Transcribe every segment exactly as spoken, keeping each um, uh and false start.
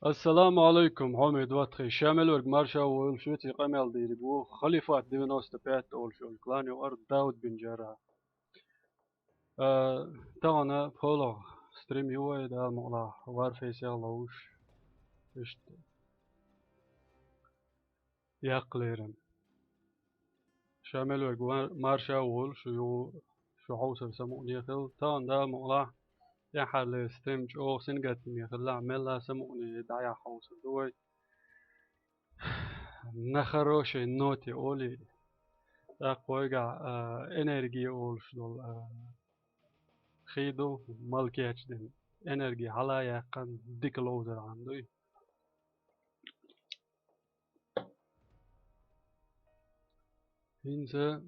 Ассаламу алейкум, хьоме доттагӀий. Ша мел верг марша волуш ву, веций къамел дийриг ву. Халифат девяносто пять олуш йолу клан юкъара Дауд бин Джаррах. А, тахана пхоьалгӀа стрим ю вай, Дала мукъалахь, Warface-ехь ловзуш. Иштта. Яккхалеран. Ша мел верг ва-, марша волуш ву, шу хьовсар самукъане хила. Тахана Дала мукъалахь, тӀаьххьарлера стрим чӀогӀа сингаттаме хилла, мелла а самукъане дӀаяхьа хьовсур ду вай. На хорошей ноте олий. ТӀаккха вайгахь, а, энергия олуш долу, а, хи ду, мала кечдина. Энергия хьала а яьккхина, дика ловзархьама дуй. ХӀинца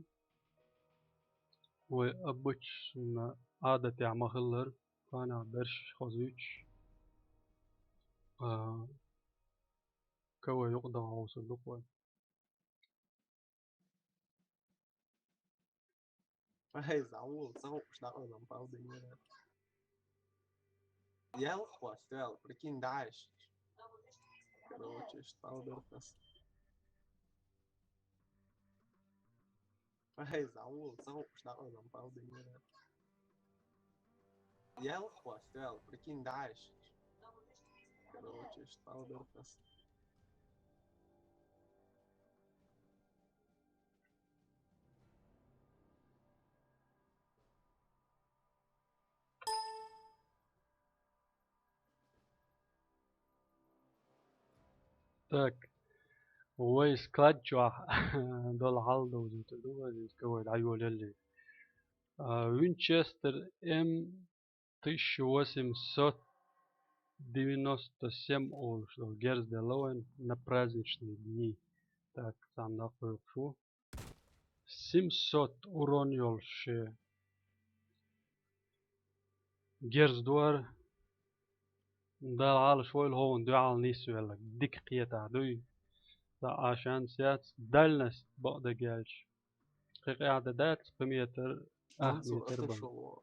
вай обычно Ӏадатехь ма-хиллара, кхана берш хозуьйтуш, а, кавай юкъа даха хьовсур ду-кх вай. Ай, зӀамига, ца хууш дӀакъойлам, палдинера. Ял хвастал, прикинь, дальше. Короче, что дуркас. Ай, зӀамига, ца хууш дӀакъойлам, палдинера. Ял хвастал, прикинь, дальше. Короче, что дуркас. Так. Вай склад чохь долу хьал довзуьйтур ду вай, иза кавай дӀайолаеллий. А, Винчестер М тысяча восемьсот девяносто семь олуш долу герз делла вайн на праздничные дни. Так, цхьаьна дӀакхойкхуш ву. Семьсот урон йолуш шен герз ду хӀара. Дала Ӏалаш войла хӀокхунна дуьхьал нисвелларг. Дика кхетахь дуй. Цхьа а шанс яц. Дальность бакъдерг аьлча, кхин къаьхьа дан дац, кхин метр, ах метр бан.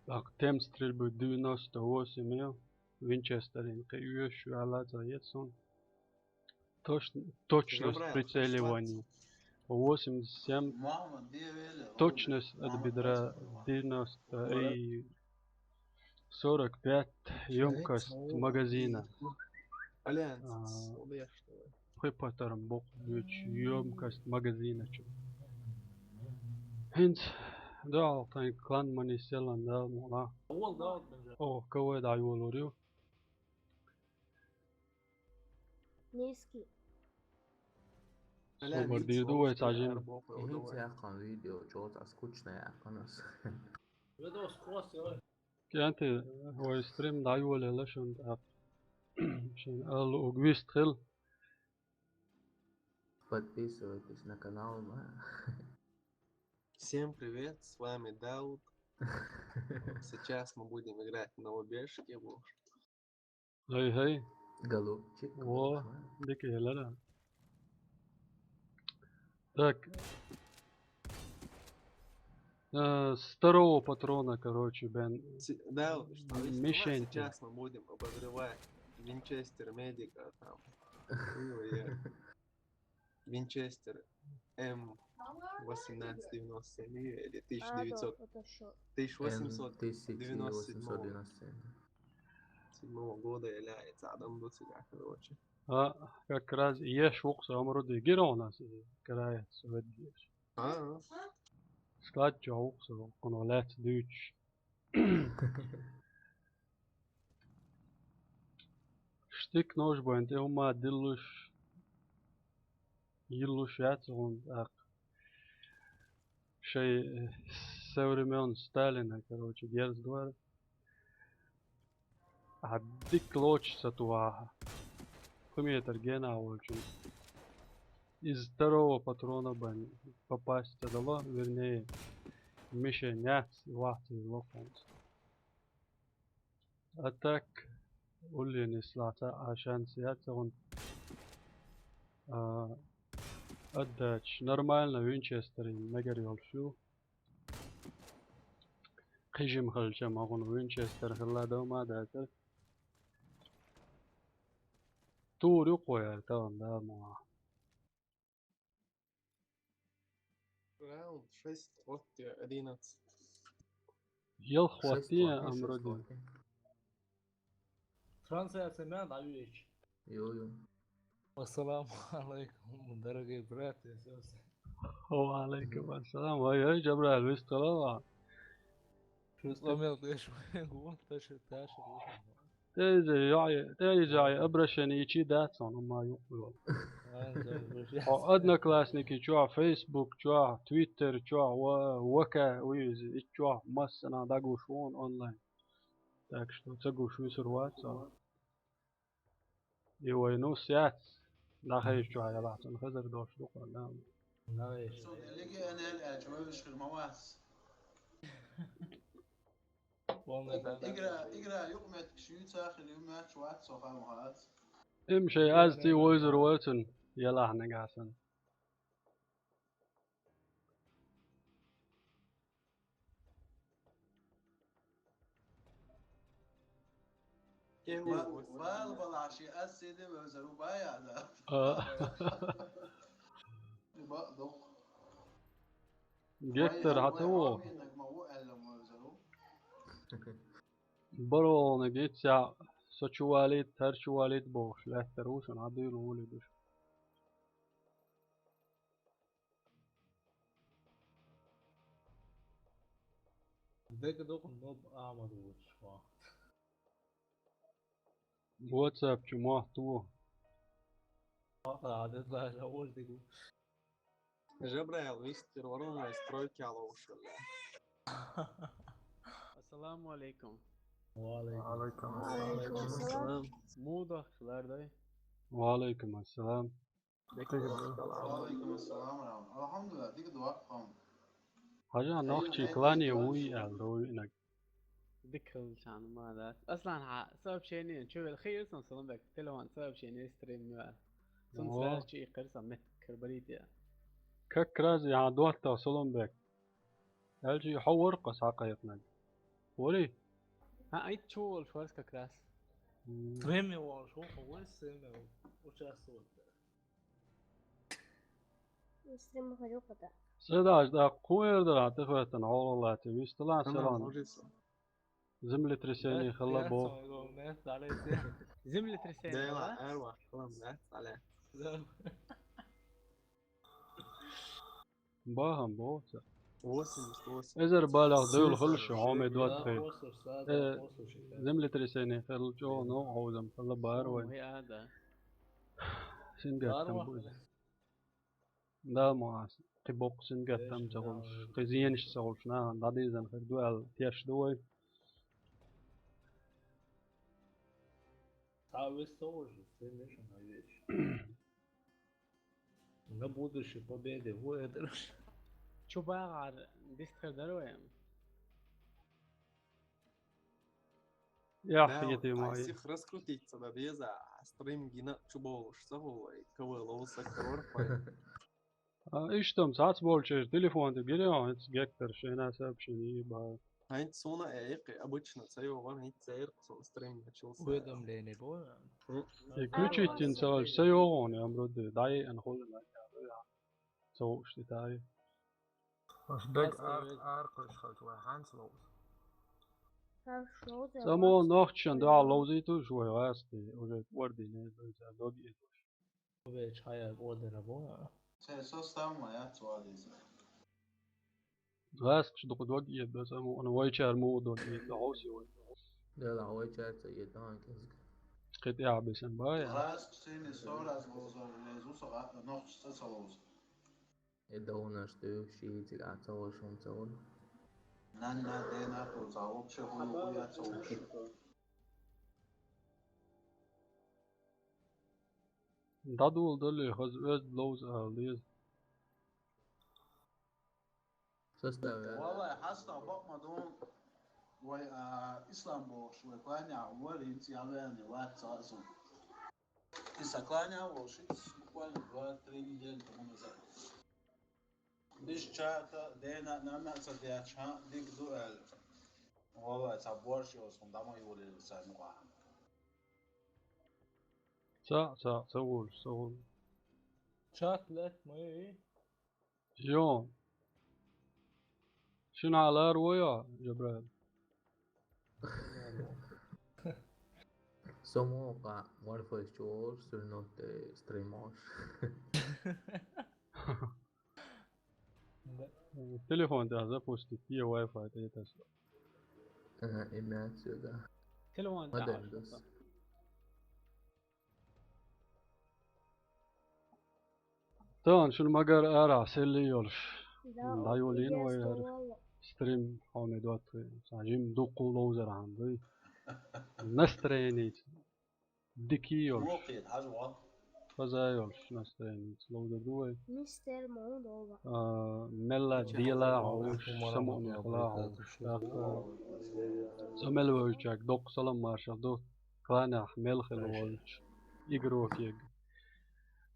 Так, темп стрельбы девяносто восемь ю. Винчестерийн кхин оьшуш ваьлла ца хета суна. Точ-, точность прицеливания. Восемьдесят семь. Точность от бедра девяносто и сорок пять ёмкость магазина. А, пхи патарн боккха дуьйцу ёмкость магазина чу. ХӀинца дуьхьал тайн клан мани селан Дала мукъалахь. О, кавай дӀайолор ю. Низкий. Собар дийр ду вай цхьа жима. ХӀинца яьккхина видео чӀогӀа скучно яьккхина ас. КӀентий, вай стрим дӀайолаелла шуна тӀаккха. Шуна ала уг вист хила. Подписывайтесь на канал, ма. Всем привет, с вами Дауд. Сейчас мы будем играть на убежке. Гей, гей. Голубчик. Во, голубчик. Дика елара. Так. Э, с второго патрона, короче, бен. С-, да, что, мишень. Сейчас мы будем обозревать Винчестер Медика, там. Ну, я Винчестер М восемнадцать девяносто семь или тысяча девятьсот, тысяча восемьсот девяносто седьмого года является. Адам ду цигахь, короче. А, как раз еш вукху со амру ди гира у нас, э, караец, ведь еш. А, а. Склад чу вукху со, кхуно лаьцна дуьйцуш. Штык нож бен тӀе хӀума диллуш, йиллуш яц хӀунда тӀаккха. Шайн, э, со времён Сталина, короче, герз ду хӀара. А дика лоцуш ца тухахь. Кху метр гена волчун. Из второго патрона бен попасть ца дало, вернее, мишень яц, вахца из лохонца. А так, улле нислахь цхьа а шанс яц хӀунда. А, отдача нормально, Винчестерийн мегар йолуш ю. Кхижим хилча ма хӀуна Винчестер хилла дов ма дацара. тур ю кхояр, тан, да, ма. Раунд шесть, вот тебе одиннадцать. Ялх хӀоттий, ам вроде. Трансляция мя дӀавеча. Йо, йо. Ассаламу алейкум, дорогие братья и сестры. Ва алейкум ассалам. Вай, вай, Джабраил, вистхилар ва? Шу сломал деш, гу, таша, таша, гу. ТӀаийцай, йоӀ, тӀаийцай, обращение йича дац хьона, ма юкъе. Хьо Одноклассники чохь, Facebook чохь, Twitter чохь, ва, ВК, уйза, итт чохь, массанхьа дӀагуш ву онлайн. Так что ца гуш висур вац хьо. И вай, ну, сяц, нахайчохь ялахь цунна хазар долуш ду-кх вайн. Цо легионер аьлча вевзаш хир ма вац. Игра, игра юкъаметтигаш юьйцу а хир ю, моьттуш вац, со хаа ма хац. Им шайн аз цӀий вевзар вацун, ялахь нагахь санна. Кхин бал-, бала балахь шен аз седе вевзар ву баья, да? А. И бакъ доккху. Гектор хьан ца ву? Вай, вай, ма ву аьлла вевзар ву. Баролниг иццехь со чу валийта, хӀара чу валийта бохуш лаьттара ву шуна, хьан дуьйла гӀоле ду шу. Дага дукха ноб Ахьмад волчу вахта. WhatsApp чу мотт ву. Вахта, а деза лаьжа ожа дигу. Жабраил вистхир вара, вай стройка ловш вара. Ассаламу алейкум. Ва алейкум. Ва алейкум ассалам. Муха дахкаш лардай? Ва алейкум ассалам. Ва алейкум ассалам, Рам. Алхьамдулиллах, дика ду, Рам. Хьажа, нохчий клане вуй аьлла, ду винаг. Дика хилчахьана ма дац. Аслан, хьан сообщение чу вела хиира сан Саламбек, телефон сообщение стрим ю аьлла. Цунна сразу чу иккхира сан меттиг карбарийта. Как раз я хьан доттагӀа Саламбек. Аьлча хьо вара-кх ас хьакхайкхинарг. Варий? ХӀаъ, итт чу волуш вара как раз. М. Стриме волуш ву, хьо вуй стриме участвовать дара? Стриме хьо юкъа да. Седаж даккха кху эр дара, тӀехӀоьттина хьолах лаьцна висталан селан. Землетрясение хилла боху. Землетрясение хилла? Бахам боху ца. Восемьдесят восемь. Эзар балех девлла хуьлуш хьоме доттагӀий. Э, землетрясение хилла, чӀогӀа новкъа хьовзам хилла бара вайн. Сингаттам бу иза. Да, ма аса. Кхин боккха сингаттам ца хуьлуш, кхин зенаш ца хуьлуш, нахана дӀадийзина хир ду аьлла, теш ду вай. Цхьа а вист ца вожу, стримешан а веш. На будущее победе ву эдераш. Чу багӀар дистхир дара вай? Яхь, да, йити ма ай. Сих раскрутить ца бан беза, стрим гина чу болуш ца хӀу вай, кавай ловса карор хой. А, иштта-м цхьацца болчерчу телефон тӀе гире хьо, хӀинца гектар шайна сообщение бахьа. ХӀинца суна а яьккхи, обычно ца йогӀу, хӀинца ца яьккхи суна стрим начался. Уведомление бу? М. И включить йина ца валча ца йогӀу хьуна, я вроде дӀаеана хуьлу, ца вууш тӀе тӀаьхьа. Аш даг ар-, аркхуьйш хилча вай хьанца ловза? Ца мо нохчашна дуьхьал ловзуьйтуш вай гӀазкхий, уже ордине дог этуш. Веча хьаяр ордера бу. Церан состав ма яц валийза. ГӀазкхаш дукха дог эб аса, ма вайчара муха дог эб, хьовсий вай. Дела вайчара ца эб, хан кӀезиг. Кхин тӀаьхьа бисина бай. ГӀазкхаш сийна сораз ловзар лезу са гӀа-, нохчаш цӀа ца ловза. И довнаш ду, шийциг а ца волуш хӀума ца волу. Нанна, дена а ца вообще хӀума яц ца волуш. ДӀадула дале, хаза оьзда ловза ала деза. Составь. Валлай, хьастагӀа бакъ ма ду, вай, а, Ислам бохуш, вай кланяхь вара, хӀинца ял ваьлла вац цхьа а сум. И сан кланяхь а волуш, буквально два-три недели тому назад. Биша чата, дена, нанна а ца дечхьа, дика ду аьлла. Валлай, цхьа борш йолу хӀума дӀа ма йолийла царна юкъахь. Ца, ца, ца волуш, ца волуш. Чат лет мы. Йо. Шина лар войо, Жабраил. Сомо ка Wi-Fi чур, сюрнот стримош. Да. Телефон да запустить, я Wi-Fi да это всё. Ага, имеется, да. Телефон да. Модем дос. Тахана шуна магар ара селли йолуш. Да, дӀайолийна вай хӀара стрим хьуна доцу. Сан жим дуккха ловзар хьан дуй. Настроение дикий йолуш. Хаза йолуш настроение ловзар ду вай. Мистер Молдова. А, мелла дела хьовш, самукъане хила хьовш. ТӀаккха ца мел вевзачаьрга доккха салам маршал ду. Кланехь мел хила волчу игрокега.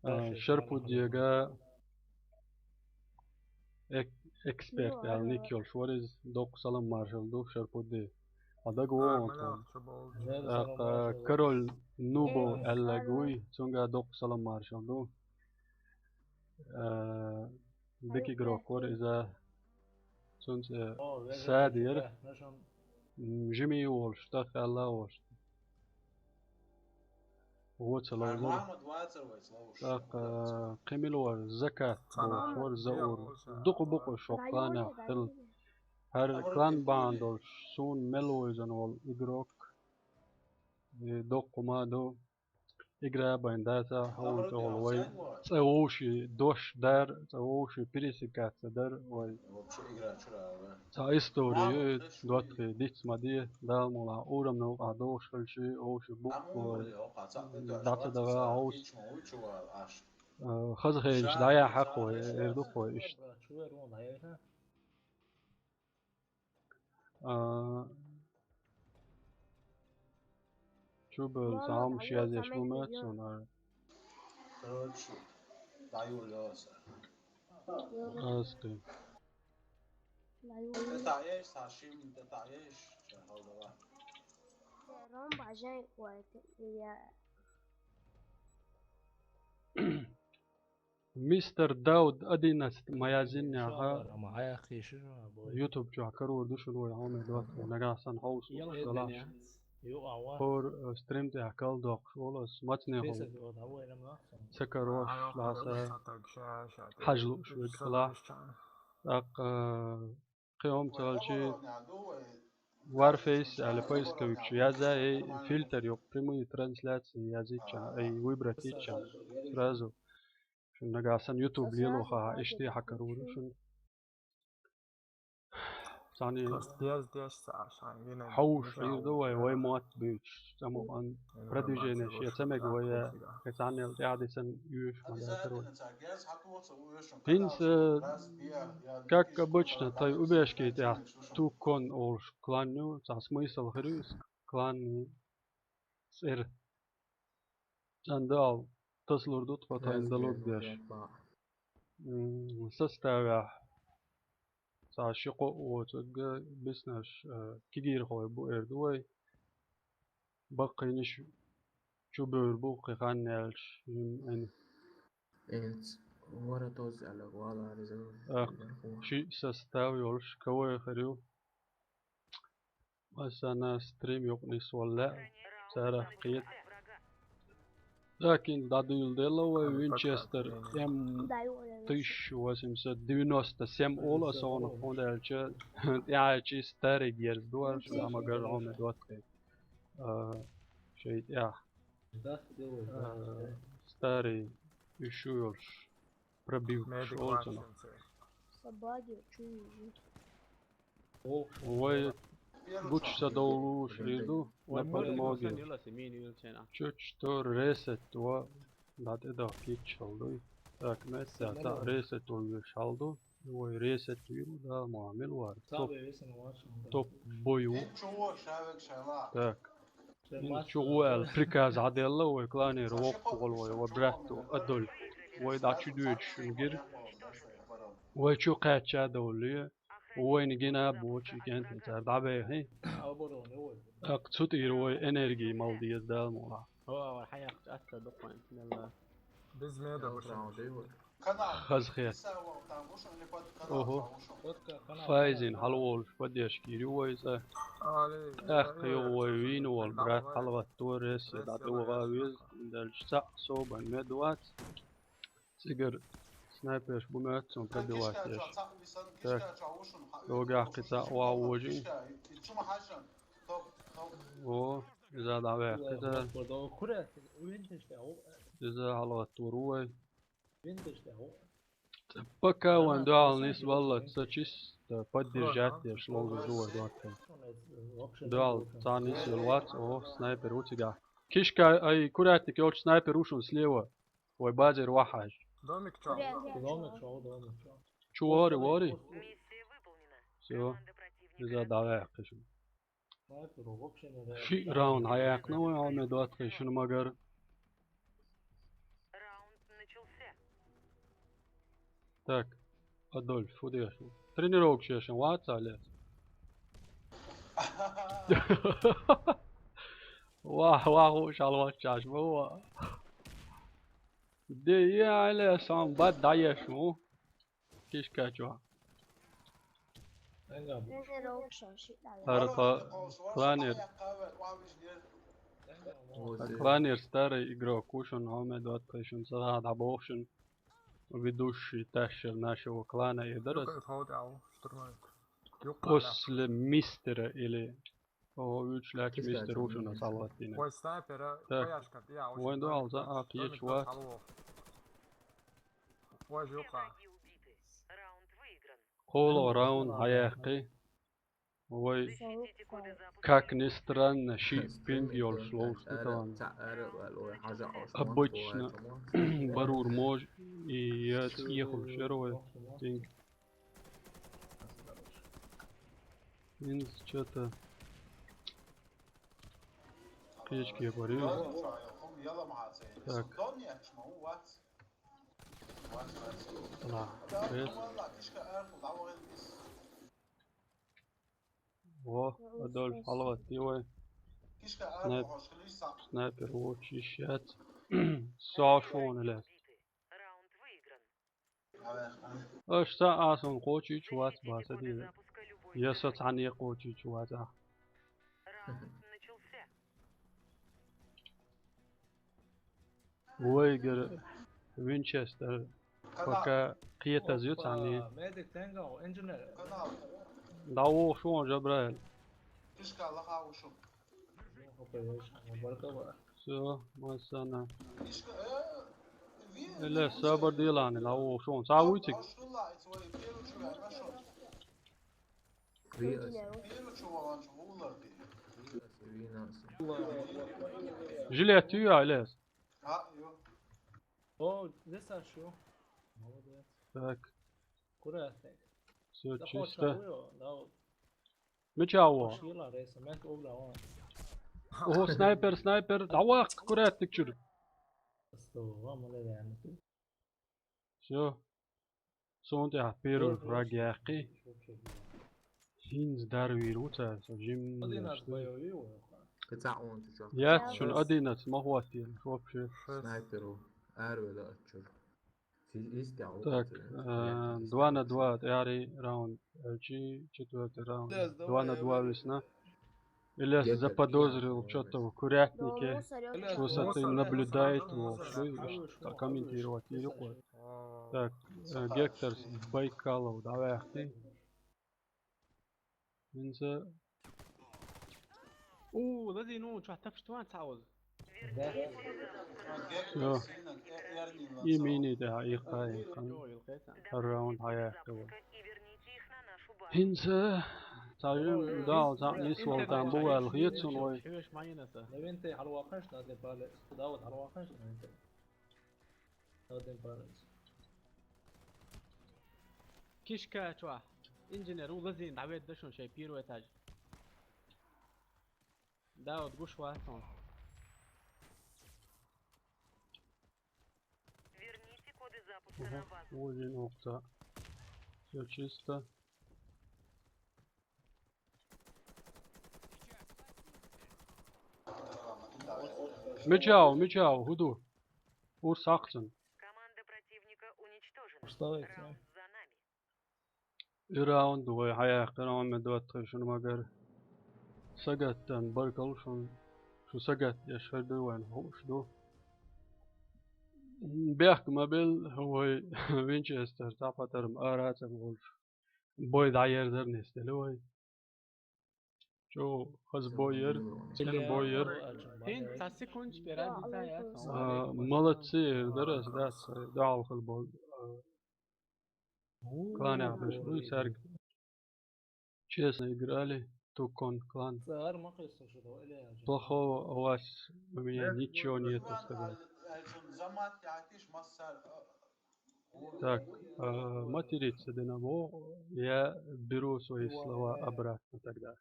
А, Шарпудега эк-, эксперт аьлла ник йолуш вара иза, доккха салам маршал ду Шарпуде. Хьан дага вогӀу тхуна. ТӀаккха Король Нубо аьллаг вуй, цуьнга доккха салам маршал ду. А, дика игрок вара иза. Цуьнан цӀе Сади яра. М, жима а волуш, тӀаккха аьлла а волуш. Вон ца ловзара. ТӀаккха кхин мила вара, Закат бохуш вара, Заур. Дукха бу-кх уьш хӀокху кланехь хилла. ХӀара клан бахьана долуш суна мел вевзина волу игрок. И доккха хӀума ду. Игра а байна дац, хьуна тӀехула вай. Цкъа вовшийн дош дар, цкъа вовшийн пересекаться дар вай. Цхьа истори ю и, доттагӀий, диц ма де, Дала мукъалахь, урам новкъахь догӀуш хилчий, вовшийн букъ вай. ДӀа ца даха хьовса. Э, хаза хенаш дӀаяхьа хьакхо, эр ду кхо иштта. А, чу бевлла цхьа хӀума язъеш ма моьтту суна. Короче, дӀайолайо аса. Аски. ТӀетаӀеш, цхьа шимма тӀетаӀеш, ча хьалдала. Ром бажай вайта, я. Мистер Дауд одиннадцать ма яздинехь, YouTube чохь карор ду шуна вай хьуна доттагӀий. Нагахь санна хьовса лууш далахь. ХӀора, э, стрим тӀехь кал доккхуш волу ас, мацане хьовса. Ца карош ласа хьажа лууш верг хилахь. ТӀаккха, э, кхин хӀума ца хилчий, Warface аьлла поисковик чу язъяй, эй, фильтр йоккху, прямые трансляции язйичахь, эй, выбрать йичахь, сразу. Шуна нагахь санна YouTube лело хаа, иштта хьакарор ю шуна. Цхьаьна хьовш хир ду вай, вай мотт буьйцуш, цӀа ма бан, продвижение шен ца мега вай, кхин цхьаннел тӀаьхьа дисана оьшуш ма дацара вай. ХӀинца, как обычно, тхайн убежки тӀехь Тукон олуш клан ю, цхьа смысл хир ю иза клан цӀера. ЦӀандала тасалур ду тхо тхайна далург деш. М, составехь цхьа ши-кхо а воцург биснарш, э, кегийрхой бу эр ду вай. Баккхийнаш чубевр бу кхин хан яьлча, жимма айна. Энц вара тоз аьлла вала реза. Ах, ши состав йолуш, кавай хир ю. Аса на стрим юкъа нисвала лаьа, царах кхета. Дакин дӀадуьйладелла вай Винчестер М тысяча восемьсот девяносто семь олу аса гӀунах, хӀунда аьлча тӀаьхьачий старый герз ду аьлла, шу ма гарра хьуна доттагӀий. А, шайн тӀехь. А, старый уьш ю йолуш, пробивкаш олу цунах. Собаки, чу Вай гучу са довлуш хир ду, на подмоге. Чуть что ресет ва дӀа тӀедахкийччалла дуй. Так, меттехь цхьаъ ресет вуьйш хьал ду. Вай ресет вийр ву, да, ма мила вара. Топ, топ бой ву. Так. Ин чу гӀо аьлла приказ Ӏаделла вай кланера воккхаволу вай, вай братто Адольф. Вай дӀа чу доьдуш шуна гира. Вай чу кхаьчча а довлале, вайна гина а боцуш и кӀентий цара дӀабехий. ТӀаккха цу тӀера вай энерги мала деза Дала мукъалахь. هو، هو الحقيقة أثر دقن، يلا. Без меда больше. Хазхет. Ого. Файзин, хьалволуш, поддержка йир ю вайца. ТӀаккха юха вай вийна волу брат хьалагӀаттора, ресси дӀатӀаваха веза, дальше цхьаъ собан мед вац. Цигара снайперш бу моьтту суна пробивать деш. Так. Йогахь кхин цхьаъ ван вожий. О, иза дӀаваьккхи иза. Иза хьалагӀаттор ву вай. Пока вайн дуьхьал нисваллалц, ца чисто поддержать деш ловзуш ву вай дохкий. Дуьхьал цхьа нисвелла вац, о, снайпер ву цигахь. Кишка, ай, курятник йолчу снайпер ву шуна слева. Вай базера вахьаш. Домик чохь. Домик чохь, домик чохь. Чу вори, вори. Всё. Иза дӀаваьккхи шуна. Шиъ раунд хьаяьккхина вай, хьалме доттагӀий шуна магар. Так, Адольф, фу деш ву? Тренировкаш еш вац, Олег? Вах, вах, уж хьалаваччаш ма ву. Де, е, Олег, сан бад дӀаеш ву. Кишка чохь. ХӀара кла-, кланер. Кланер старый игрок ву шуна, хьалме доттагӀий шуна, ца дӀабоху шуна. Ведущий ташшар нашего клана и дара. После мистера или Оха, уьш лаьтташ мистер ву шуна схьалгӀаттийна. Вай снайпера, так, вай ашкар, я, вайн дуьхьал цхьа а кхечу вац. Вай жуьхьа. КхоалгӀа раунд хьаяьккхи. Вай, как ни странно, шиъ пинг йолуш ловзуш ду тахана. Обычно барур може и яц, ехуш яра вай пинг. ХӀинца чё-то кхечке бари. Так. На, бес. Во, Адольф, хьалагӀатти вай. Снайп-, снайпер вочу йиш яц. Со шуна лес. Аша цхьа а суна кхочийча вац баса дийна. Я со цхьанне кхочийча вац ахь. Вайгара Винчестер пока кхетаза ю цхьанне. ДӀавогӀуш ву хьо, Жабраил. Всё, массана. Эле сабар делани, дӀавогӀуш ву. Цхьа вуй цига? Жилет ю я, Элес? О, здесь аш ю. Молодец. Так. Аккуратненько. Всё чисто. Мича ву? Охо, снайпер, снайпер, дӀаваккха курятник чуьра. Всё. Суна тӀехь первый фраг яьккхи. ХӀинца дарвийр ву цара, со жимма. Яц шуна одиннадцать ма хӀоттийна вообще. Снайпер ву. Аравелла оццура. Так, э, два на два, тӀаьхьарий раунд, э, чи четвёртый раунд. Два на два висна. Ильяс заподозрил чё-то в курятнике, что-то наблюдает, вот, что и ш-, комментировать не рукой. Так, э, Гектор Байкалов, давай, ахты. ХӀинца. У, лазий, ну, чохь тапаш ту ван цхьа ваза. Всё. И мини тӀехь, и кхай, и кхай. ХӀара раунд хьаяьккхи вай. ХӀинца цхьа жим дал, цхьа нисвала там бу ваьлла хета суна вай. Левенте хьалаваккхаш, надо пале. Давид хьалаваккхаш, Левенте. Один парень. Кишка чохь. Инженер, у лазийна дӀаведда шуна шайн первый этаж. Да, вот гуш вац хьуна. Верните коды запуска на базу. Ага, вот он, окта. Всё чисто. Мичав, мичав, хӀу ду? Урс хьакхчан. Команда противника уничтожена. Что это? Раунд ду вай хьаяьккхина, Мухьаммад, доттагӀий, шуна, магар сагатдан баркалла шуна. Шу сагатдеш хир ду вайн, хууш ду. Бехк ма бел вай Винчестер, цхьа патарм ара а ца болуш. Бой дӀаерзар нисделла вай. Чо, хаза бой яр, сильный бой яр. ХӀинца цхьа секунд чу пера дица яц. А, молодцы, эр дара ас, дац, дуьхьал хила болу. А, клан яхаш, ну, цаьрга. Честно играли, Тукон клан. Плохого у вас, у меня ничего нету, сказал. Так, а, материться дина боху, я беру свои слова обратно тогда.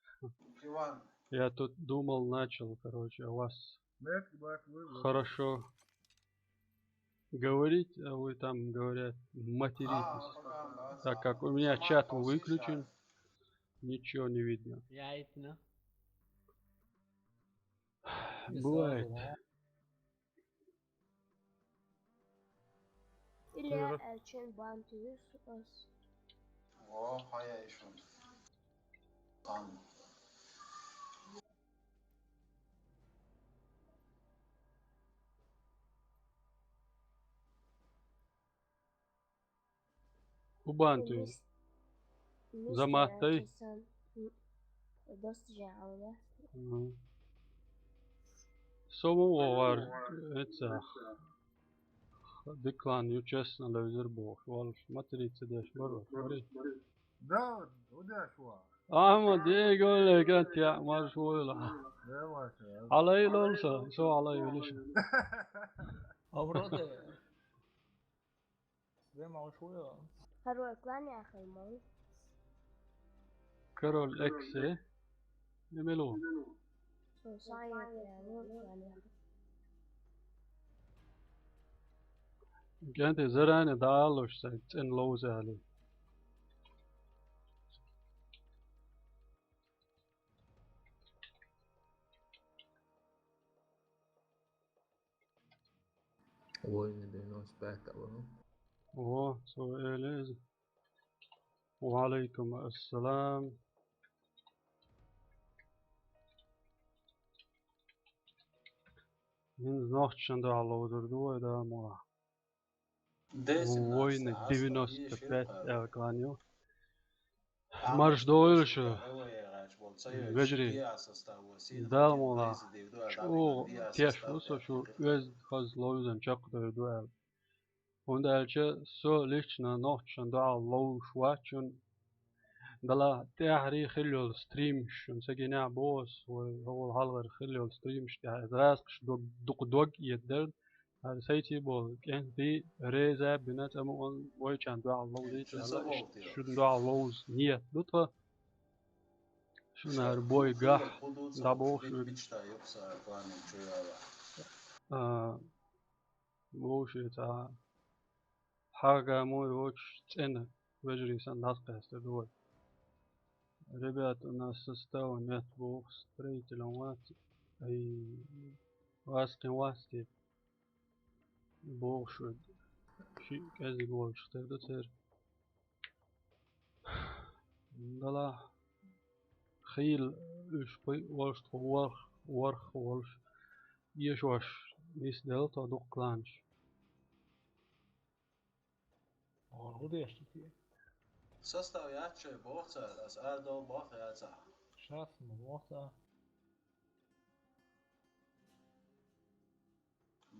Я тут думал, начал, короче, о вас хорошо говорить, а вы там, говорят, материтесь. Так как у меня чат выключен, ничего не видно. Я это, ну. Бывает. Или Элчин Бантуюс. О, хая ишун. Ан. Убантуй. Заматтай. Мгм. Со ву вогӀар, эцах. Деклан ю, честно, левзар бохуш, валуш, материться деш бара, бари. Да, удеш ва. Ахмад, дегола, гантя, марш войла. Хьалай лол со, со хьалай велиш. Авроде. Ве марш войла. Король клан яхай мол. Король Эксе. Немело. Со сайт, э, ну, клан яхай. Генте заране даалуш сай цӀен ловзали. Войны девяносто пятого. О, со элез. Ва алейкум ассалам. Мин нохчан да ловзар ду вай да мо. Войны девяносто пять аьлла клан ю. Марш дойла шу, вежарий. Дала мола. ЧӀогӀа теш ву со шу оьзда хаза ловзан чакхдойр ду аьлла. ХӀунда аьлча со лично нохчан дуьхьал ловзуш вац шуна. Дала тӀаьхьарий хила йолу стримаш шуна ца гинехь боху ас, вай хӀокхул хьалхара хила йолу стримаш тӀехь, иза гӀазкхаш дог, дукха дог эцарна, хӀара сайтий болу кӀентий реза а бина, цӀа мукъан вайчарна дуьхьал ловзийта аьлла, иштта шуна дуьхьал ловза ниет ду тхан. Шуна хӀара бой гахь дӀабохуш вуьгу. А, вовший цхьа хьагӀ гамой воцуш цӀена вежарий санна дӀасакхаьстар ду вай. Ребята, у нас состава нет, боху, строителем вац, ай, вац кхин вац те, боху шу, шиъ кӀезиг волчух тера ду церан. Дала хийла уьш пай а волуш, тхо ворхӀ, ворхӀ а волуш, эшош нисделла тхо дукха кланаш. Состав яц шайн боху цара, ас ара довла боху яцахь. Шас ма боху цара.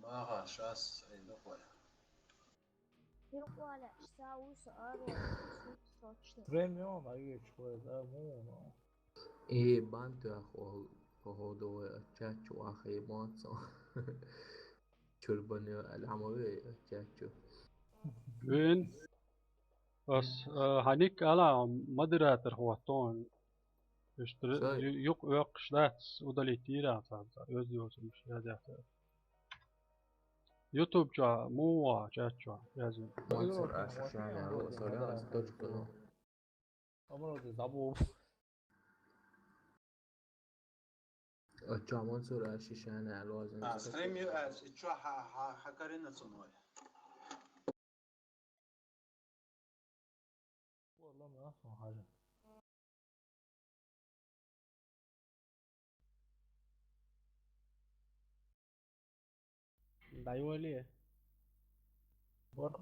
Маха шас ай дохой. Премиум а ечу вай, да, муна. И бан тӀехь хӀо-, хӀо-, хӀо ду вай, а чачу вахий моцу. Чурбан ю, алхьамаве, а чачу. Вин. Ас, а, хьан ник ала модератор хӀоттон. Иштта ю-, юкъа оьккхуш дац, удалить йийра царна, оьзда йоцурш язъяхта. YouTube чохь муха ваха, чат чохь язйина. Мацар аша шайна ала, сорян, ас точка ну. Амроди забу. Očamo cura šešane, ali ozim. A, stream ju, e, čuva ha, ha, ha karina cunoj. Vallahi, ma son haža. Daju li je? Bor.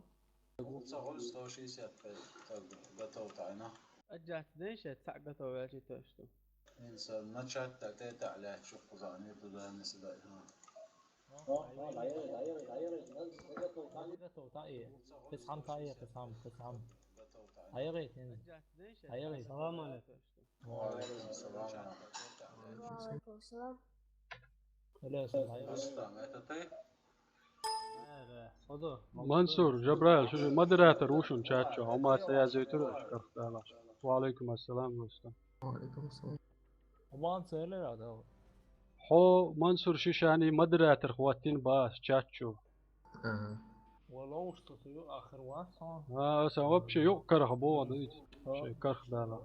Sa ol sto šezdeset pet, tak, gotovo tajna. Ađat dešet, sa gotovo veći to što. Insan, na čat, tak, te ta le, čuk pozani, tu da ne se da, ha. Gotovo ta je, gotovo ta je, qisam ta je, qisam, qisam. Ajri, ajri. Selam alejkum. Alejkum selam. Alejkum selam. Hele, sen hayır. Mansur, Jabrail, şu moderator uşun çatço, ama seyazi tur karxdalaş. Ve aleykum esselam, dostum. Aleykum selam. Aman söyle ya da. Ho, Mansur, şişani moderator xvattin bas, çatço. Aha. Wala usta suyu ahir wa son. Ha, sen вообще yok karxa bu adı hiç. Şey, karxdala.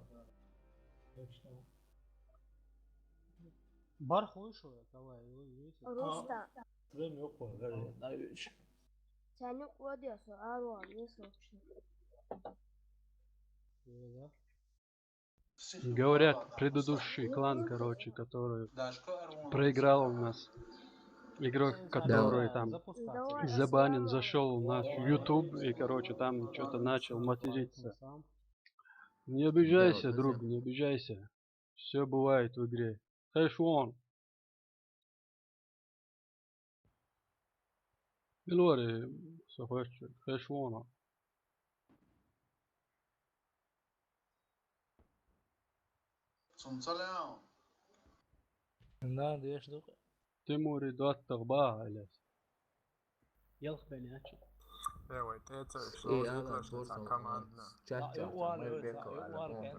Bar hoş o, давай, o, есть. Rusta. Problem yok var, gel. Daha üç. Sen yok, o diyorsun, ağır var, ne sonuçta? Böyle de. Говорят, предыдущий клан, короче, который проиграл у нас, игрок, который там забанен, зашел на YouTube и, короче, там что-то начал материться. Не обижайся, друг, не обижайся. Все бывает в игре. Хэшвон. Илори, сохвеччи, хэшвона. Сунцалеу. Да, деш дук. Тимури доттагъ ба, Илес. Ялх бен ячи. Э, вай, тецави, шо, ана, дурсун, командна. Чат, чат, мэр бен кала, бон, я,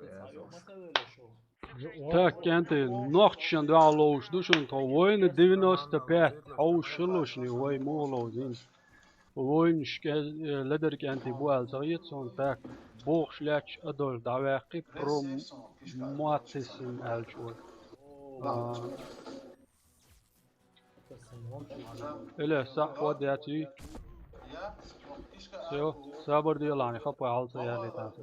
Так, кӀентӀий, нохчашна дуьхьал ловш ду шуна тхо, вайна девяносто пять, хьовсуш хилла шуна, вай муха ловзийна. Вайна шке-, э, ледар кӀентӀий бу аьлла ца хета суна, так, бохуш лаьтташ а долуш дӀаваьккхи, про Маттисин аьлча вай. А, Эля, сахь хӀоттадаьций? Всё, сабар делахь, хапа хьал ца ялийтахь.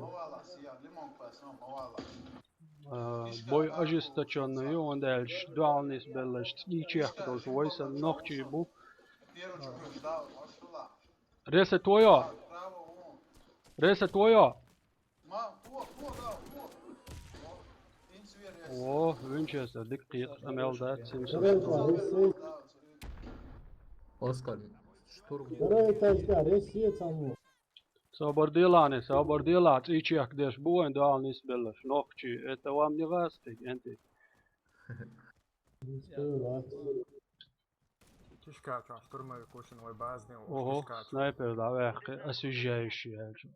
А, бой ожесточённый ю, хӀунда аьлча дуьхьал нисбелларш цӀий чехка долуш вай санна нохчий бу. Ресет вайо! Ресет вайо! О, Винчестер, дика кхеташ, къамел дац, семьсот. Оскар, штурм. Второй этаж, да, Россия цхьаммо. Собар делахь, собар делахь, цӀий чехка деш бу вайн дуьхьал нисбелларш, нохчий, это вам не газ, кӀентӀий. Тишка чохь штурмовик ву шуна вай базане ву. Ого, тишка чохь. Снайпер дӀаваьккхи, освежающий аьлча.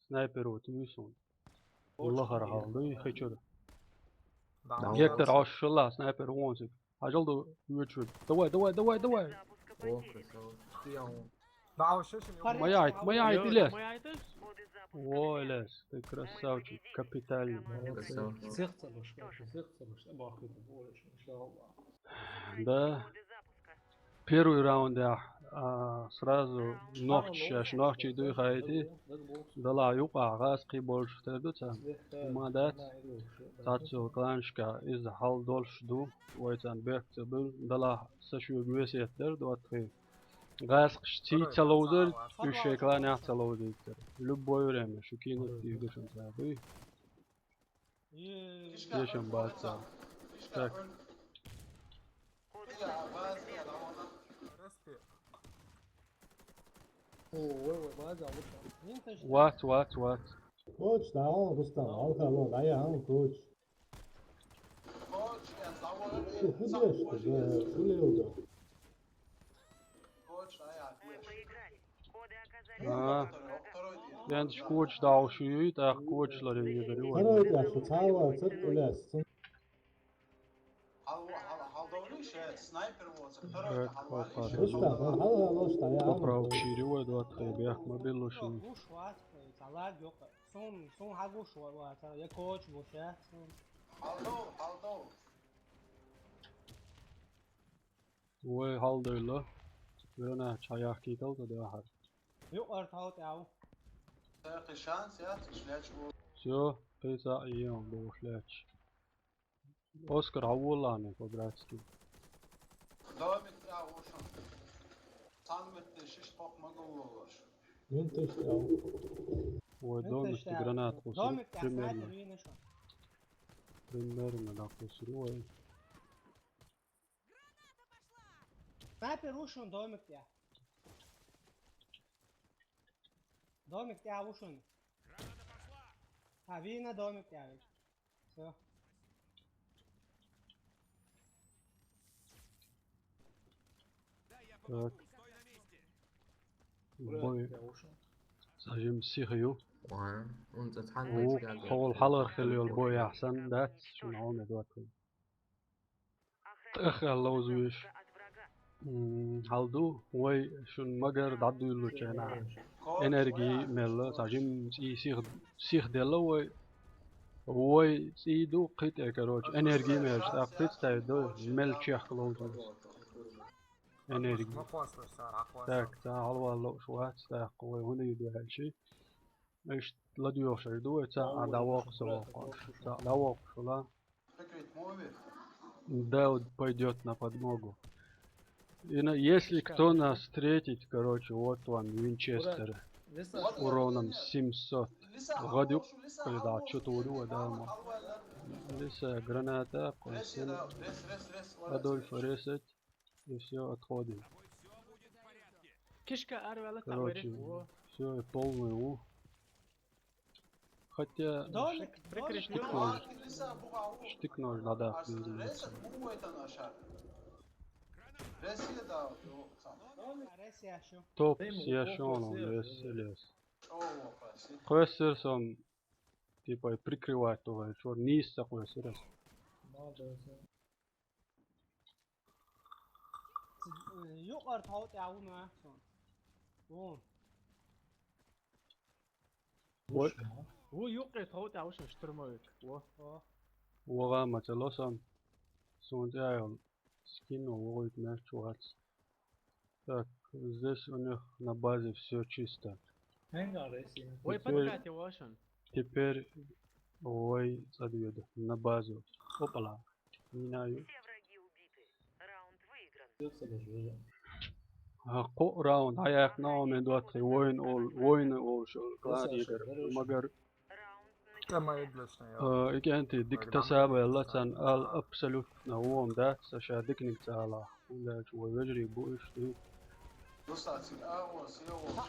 Снайпер ву туьйсу. Лахара хьал дуй, хи чуьра. Гектор Ӏош шалла, снайпер вон циг. Хьажал ду, вуьйчу. Давай, давай, давай, давай. О, красава. Ма яйта, ма яйта, Илес. О, Илес, ты красавчик, капитальный. Красава. Да. Первый раунд, а, сразу нохчий, шаьш нохчий дуй хаийти, дала юкъа гӀаз кхий болуш тера ду царна. Ма дац, цхьацца кланашка иза хьал долуш ду, вай царна бехк ца буьллу, дала са шоьга весет дара доттагӀий. ГӀаьскхаш ций ца ловзара, уьш шайн кланехь ца ловзийтара. Любое время шу кинут дийгашан ца дуй. Дешан бац ца. Так. Вац, вац, вац. Коч, да, Рустам, алха, ло, дая, ан, коч. Ты худеешь, да, шулеуда. А, кӀентӀаш коча дӀахьуш ю, тӀаккха коча ларъян езар ю вай. Второй тӀехь шу цхьа а вацара, Ильяс. Поправка шире вай, доттагӀий, бехк ма билла шуна. Гуш вац, цхьа лаг йоккха. Сун, сун хьагуш вац, я коча гуш, я сун. Хьалдов, хьалдов. Вай хьалдойла. Гранат хьаяхкийтал тӀа дахьар. Юкъара тхьовтӀа яв. Тхакхи шанс яц, иш лечу. Всё, кхийса а ен бохуш лаьтташ. Оскар, хьаволлахьа по-братски. Домик тӀехь ву шуна. Цхьана метте шиш тхох ма говлолаш. Винтаж тӀехь ву. Вай домик тӀе гранат кхуссур. Домик тӀехь примерно. Снайпер вийна шуна. Примерно, да, кхуссур вай. Снайпер ву шуна домик тӀехь. Домик тӀехь ву шуна. Ха, вийна домик тӀехь вича. Всё. Так. Бой. Сажим сих ю. Ой, он цхьацца. О, хьол хьалар хила йолу бой ахьсан дац, шуна хьо мед ваткъи. ТӀехь аьлла ловзуьйтуш. М, хьал ду, вай шуна магар дӀадуьйлучу хенахь энерги мелла, цхьа жимма цӀий сих, сих делла вай. Вай цӀий ду кхин тӀе, короче, энерги мелча, тӀаккха представить до, мел чехка ловзуьйтуш. Энерги. Так, цхьа хьалавала лууш вац, тӀаккха вай хӀунда ю дуьхьал ши? Иштта ладоьгӀуш ду вай, цхьа а дӀавоккху со воккхуш. Цхьа а дӀавоккхуш вала. Дауд пойдёт на подмогу. И на-, если кто нас встретит, короче, вот вам Винчестер с уроном семьсот. ГӀад юккъе дӀа чу тур ю вай, да, ма. Лиса, граната, кхуссина. Адольф, ресать. И всё, отходим. Кишка арвала. Короче, таварит, во. Всё, и полный у. Хотя Домик, штык-нож, штык-нож надо. Топ сияшон, лес, лес. Кхуссур со, типа, прикрывать, то есть, шуна нийса ца кхуссур ас. Юкъара тхьовтӀа ву нах цунна. Ву. Вай. Ву юккъе тхьовтӀа ву шуна штурмовик. Во. ВогӀа ма ца ло сан. Суна тӀехь йолу скин вогӀуьйту меч вац. Так, здесь у них на базе всё чисто. Вай, теперь, подкатывай шуна. Теперь вай цӀадведа на базу. Опала. Минаю. А, кхо раунд хьаяьккхина, хьо мед ваткъи, война олу, война олуш, кланигара, магар. А, и кӀентий дика тасабелла царна ала абсолютно вон дац, сан ша диканиг ца алахь. ХӀунда аьлча вай вежарий бу уьш, дуй.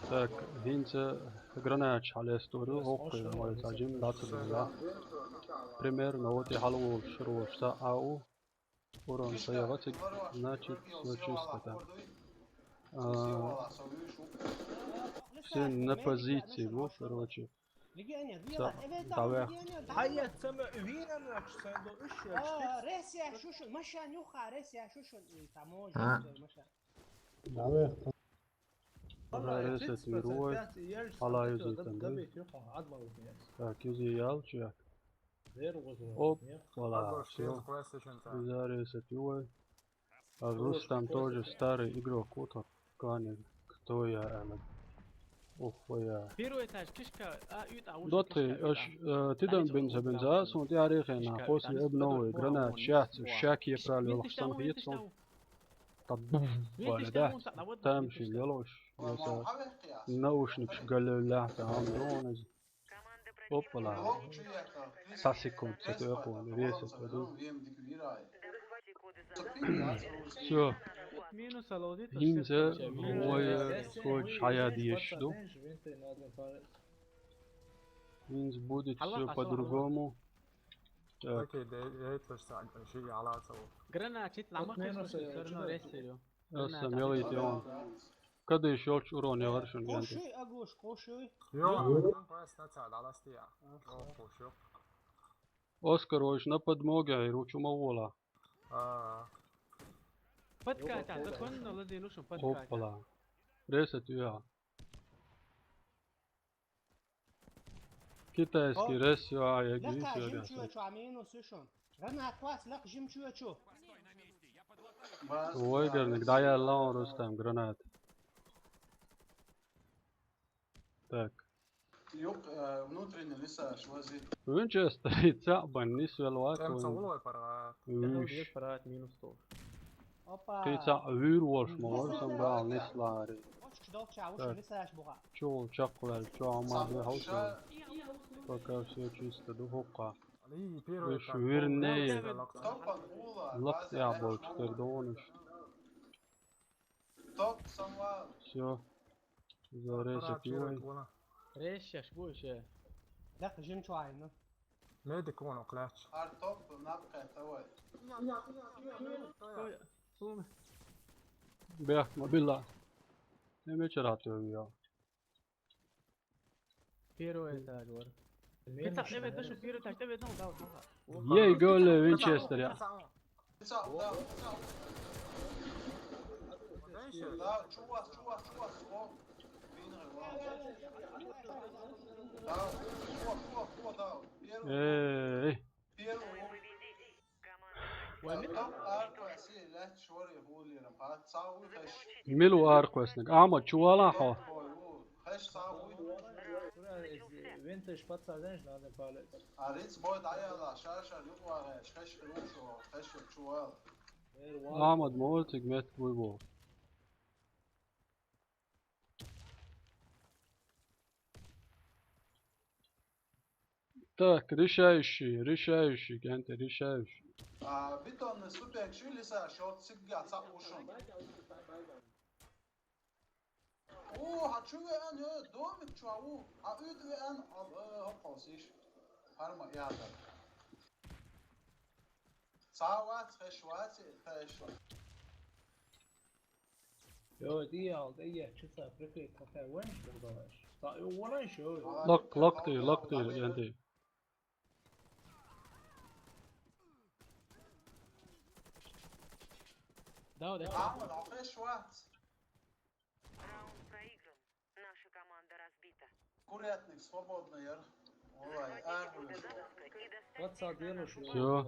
Так, хӀинца гранаташ хьалестор ю, хӀокхуьнан вай цхьа жим дӀа ца делла. Примерно, вот и хьалаволуш, шура волуш цхьаъ а ву. Урон ца яхьа цига, значит, всё чисто там. А, все на позиции, вот, короче. Ца, давай. Хьаят сама вийна нах сайн до уьш. Ресия шушун, машан юха, ресия шушун, и таможня, машан. Давай. Ура, ресет вирвой. Хьала юзуйтан ду. Так, юзи ял чуяк. Оп, вала, всё. Иза ресет ювой. А Рустам тоже старый игрок. Вот он, клане, кто я, Алан. Ох, я. Первый этаж, кишка, а, ют, а, уже. Дотри, кишка, ют, а. Э, тидам бенза, бенза, сун тяри хена, после обновы, гранат, щас, щаки прали, лохсан хит сун. Та бум, вали, да. Там ши лелош. Наушник шгалю ля, та ам дронез. Опала. Са секунд, са тёхуан, ресет ваду. Всё. Минус алоди, то. ХӀинца вай, э, соч хьаяд еш ду. ХӀинца будет всё по-другому. Так. Окей, да, я это сам, ши алацал. Гранат, чит ламах, всё равно ресерю. Аса мелый тём. Кады ещё урон я варшин янты. Кушай, Агуш, кушай. Йо, просто нацад аластия. Йо, кушай. Оскар, ой, на подмоге, ай, ручу мавола. А. Подката, законно лади, ну шо, подката. Оппала. Ресет, я. Китайский рес, а, я грис, я ряса. Лакха жимчуячу, а минус ишун. Гранат класс, лакха жимчуячу. Вайгарниг дӀаяьлла он, Рустам, граната. Так. Юкъ, э, внутренний лисаш вази. Винчестер, цаӀ бан нисвелла вац. М, ца вай. Улой пара. Виш. Пара минус сто. Опа. Кхин цаӀ вуьйр волуш ма вара, сан бала нислари. Очки долча вуш лисаш буха. Чул чакхлар, чу ама бе хавша. Пока всё чисто ду хукка. Али, первый. Уж этаж. Вернее. Топан ула. Лакъ я болчу тер донуш. Топ самвал. Всё. Зарезать его. Рейс сейчас будешь, э. Да, жим чуайна. Медик вон клач. Ар топ наб кайтавай. Бех, мобила. Не мечерат я. Первый этаж, вар. Пиццак тӀе веду, шу первый этаж тӀе веду, да, да. Ей, голе Винчестер, я. Да, чувак, чувак, чувак, о. Да, чувак, чувак, чувак, да. Эй. Первый. Мила ву аркхвесниг? Ахьмад, чу вала хьо? Венташ подсказаешь, надо палец. Ахьмад, мовлтиг мет вуй бо. Так, решающий, решающий, кӀанте, решающий. А, бетонный ступенька шу лиса, шо цигга цхьаъ ву шун. О, хьан чу веана, э, домик чу ву, хьан уьд веана, а, э, хӀокхо сиш. Хьарма яда. Цхьа вац, хеш вац, хеш. Йо, диял, дия, чу ца прикрыть, какая ваниш, богдалаш. Та, йо, ваниш, йо. Лак, лак ты, лак ты, янди. Да, да. А, вот, а хеш вац. Раунд проигран. Наша команда разбита. Курятник свободный яр. Олай, аргуш. Всё,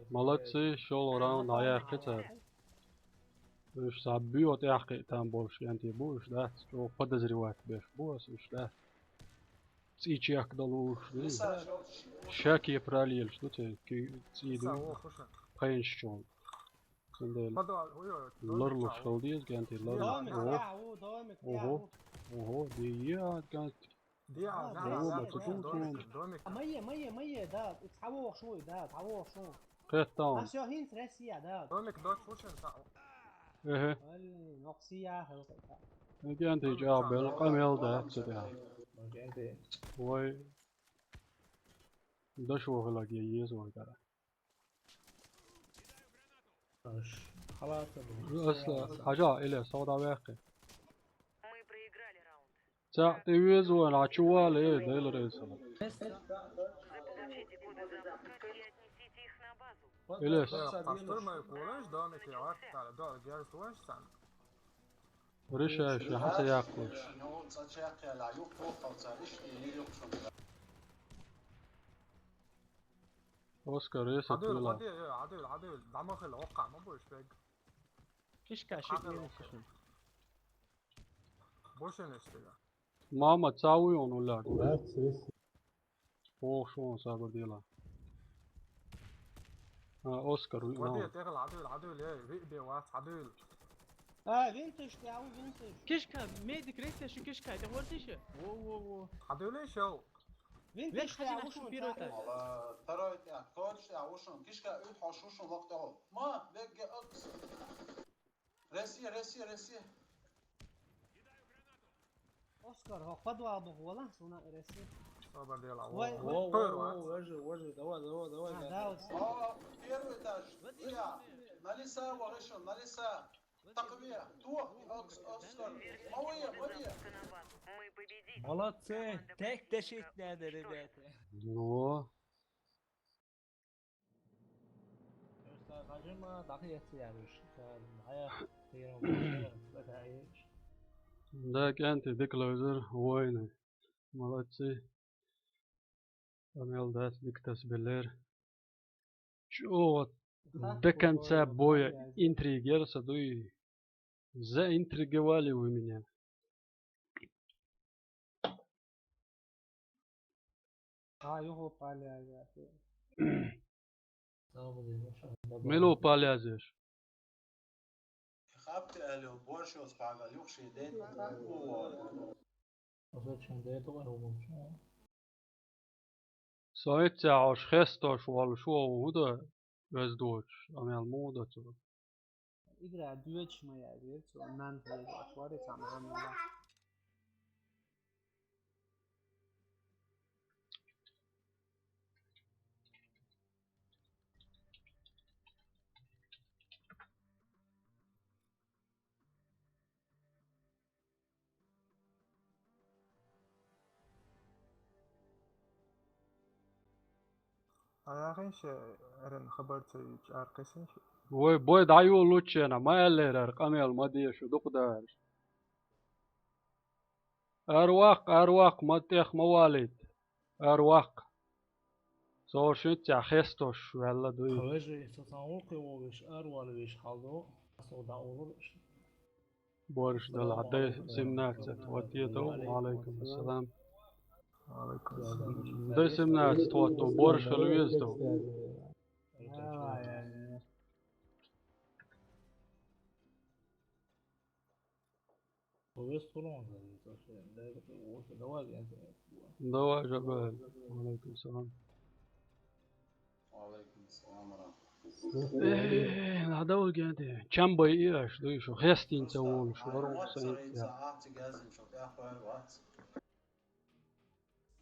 молодцы, шолгӀа раунд дӀаяьккхи цара. Уьш цхьа буьо тӀаьхьакхиъна там болуш кӀанте бу, уьш дац, чӀогӀа подозревать беш бу ас, уьш дац. ЦӀий чехка долуш ду. Шаке пролелаш ду те, ки-, цӀий ду. Пхенаш чӀогӀа. Цундела ларлуш хила деза, кӀанте, ларлуш. Домик тӀехь ву, домик тӀехь ву. Ого, ди я, кӀанте. Ма е, ма е, ма е, да, цхьа вогӀуш вуй, да, цхьа вогӀуш ву. Кхетта он. Ас йо хӀинца Россия, да. Домик доч ву шен цхьа. Эхе. Али, ноксия, хелка. КӀанте чӀагӀбелла, къамел дац цу тӀехь. Вай. Дошо хиларг е еза вай кара. Аш. Халата бу. Ас, хьажа, или согӀа ваьккхи. Мы проиграли раунд. ЦаӀ тӀе веза вайн, а чу вала, э, Дела реза. Заполучите коды запуска и отнесите их на базу. Или. Кастур май кулаш, да, не кират, да, да, герс ваш сан. Решаешь, я хьан ца яккхалаш. Оскар, если Хьадуьйла, хьадуьйла, хьадуьйла, хьадуьйла, дӀа ма хила, оккха ма бу уьш бег. Кишка шиъ Хьадуьйла, вийна оккха. Бошен эш тега. Мама, цхьа вуй он уллаг? Вац, вис. Ох, шо он сабар дела. А, Оскар, вуй, Ваде, мама. Тегал, хьадуьйла, хьадуьйла, э, ви де вац, хьадуьйла. А, винтыш, я, у винтыш. Кишка, медик, рейс, я, шу кишка, это вот ещё. Во, во, во. Хьадуьйла, шо. Винтыш, я, у шун пирот. Второй, я, точно, я, у шун. Кишка, уьд, хьо, шу, шун, лак, тегал. Ма, бегге, окс. Россия, Россия, Россия. Оскар, хӀокху подвал буху вала, суна Россия. Собар дела. Вай, во, вай. Во, во, во, вожи, вожи, давай, давай, давай, А, давай. Да, вот. О, первый этаж. Я. На леса, Варишин, на леса. Такве, тух, Окс-, Оскар. Мавия, Мавия. Мы победили. Молодцы. Так дышить надо, ребята. Ну. Да, кӀанте дика ловзар, воины. Молодцы. Къамел дац, дика тасабеллера. ЧӀогӀа До конца боя интригер са дуй. Заинтриговали вы меня. А, юху паляза. Милу палязеш. Хапти алё, боршос пагал юхши ден. Зачем да это? Со эццехь хьо хестош волуш ву хӀун до веза доцуш, амел муха до цо? Игра доьдуш ма яздира цо, нан хьежош вара цхьа махьаммала. Аяхин ше эрен хабар ца йича аркхесин ше. Вай, бой дӀайолуччена, ма аьллера, ара къамел ма де шу, дукха дараш. Ара ваккха, ара ваккха, ма тӀех ма валийта. Ара ваккха. Со шинццехь хестош ваьлла дуй. Хавежа, со цхьа гӀуллакхе вогӀуш, ара валавеш хьал ду, со дӀаолура. Борш далахь, дай семнадцать, вот это, ва алейкум ассалам. Дай семнадцать, вот то, борш хила веза то. Давай, Жабраил. Ва алейкум салам. Ва алейкум салам ва рахматуллах. Э, надо угенде. Чамбай и аш, дуй шу, хестинца волуш, вару сайца.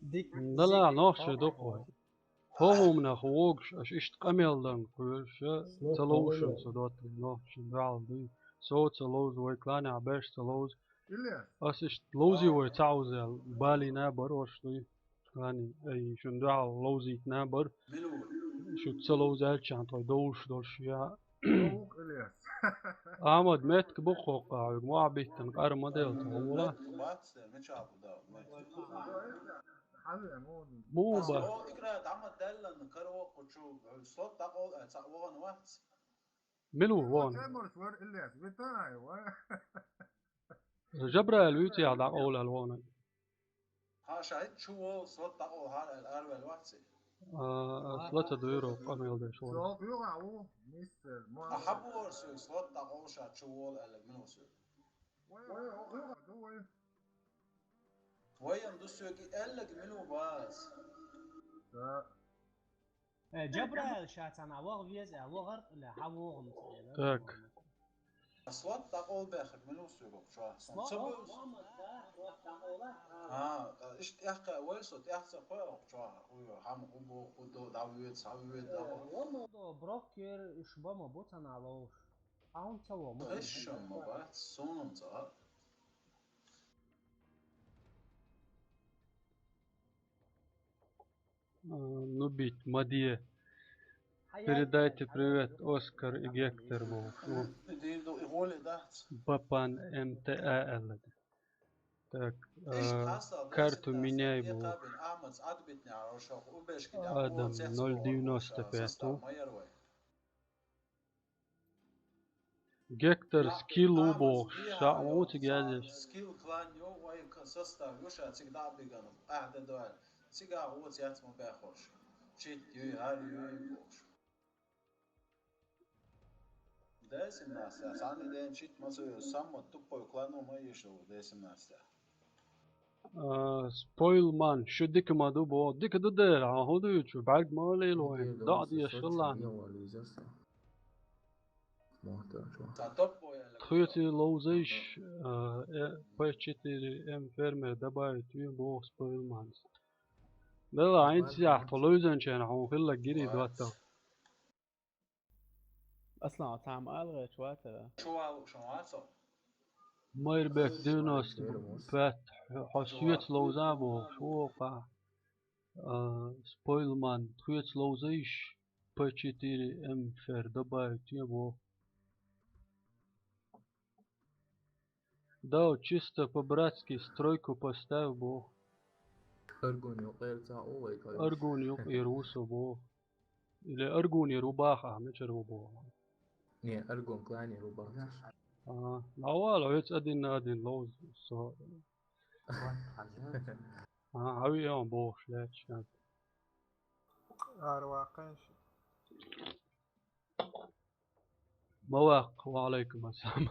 Дала нохча дукха вай. ХӀокху хӀуманах вогуш, аша иштта къамел дан кхоьруш, ца ловзуш со доттагӀа нохчашна дуьхьал дуй. Со ца ловза, вай кланехь берш ца ловза. Аса иштта ловзий вай ца Ӏовзаьлла, балийна а бара ош дуй. Клани, ай, шуна дуьхьал ловзийтина а бара. Шуьца ца ловзаьллачхьана тхой довлуш долуш я. Ахьмад, меттиг бу кхоккха, хьоьга мохь биттина къар ма делла, хьо вула. Муха бара? Мила ву вон? Жабраил вуьйцу яхьа дӀакъовлал вон? Хьан ша хӀинца чу волу, слот дӀакъовла хьара аьлла, араваьлла вац и? А, слот ца дуьйру, къамел деш волу. Со хьоьгахь ву, мистер, ма. А хьан бохура соьга, слот дӀакъовла ша чу волу аьлла, мила ву соьга? Вай, хьо хьоьгахь ду вай. Вайна ду соьга и аьлларг мила ву бац? Да. Э, Джабраил ша цхьана ваха веза аьлла, вахар а ле, хьан вогӀу ца аьлла. Так. Слот дӀакъовлабаьхира мила ву соьга чохь? Слот? Ца бевза? А, иштта тӀехь кхаьа вай со, тӀехь ца кхоьа оха чохь? Уй, хьан хӀун боху, хӀун до, дӀавоьду, схьавоьду, дӀавоьду. Вон ма до, брокер, уьш бан ма бу цхьана ловш. Хьан хӀун ца во ма бу? Хезаш ма бац, суна-м цкъа. А, ну бить, Мадье. Передайте привет Оскар и Гектор боху. Бапан М Т А аьлла. Так, а, карту меняй боху. Адам ноль девяносто пять. Гектор скилл ву бохуш, ша ма ву цига яздеш. Скилл клан ю, вай к-, состав ю, ша цига дӀа а бигана, ахь де дойла. Цигахь вуо ца яц ма баьхурш. Чит юй, хӀара юй бохуш. Десимнадцать, цхьанна ден чит ма ца ю, самма тупой клан ву ма еш ву десимнадцать. А, Спойлман, шу дика ма ду боху. Дика ду дера, хьан хӀун дуьйцу? БӀаьрг ма лело вайн. ДоӀа дезаш хилла. Тхоьца ловзийш, а, э, П четыре М фермер добавить ве боху Спойлманс. Дела, хӀинца яхь, тхо ловзанчарна хьуна хилла гири доттагӀа. Аслан, цхьа ма ала гӀерташ вацара? Майрбек девяносто пять, хьо соьца ловза бохуш, вокха. А, Спойлман, тхоьца ловзийш, П четыре М фер добавить е боху. Дав, чисто по-братски стройку поставь боху. Аргун юкъера ца у вай кайф. Аргун юкъера ву со боху. Или Аргунера ву баха, мичара ву боху? Не, Аргун кланера ву баха. А, лавала, вец один на один лоуз со. А, ави он бохуш лаьтташ. Ара ваккхийша. Ма ваккха, ва алейкум ассалам.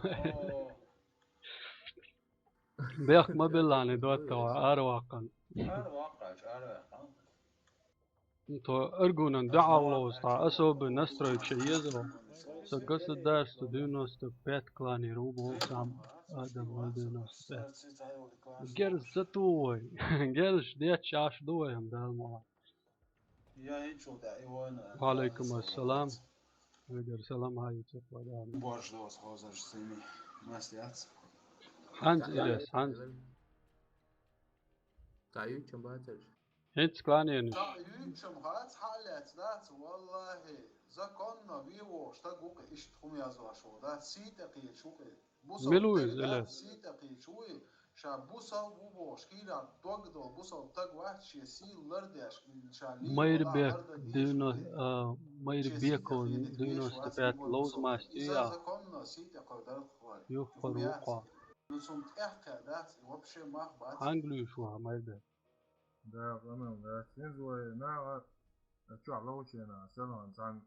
Бехк ма билла, не доттагӀа, ара ваккхана. Ара ваккхача, ара ваккхана. То Аргунан дуӀа лоуз, тха особый настройка ше еза. Со государство девяносто пять кланера ву боху сам, Адам вал девяносто пять. Герз ца туху вай. Герз детташ Ӏаш ду вай хӀама, Дала мукъ лахь. Я хӀинцул тӀаьхьа и вайна. Ва алейкум ассалам. Вегар салам хьаийцира вай. Борш доцу хозарш зими. Мас яц. ХӀанз, Илес, хӀанз. Ца юьйчам бацарш. ХӀинца кланенаш. Ца юьйчам хац, хьа а лаьцна дац, валлахӀи, законно вевош стаг ву-кх, иштта хӀума яздеш ву, дац, сий тӀе кхеташ ву-кх. Мила ву иза, Илес? Сий тӀе кхеташ ву и, ша бусалба ву бохуш, кийра дог долу бусалба стаг вац, шен сий лардеш, ша лийна Майрбек лардан девяносто, а, Майрбеков девяносто пять ловза маста ю я? Иза законно сий тӀе кхоьллинарг хилар. Юххара ву кхо. Ну, цунна тӀехь кхаьа дац, и вообще мах бац. Хьанга луьйш ву хьан Майрбек? Да, къамел дац. ХӀинца вай наха чохь ловчийна, селхана цхьаьна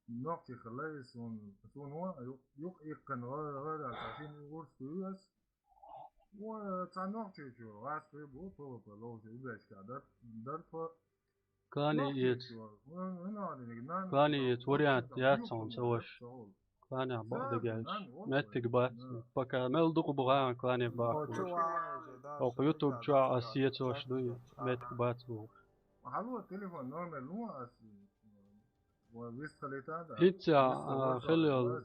нохчи хилла иза суна, суна ван, юкъ-, юкъа иккхина гӀар-, гӀар дац, цхьа шина урс дуьйцу. Вон, цхьа нохчичо, гӀаскхи бу, ПВП ловчу, уьбешка дар, дар тхо. Кани эца. Нохчичо, вон, вон, вон, вон, Кани эца вариант яц хьуна ца ваша. Кланехь бакъдерг аьлча, меттиг бац. Пока мел дукха бу хаан кланехь баккхуш. Оха YouTube чохь ас ецош дуй, меттиг бац бохуш. Алло, телефон номер лун ас. ХӀинца, а, хила йолу,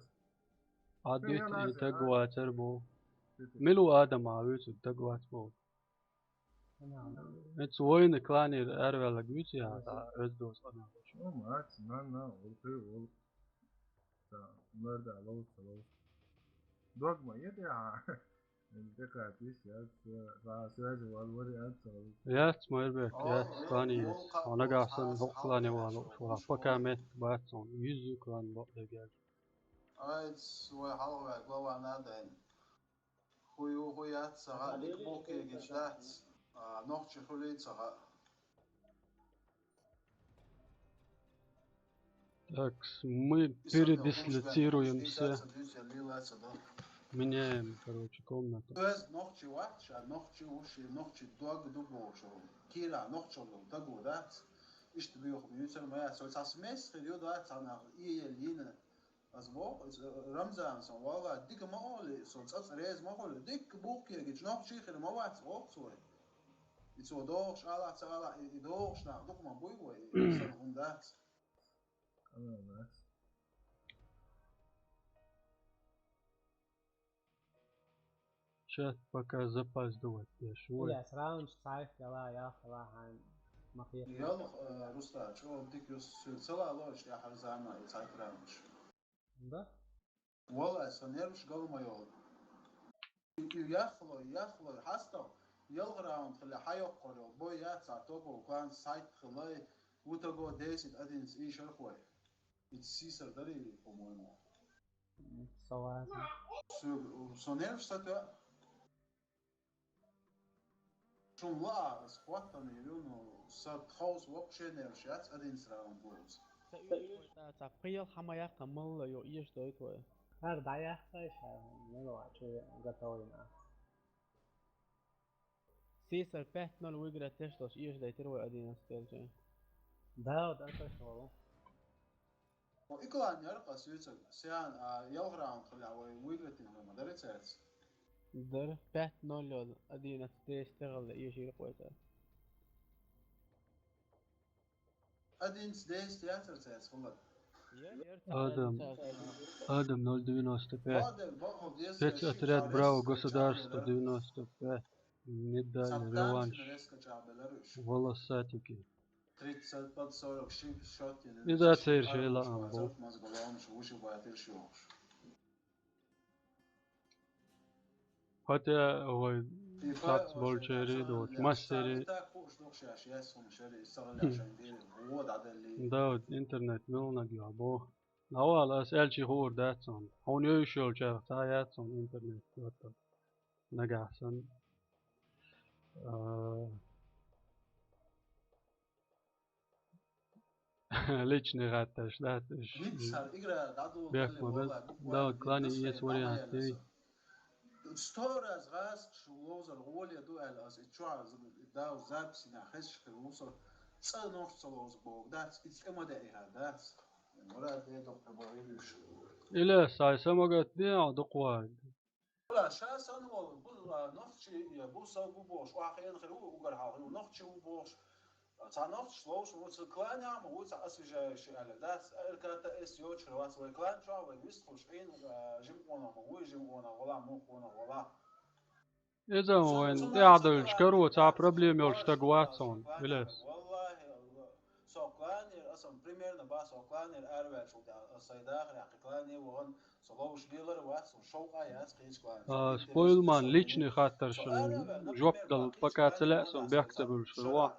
а, дуьту и таг вацар бу. Мила ву Адам а вуьйцург таг вац бу. ХӀинца вайна кланера араваьлларг вуьйцу я, а, оьзда доцу къамел. О, мац, на, на, улхи, ул. Та, мер да, ловца, ловца. Догма, е тӀе, а? Текхатиш, яц, ва, связи вал, вари, яц, вал. Яц, Майрбек, яц, клани яц. Хьо нагахь санна хӀокху клане валуш вара. Пока меттиг бац хьуна. Юьззу клан бакъдерг аьлча. Айц, вай хьалхаваьлла глава надо. ХӀу ю, хӀу яц, ца хаьа, дика бухкегаш дац. А, нохчи хуьлий, ца хаьа. Так, мы передислоцируемся. Меняем, короче, комнату. Оьзда нохчи вац, ша нохчи ву, шен нохчи дог ду бохуш. Кийра нохчалла даго дац. Иштта боьха буьйцур ма яц. Цхьа смесь хир ю дац, цхьа нах иэла йина. Ас боху, иза Рамзана сан, валлахӀи, дика ма олий, со цӀа-цӀа реза ма хуьлу, дикка бухкегича нохчий хир ма вац, боху цо. И цо дохуш алахь, ца алахь, и, и дохуш нах дукха ма буй вай, и сан хӀума дац. Ана дац. Чат пока запаздывать деш ву. Ильяс, раунд цхьайх яла, ялх яла хьайн ма хета. Ялх, э, Рустам, чӀогӀа дика юс, соьга ца лалош, тӀаьхьара зама и цхьайтта раундаш. Да? Валлай, сан нерваш гал ма йолу. И, и яхлой, яхлой, хьастагӀа, ялх раунд хилла хьайоккхур йолу бой яц, цхьа того клан сайт хилай, ву таго десять одиннадцать ийшар хой. Иза сийсар дарий, по-моему. М, согласен. Со, со нерваш сатоьа. Шун лаа, ас хӀоттам йир ю, ну, са тховса вообще нерваш яц, одиннадцать раунд лоцу. Ца уьйраш вай, цхьа пхи-ялх хьама яккха малла йо, эшадойту вай. ХӀара дӀаяьккхай ша, мила вац, чу готовина. Сесар пять ноль выиграть деш долуш эшадайтира вай одиннадцать элча. Да, да, точно валу. Хьо и клан яра-кх ас вуьйцург, Сиан, а, ялх раунд хилла вай выиграть дина хир ма дарий цаьрца? Дара. Пять ноль йолу, одиннадцать десять тӀехула эшийра-кх вай цара. Одиннадцать десять яцара цаьрца хилар. Адам, Адам ноль девяносто пять. Спецотряд Браво, государство девяносто пять. Медаль, реванш. Волосатики. И да, церан шайла ам бу. Хотя вай цхьацца болчерий доцу, массерий. Шаьш яц хӀума шари, исцагӀалла шайн дийри, гӀо дӀадалли. Да, интернет мел наг йо бо. Навал ас аьлчи хуур дац хьуна. Хьуна йойш йолчарах цхьа яц хьуна интернет. Вот так. Нагахь санна. А, личный хаттарш дац уж. Бех ма бел. Да, клани есть вариант. Сто раз гӀаз шу ловзар гӀоле ду аьлла ас, и чуьра дав записи на хезаш хир вусар, цӀа нохч ца ловза боху дац, и цӀе ма даиха дац. Мурад де доккха боху. Или сай самагат де, а, дукхвар. Ша санна волу, бу, а, нохчи, я бу сов бу бохуш, охьахиъна хир ву, угар хьалха ву, нохчи ву бохуш. Цхьа нохчаш ловш ву, ца кланя ма ву, цхьа освежающий аьлла дац, эрката эс йочур вац, вай клан чохь вай вистхуш, Ӏийна, а, жимкъонах ма вуй, жимкъонах вала, мухкъонах вала. Иза вайн тӀаьхьадуьллуш каро цхьа проблема йолуш стаг вац хьуна, Илес. Валлахи, Аллах. Со кланера, аса примерно ба, со кланера араваьллачул тӀаьхьа, аса сайн дахар яьккхи клане вахана, со ловш лелар вац, со шовкъа яц кхечу клане. А, Спойлман, личный хаттаршна жоп дала, пока ца лаьа, со бехк ца буьллуш хир ву.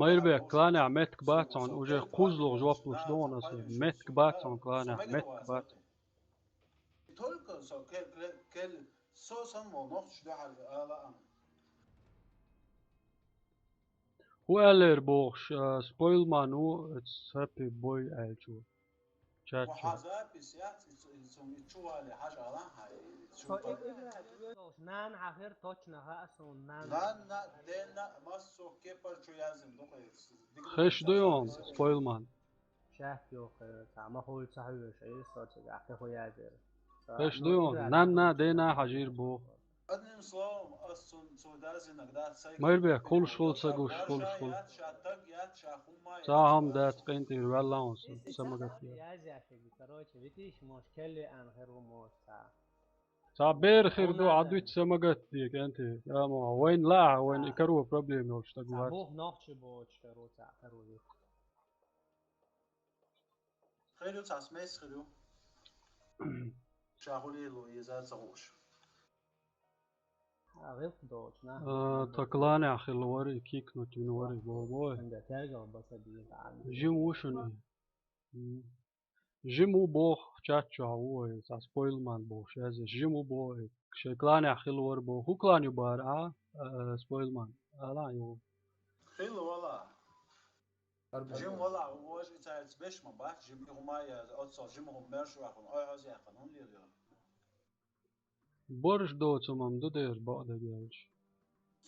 Майрбек, кланехь меттиг бац хьуна, уже кхузлух жоп луш ду хьуна аса, меттиг бац хьуна кланехь, меттиг бац. Только со ке-, ке-, кел-, со санна волу нохчаш дуьхьал ала ам. ХӀун аьллера бохуш, а, Спойлман ву, оцу Happy Boy аьллачо? Чат чу. Хьан запись яц, и цу, и цу, и чу вале хьажа ала, хьан, и чу. Нана хьан хир точно хаьа суна, нана. Нана, дена, массо кепар чу язйина ду кхуьнца. Хеш ду йону, Спойлман? Шаьтта йоху, цхьа ма хуьлу ца хьоьжуш, ай, со цига, ахь кхин хӀун язйира. Хеш ду йону, нанна, дена хьажийра боху. Одним словом, ас цун, цун дазинаг дац, сайга Майрбек, кхулуш хуьлу, ца гуш, кхулуш хуьлу. Ша таг яц, ша хӀумма яц. Цхьа хӀума дац, къинтӀера ваьлла хьуна со, ца ма гатде. Язъяхиг, короче, витийш, мош келли ан хир ву, мош цхьа. Цхьа бер хир ду, Ӏа дуьту, ца ма гатде, кӀентий. Амма вайна лаахь, вайна и каро проблема йолуш стаг вац. Цхьа бух нохчи боцуш каро, цхьа каро ю. Хир ю, цхьа смесь хир ю. Ша хӀун лело еза ца хууш. А, гӀилкх доцу, на. А, тхан кланехь хилла вара и, кикнуть вина вара и, боху бой. Анда тергал баса дийна. Жим ву шуна. М. Жим ву боху, чат чохь ву вай, цхьа Спойлман бохуш язъеш. Жим ву боху, и шайн кланехь хилла вара боху. ХӀун клан ю бара, а, а, Спойлман? Ала ю. Хилла вала. Жим вала, вожа и цаьрца беш ма бац, жим и хӀума яз, оццал жим хӀума мерш вахана, ой хьоза яьккхина, хӀун лелайо? Борш доцу хӀумам ду дера бакъдерг аьлча.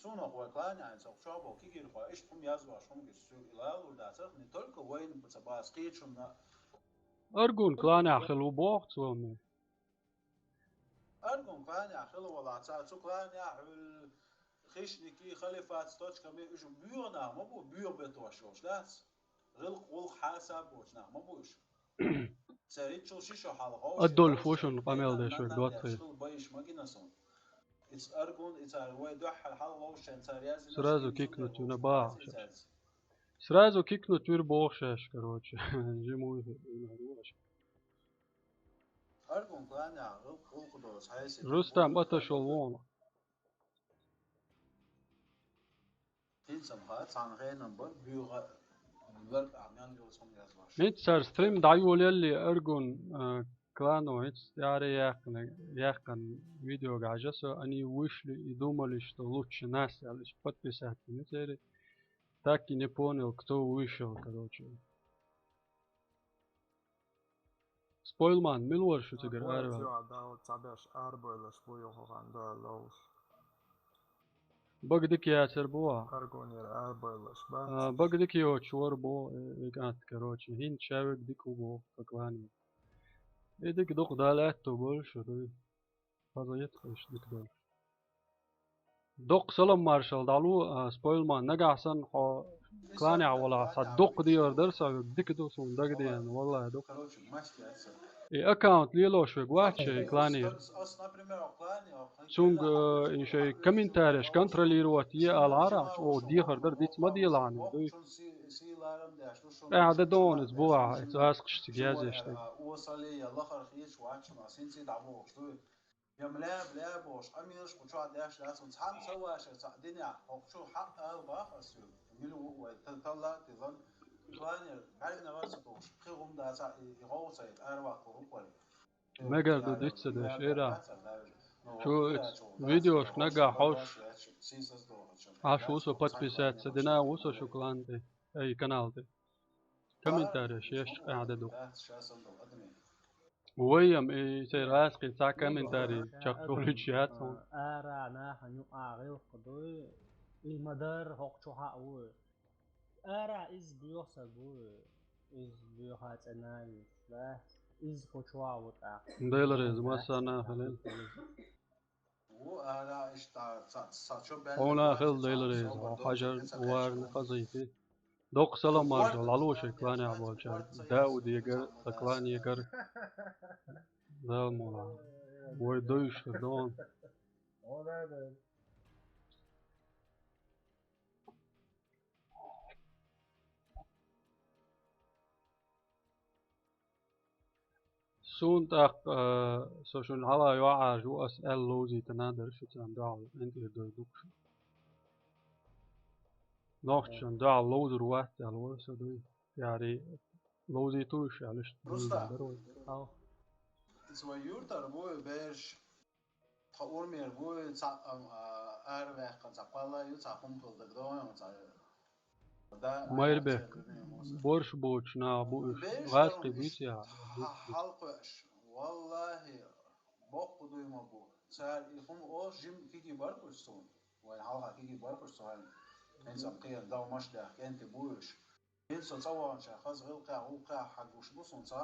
Суна вай клане хьайна цхьа чохь бо кигирхой, иштта хӀума язваш хӀума гира, цу и лалур дацара, не только вайна ца бац кхечунна. Аргун кланехь хилла ву боху цо ме. Аргун кланехь хилла валахь, цара цу кланехь хьуьлла хищники, халифат, точками, уьш боьха нах ма бу, боьха бетош йолуш дац. ГӀилкх, гӀуллакх хьасаб боцу нах ма бу уьш. Церан иччул ши шо хьалха Адольф ву шуна къамел деш верг, доцхий. Хила байш ма гина суна. Иза аргун, и цара вай дуьххьара хьалха вовшашна цара яздина. Сразу кикнуть вина бахьа шаьш. Сразу кикнуть вира боху шаьш, короче. Жимуй хир вина боху шаьш. Аргун кланехь гӀуллакх, гӀуллакх доцу хьайсина. Рустам Аташев вон. ХӀинца-м хаьа, цхьана хенам бара, буьйха ларг а мел йолу цхьана язваш. ХӀинца цара стрим дӀайолаелли, Аргун, а, клано хӀинца тӀаьхьара яьккхина, яьккхина видеога хьажа со, они вышли и думали, что лучше нас, аьлла, подписаться церан. Так и не понял, кто вышел, короче. Спойлман, мила вара шу цигара араваьлла? Цхьаберш арабевллаш бу юха хан дан ловш. Бага дика яцар бу а? Аргунера арабевллаш бац. А, бага дика йоцуш вара бу, э, э, кӀант, короче. ХӀинца ша верг дика ву боху, тхан клане. И дика дукха Дала аьтто болуш шу дуй. Хаза яц-кх иштта дика долуш. Доккха салам маршалла дӀалу, а, Спойлман, нагахь санна хьо кланехь валахь, цхьа дуккха дехар дара со, дика ду суна дагадеана, валлахӀи, дуккха. И аккаунт лелош верг вац шайн кланера. Цуьнга, э, и шайн комментареш контролировать е алахьара, оха дехар дара, диц ма делахьана, дуй. ТӀаьхьа дан догӀу иза бу ахьа, иза аскъаш цига язъеш ду. Я мля, бля, бохуш, къамелаш кху чохь деш дац, цхьаьна ца ваша, цхьаъ динехь, хӀокху чу хьаъ ала баха ас соьга. Мила ву вай, та-, талла а тилан, кланера, бӀаьргана ваца тухуш, кхин хӀума дац, и, и гӀовгӀа ца йита, араваккхур ву вай. Мегар ду дицца деш, эра. Чу видеошка нагахь хьовш, Ӏаш ву со подписаться, дина ву со шу клан тӀе, ай, канал тӀе. Комментарий еш къаьхьа де ду. Вайам и церас кхин цхьа комментарий чекхдолуьйтуш яц хьуна. Ара нахана юкъа гӀиллакх ду, и ма-дарра хӀокху чу хьаъ ву. Ара иза боьха саг ву, иза боьха цӀена ю, да? Иза хӀу чохь ву тӀаккха. Делара иза массарна а хилла. Ву ара иштта ца, ца чо баьлла. Хьуна хилла делара иза, хьо хьажар варна хазийти. Доккха салам маршалла, хьало шайн кланехь болчара. Даудегара, сан кланегара. Дала мула. Вай дуйш хир ду. Суна тӀаккха, а, со шуна хьала йоӀаржа ву ас аьлла ловзийта надара шу царна дуьхьал, эн тӀера дой дукха шу. Нохчашна дуьхьал ловзур вац аьлла вара со дуй. Яри ловзийта вуьш аьлла иштта Рустам. Дара вай. Хьо. Иза вай юьртара бу берш. Тхан урмера бу, цхьаъ, а, араваьккхина цхьа кхолла ю, цхьа хӀума хила дагадогӀу, цхьа, да, Майрбек, церан дуьне муса. Борш боцуш наха бу уьш. Берш гӀазкхий буьйцу яхьа? Хьа-, хьалакхоьуш. Валлахи, боккха дуй ма бу. Цара и хӀума олуш жима киги баркуш суна. Вайн хьалха киги баркуш суна. ХӀинца кхера дав машдех кӀентий бу уьш. Ил со цӀа ваханчохь хаза гӀиллакхехь, гӀуллакхехь хьагуш бу суна цхьа.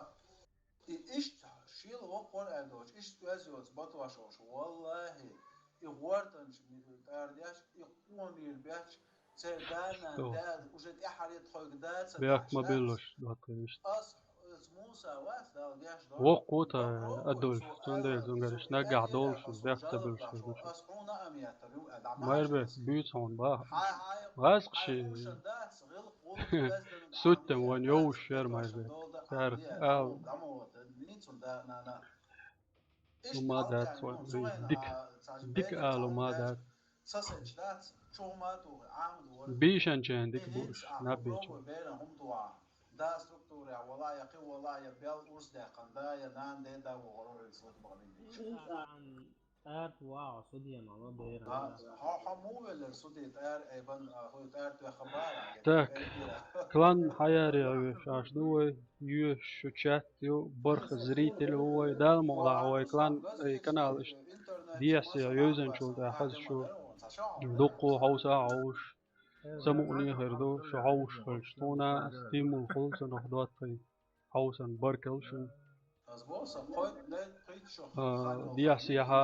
И иштта шел воккхур аьлла доцуш, иштта оьзда йоцу батош олуш. Валлахи, и гӀортанча тӀара деш, и къонийр бетташ, церан да-нана, да, уже тӀаьхьара тхойга да ца бехк ма биллуш, даккхий иштта. Ас, ас Муса вац, Дала геш до. Воккху та адуш, цундела зунгар иштта наггахь долуш, бехк ца биллуш хир ду. Ас хьуна а меттар ю, а дӀа Майрбек, буьйцу хьуна баха. ГӀазкхий ши. Сутта вайн йовш шер май бе. Цара ала. ХӀума дац вайн. Дика, дика ала хӀума дац. Бийшанчен дика бу уьш, наб бийча. Да, структурехь вала, я кхин вала, я бел урс даьккхина, да, я нана, де, да, вогӀур, иза лата бахьана. ТӀаьрта вагӀа, судья ма ма бера. Хьо, хьо муха веллера судья тӀара, ай бан, а, хӀу тӀара тоьхна бара? Так, клан хьаяре йоьш аш ду вай, йоьш шу чат ю, барх зритель ву вай, Дала мукъалахь вай клан, ай канал иштта дехьа йовзанчул тӀаьхьа хаза шу дуккху хьовса а хьовш, самукъане хир ду, шу хьовш хилча, тхуна стимул хуьлу цунах доттагӀий. Хьовсан баркалла шуна. А, дехьа-сехьа,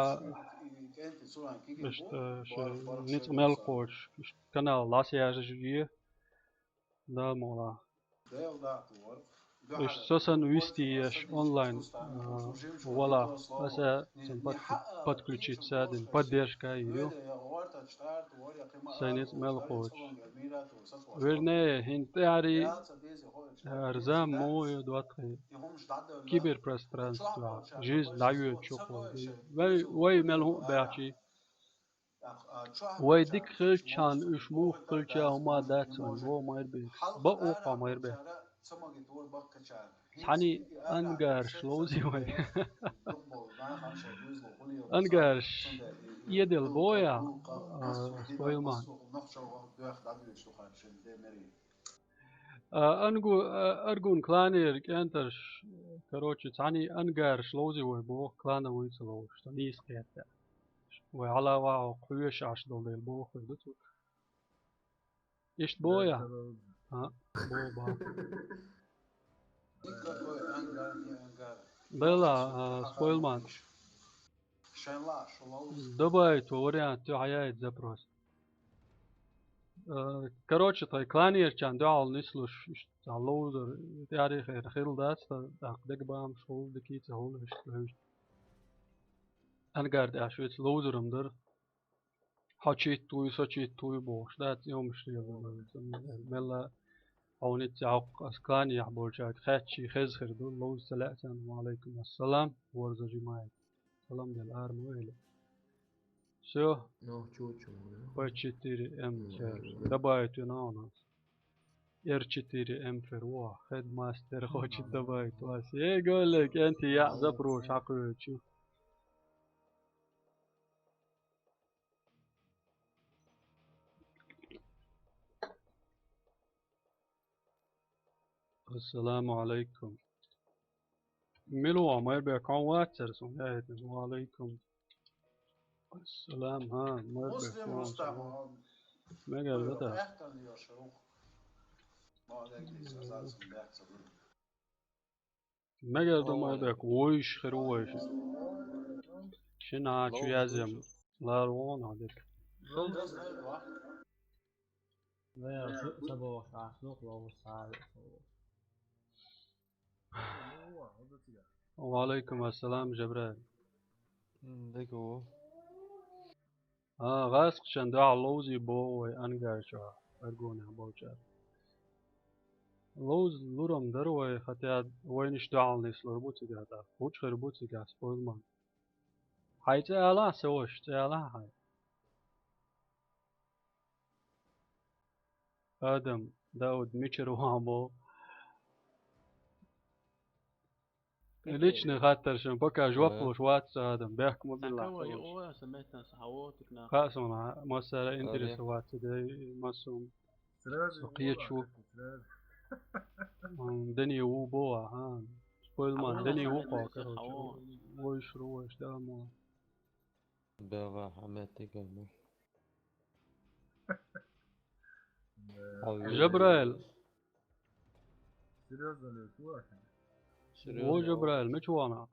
иштта, шайн ницкъ мел кхочуш, иштта канал ласъяжаш е. Да, мола. Иштта со санна висте еш онлайн, а, вала, аса сан под-, подключиться дина, поддержка йир ю. Сайн ницкъ мел кхочуш. Вернее, хӀинца тӀаьхьарий, Арзан мо ю доттагӀий киберпространствехь жизнь дӀайоьдучу хьуна. Вай, вай мел хӀуъа баьхчий. Вай дика хилчхьана, уьш муха хилча а хӀума дац вайн, бо майрбе. Бакъ ву хьо майрбе. Цхьаьний ангарш ловзий вай. Ангарш эдел боя, а, стойлман. А, ангу-, а, аргун кланера кӀентарш, короче, цхьаьний ангарш ловзи вай боху, клана вуй ца ловзуш, со нийса кхетта. Вай хьала вахьа хьоьжуш Ӏаш долу дела боху хир ду цу. Иштта бо я? А, бо, бо. Дела, а, стойлман. Добавить во вариант, тӀе хьаяйта запрос. Э, короче, тхайн кланерчан дуьхьал нислуш, иштта ловзар, тӀаьхьарий хир дац, тӀаккха дегабамаш хуьлу, дикий ца хуьлу, иштта левшта. Ангар тӀехь шуьца ловзарам дара. Хьо читтуй, со читтуй бохуш, дац, йомаш лело. Мелла хьуна ца хьокху ас кланехь болчаьрга хаьттича хеза хир ду, ловза ца лаьа царна, ва алайкум ассалам, ворза жимай. Салам дел арма вели. Всё. Ну, чучу. П четыре М Фер. Добавить вина у нас. Р четыре М Фер. О, хедмастер хочет добавить вас. Эй, Голик, энти я запрос, хакуючу. Ассаламу алейкум. Милуа, майрбек, хьан вацар сон, яхӀитин. Ва алейкум. Ассалам, хӀа, майрбек, Муслим ва Мустафа. Мегар да да. Бехтан йошу. Ма алейкум, сазан сун бехтан. Мегар ду майрбек, войш хир войш. Шина чу язем. Лар вон адик. Ва алейкум ассалам, Жабраил. М, дагу. А, гӀаскхичан дуьхьал ловзий боху вай ангарчохь, аргонехь болчара. Ловза лурам дара вай, хӀатта вайнаш дуьхьал нислур бу цигахь тӀаккха. Гучхир бу цигахь спойзман. Хьайн цӀе алахьа, сан ваша, цӀе алахьа хьайн. Адам, Дауд, мичара ван боху? Личный хаттар шун, пока жоп луш вац ца Адам, бехк ма билла. Хаа суна, массара интересно вац ца дай, массум. Со кхеташ ву. М, Дани ву боху, а? Спойзман, Дани ву кхо, короче. Войш ру, войш, да, мо. Бега, Ахмед, тига, мо. Жабраил. Серьёзно ли, чувак? Серьёзно. О, Жабраил, мича вахана?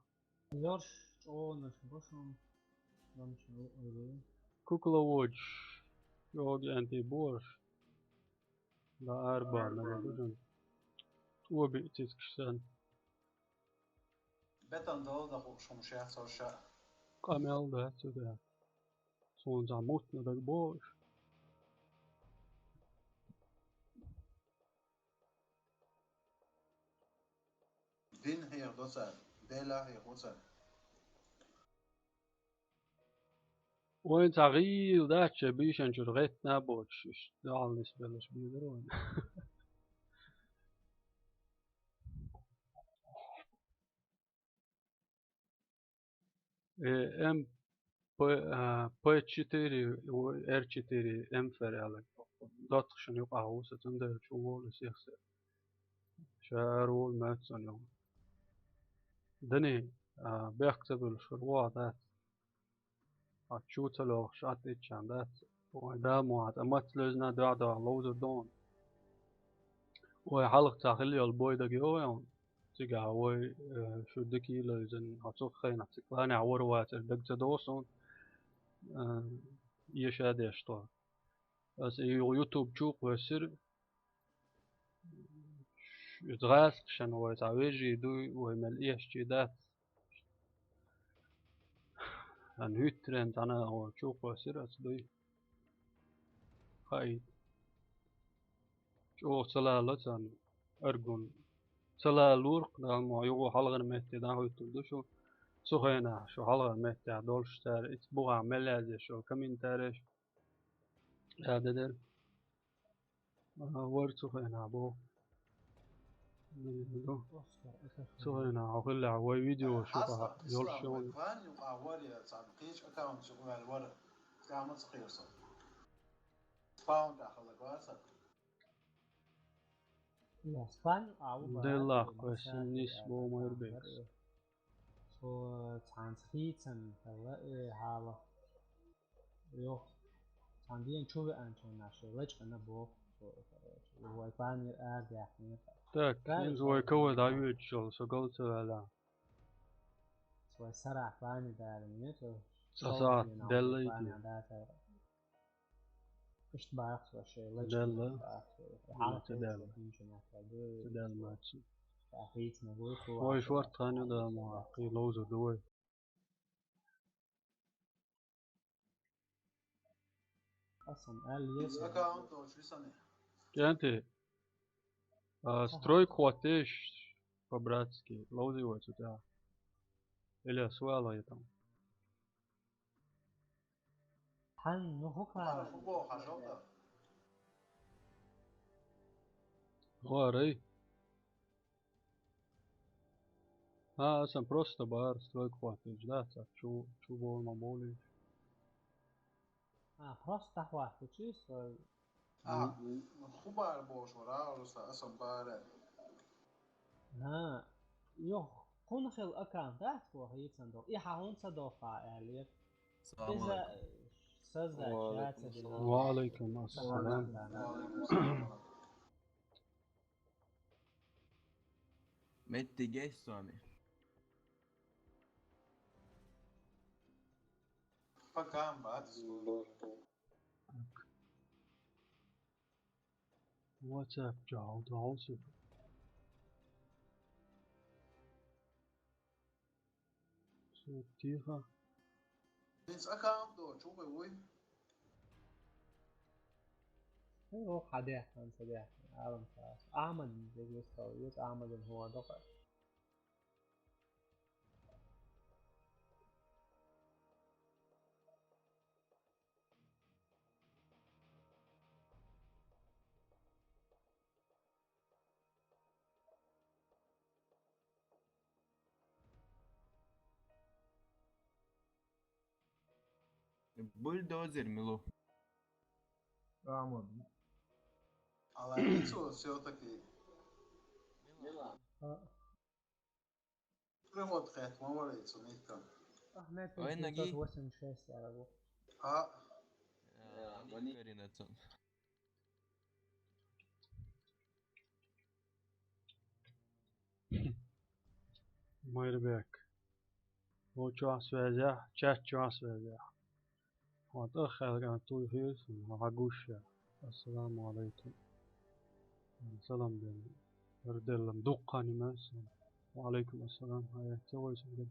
Йорш, чӀогӀанаш бу шун. Кукла водж. ЧӀогӀа анти бош. Да арба, нагадужан. Оби цицкаш сан. Бетан долу да хууш хӀума шех цо ша. Къамел дац цу тӀехь. Суна цхьа мутна даг бохуш. Дин хьехадо цара, Дела хьехаво цара. Вайн цхьа гӀийла дац, шайн бийшан чуьра гӀеттина а боцуш, иштта дуьхьал нисбеллаш бийр дара вайн. Э, М П, а, П четыре, Р четыре, М Ф Р аьлла. ДоттагӀашна юкъахь ву со, цундела чу волу сехсар. Ша ара волу моьтту сан юкъа. Дани, а, бехк ца буьллуш, хӀара вогӀа дац. Хьо чу ца лохуш, атта итчан дац. Вай да мо хьан, ткъа мац левзина дуьхьа-дуьхьа ловзур ду хьуна. Вай хьалха цхьа хилла йолу бой дага йогӀу хьуна? Цигахь вай, э, шу дика йилайзина, хьо цу хенахь цига планехь вара вацар дага ца догӀу суна, э, эша а деш тхо. Аса и YouTube чу а кхоьссира. Иза гӀаскхашна вай цхьа вежарий дуй, вай мел эшчий дац. Сан хӀуьттаренна цхьана а чу кхоьссира аса дуй. Хаийта. ЧӀогӀа ца лалло царна аргун. Ца лаллург, Дала мо юха хьалхара метте дӀахӀуьттур ду шу. Цу хенахь шу хьалхара меттехь долуш цара, иза бухахь мел яздеш йолу комментареш. Ша де дера. Ага, вара цу хенахь боху. Цу хенахь хьо хиллехь, вай видео шу тӀехь йолуш ю. Спам а ву. Деллахь, кхоьссина нисбо майрбекас. Цо цхьаьнца хийцина хилла, э, хьала. Йо, цхьана дена чу веанчунна шу лачкъана боху. Вай планера арадаьккхина. Так, хӀинца вай кавай дӀавоьдуш йолу, со гал ца ваьлла. Вай сарахь плане далийна, цо. Цхьа сахьт делла и те. Иштта бахьа со шайн лачкъана. Делла. Бахьа со. Хьала ца делла. Ца делла, маца. Вай шортта хан ю да ма, кхин ловзур ду вай. Аса аьлла еза. КӀентий, а, стройка хӀоттийша по-братски, ловзий вай цу тӀехь. Или ас вала я там. Хьан, ну, хӀу кхаьра. Хьан хӀу боху, хьан жоп да? Гуарай. А, асан просто бара стройка хӀоттийча, да, цхьа чу, чу боху ма боху. А, просто хӀоттийча стройка. А, хӀу бара бохуш вара, Руслан, асан бара. ХӀа, юха кхунна хилла аккаунт дац боху, хӀинца доху. И хьан хӀунда ца доху аьлла. Салам алейкум. Создать. Ва алейкум ассалам. Ва алейкум ассалам. Меттигей с вами. Пока, бац. WhatsApp чу хьалдовлу со. Со тихо. ХӀинца аккаунт доцуш ву хӀара вуй? Хьо хьан даьккхина, ца даьккхина, алам цас. Ахьмадна деза вистхила, иза Ахьмадна хӀун доккха. Бульдозер, Милу. Амин. Алан цо всё-таки. Милан. А. Прямо вот хет, ма варай цу никам. Ахмед, ой, ноги. Пятьсот восемьдесят шесть, я рабу. А. А, они Карина цун. Майрбек. Хьо чохь связь яхь, чат чохь связь яхь. Хьо тӀехь хаьлган туй хир, хьо хьан гуш я. Ассаламу алайкум. Салам делла. Ар делла дуккха нима. Ва алайкум ассалам. Хьая, ца вай сан делла.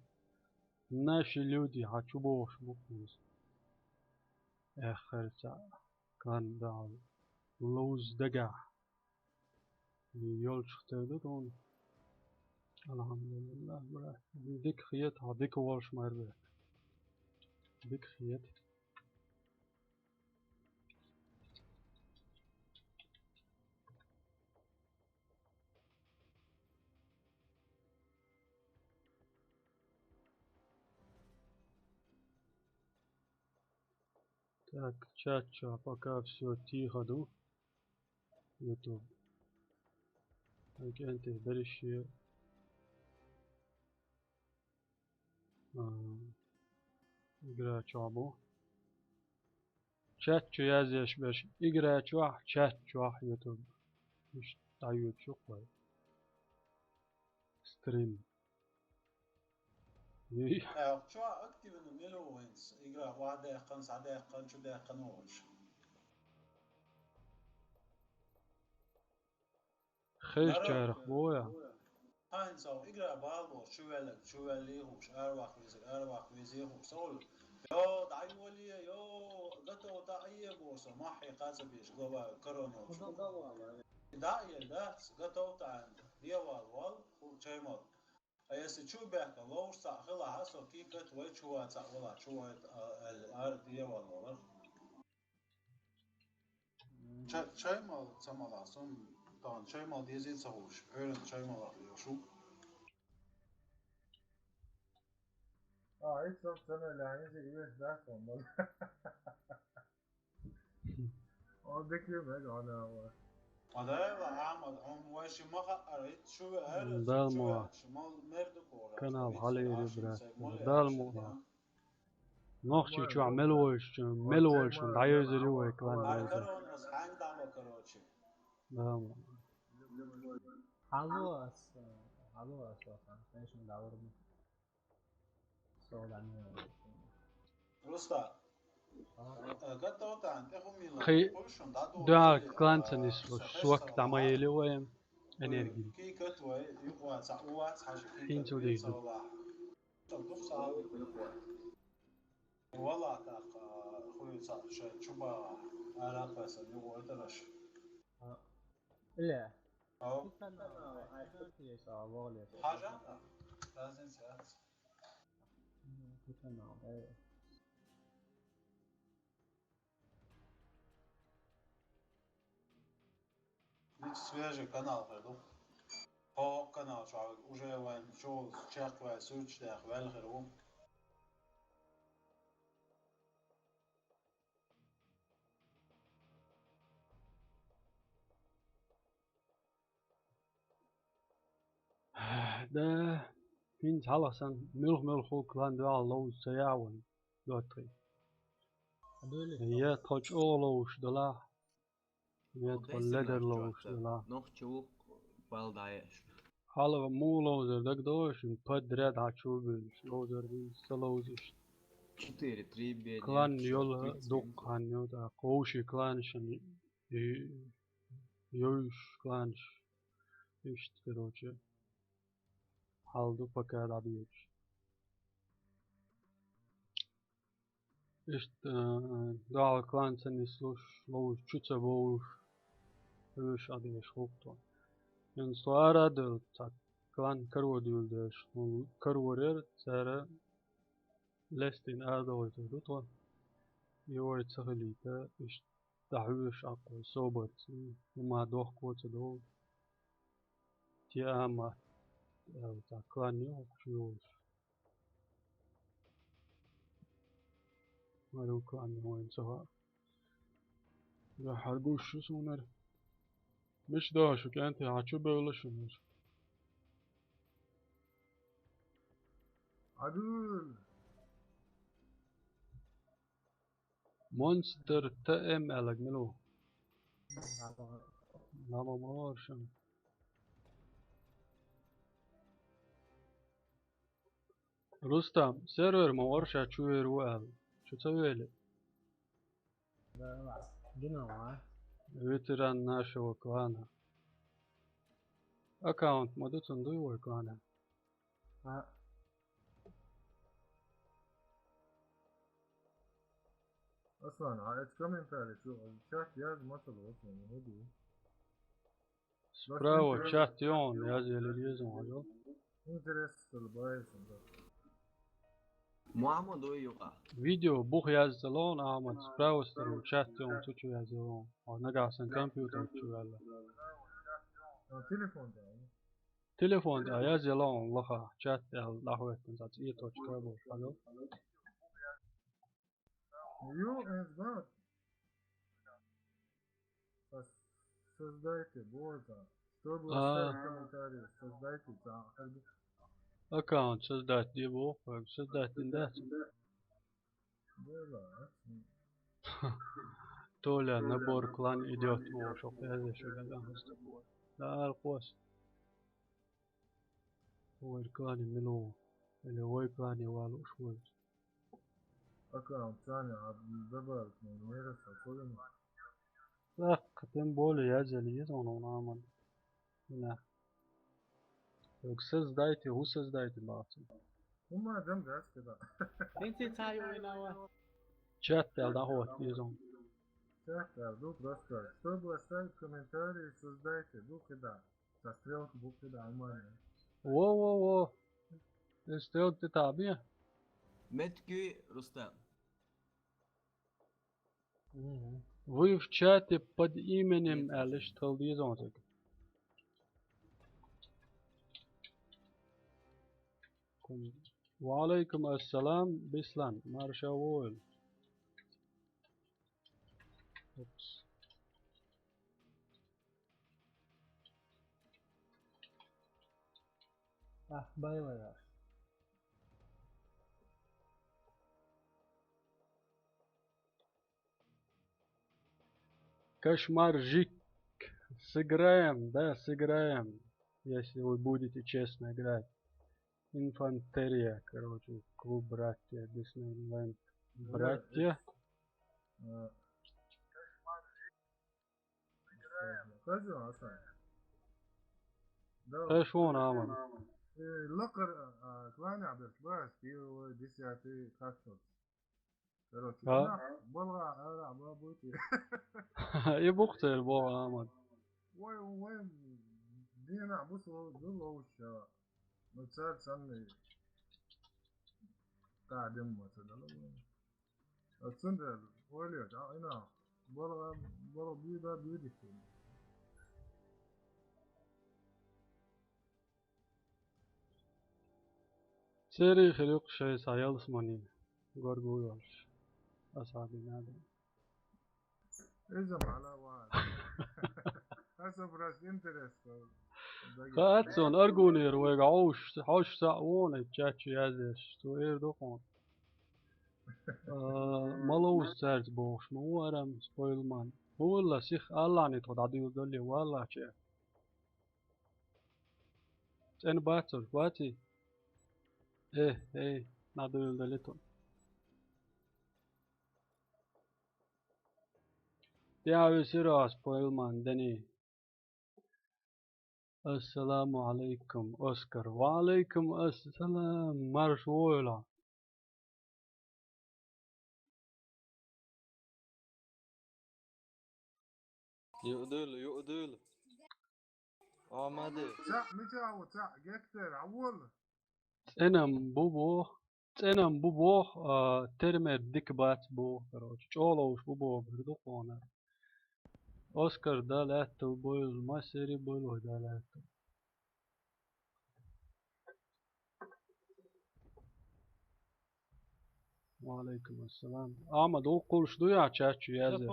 Наши люди, хьан чу бохуш бу хӀинца. Эххар ца. Кан дал. Луз дагахь. Йолчух тера ду тхуна. Алхьамдулиллах, брат. Дика хета, хьо дика волуш мара бу. Дика хета. Так, чат чохь пока всё тихо ду. YouTube. Ай кӀентий берриш я. А, игра чохь бу. Чат чу язъеш берш. Игра чохь, чат чохь YouTube. Иштта дӀайоьдуш ю-кх вай. Стрим. Ай. Э, чохь активно мила ву хӀинца? Игра охьадаьккхина, схьадаьккхина, чу даьккхина волуш. Хезачарах бу я. ХӀинца игра бала болуш, чу ваьлларг чу ваьллий хууш, араваккха везарг араваккха везий хууш, ца хуьлу. Йо, дӀайолае, йо, готов тӀаъе боху со, махье кхаца беш, глава корона волчу. ДӀа а елла дац, готов тӀаьхьа, дӀавала вал, чай мала. Ткъа если чу баьхка ловш цхьаъ хилахь, со кийкат вай чу ван цхьаъ валахь, чу ван, а, аьлла, ара дӀавала валар. Ча-, чай мала ца мала, сон тахана чай мала дезий ца хууш, Ӏуьйранна чай мала йолуш ву. А, итт сов ца мелла, иза и вес дац ван мала. О, дика ю мега, ана ва. Ма дайла, Ахьмад, хьуна вай ши ма хаъара, итт шу веара, Дала шу ма веара, ши мал мер ду бохура. Канал хьалаайира, брат. Дала мукъ лахь. Нохчийчохь мел войшучун, мел войшун дӀаевзар ю вай клан. Ай, корона, ас хьаьнга дӀа ма, короче. Да, ма. Хьало ас, хьало ас, сан, сан шун дӀавар ма. Со дӀа ма. Руста. А. Э, гатта ватан, тӀе хӀу мила. Хи-, кхуьйшун дӀа ду, да, вай, клан а, ца нислуш, сох дӀа ма елли вай, энерги. Кий кат вай, юкъа ца, у вац хьажа, кий кат вай, ца вала. Вала тӀаккха хуьйцу шайн чу бан, ара кхайсан юкъа вайтараш. Ила. Ау. Хьажа? Разница яц. Мгм, куча надо, э. Свежий канал хир ду. Хьо канал чу уже вайн чу чекхвай суьрташ дехваьлла хир ву. Да, хӀинца хьалха санна, муьлха-муьлха хӀу клан дуьхьал ловза ца яхь вайн, доттагӀий. Я тхо чӀогӀа ловзаш далахь, я тхо ледар ловзаш далахь. Нохча вукх бал дӀаеш. Хьалха муха ловзар дагадогӀий шуна, подряд хьачу а буьйлуш, ловзар буьйлуш, ца ловзаш. Четыре, три, бедня, клан йола дуккха хан йода, кховши кланашан и йовш кланаш. Иштта, короче, хьал ду пока дӀадоьдуш. Иштта, э, дуьхьал клан ца нислуш, ловза чу ца бовлуш, хьоьжуш Ӏадеш хӀутту. ХӀинца тхо ара а девлла, цхьа клан каро дуьйладеш, хӀунда карор яра, цара лестийна арадохуьйтур ду тхо. И вай ца хилийта, иштта дӀахьоьжуш Ӏа кхо собарца, хӀума дохко ца довла. Тиамат аьлла цхьа клан ю хӀокху чу йолуш. Мару клан ю вайн ца хаьа. Яхьар гуш ю сунара. Мича даха шу, кӀентий, хьан чу бевлла шуна? Адур! Монстр Т М аьлларг мила ву? Лама ма вара шуна. Рустам, сервер ма вара ша чу вер ву аьлла. Чу ца вели? Да, ладно. Дина ма. Ветеран нашего клана. Аккаунт ма ду цунна, дуй вай клана? А. Аслан, а эцу комментарий чу чат яз масала вацун, хӀу ду? Справа чат йогӀун, яз елир езун хьажал. Интерес стал байс, да. Муамма дой юкъа. Видео бух яз ца логӀун, Ахмад, справа стар чат йогӀун, цу чу яз йогӀун. Хьо нагахь сан компьютер чу ваьлла. А, телефон да. Телефон тӀа яз яла хьуна лаха, чат аьлла дӀахӀоьттина цхьа цӀе точка болуш хьажал. Ю эс бат. Создайте, боза. Чтобы оставить комментарий, создайте, да. Аккаунт создать де боху, создать дин дац. Толя, набор клан идёт, о, шо хеза шу даган хастур. Да, алкъос. Вай клани милу. Или вай клани валуш вай. Аккаунт цани а добавить не мерится, особенно. Так, тем более я залез, он, он, он. Да. Создайте, хӀу создайте бахци. ХӀума дам дас кида. Инти цаю инава. Чат тел да хот изон. Чат тел ду просто. Чтобы оставить комментарий, создайте, ду кида. Со стрелка бу кида, нормально. Во, во, во. Э, стрелка ты таби? Метки Рустам. Вы в чате под именем аьлла иштта хила деза ван цига. Ва алайкум ассалам, Бислан, марша вогӀийла. Упс. Ах, байлар. Кошмаржик. Сыграем, да, сыграем. Если вы будете честно играть. Инфантерия, короче, клуб братья, Диснейленд. Братья. Эш вон, Аман. Лакъар, кланя беш, бас, первый, десятый, как тут. Короче, а? Балга ара ба бути. И бухтер бо, Аман. Вай, вай, дина бус ло, ду ло уша. Ну, цар санный. Та дем ма цар дало. Ацунда, вали, а, ина. Балга, балга бида биди. Церий хир ю-кх шайн схьа ялсмани горгу йолуш. Асхьабин Адам. Иза ма хьала ван. Аса просто интерес. Хаьа цунна, Аргунера вайга хьовш, хьовш схьа вон и чат чу яздеш. Цо эр ду хьуна. А, ма ловза цаьрца бохуш, ма ву арам спойлман. Валла, сих аллани тхо дӀадуьйладалле, валлахӀ, че. ЦӀена бац уьш, баций? Э, эй, дӀадуьйладалли тхо. ТӀаьхьа висира ас, Пайлман Дани. Ассаламу алейкум, Оскар. Ва алейкум ассалам, марша вогӀийла. Юъдуьйла, юъдуьйла. Омаде. ЦаӀ мича ву, цаӀ гектар, а вол? ЦӀена-м бу боху, цӀена-м бу боху, а, термер дика бац боху, короче, чӀогӀа ловш бу боху, бир ду кхунар. Оскар да лаьтту буйла, массери буйла вай да лаьтту. Ва алейкум ассалам. Ахьмад, вукхулш ду я чат чу яздеш?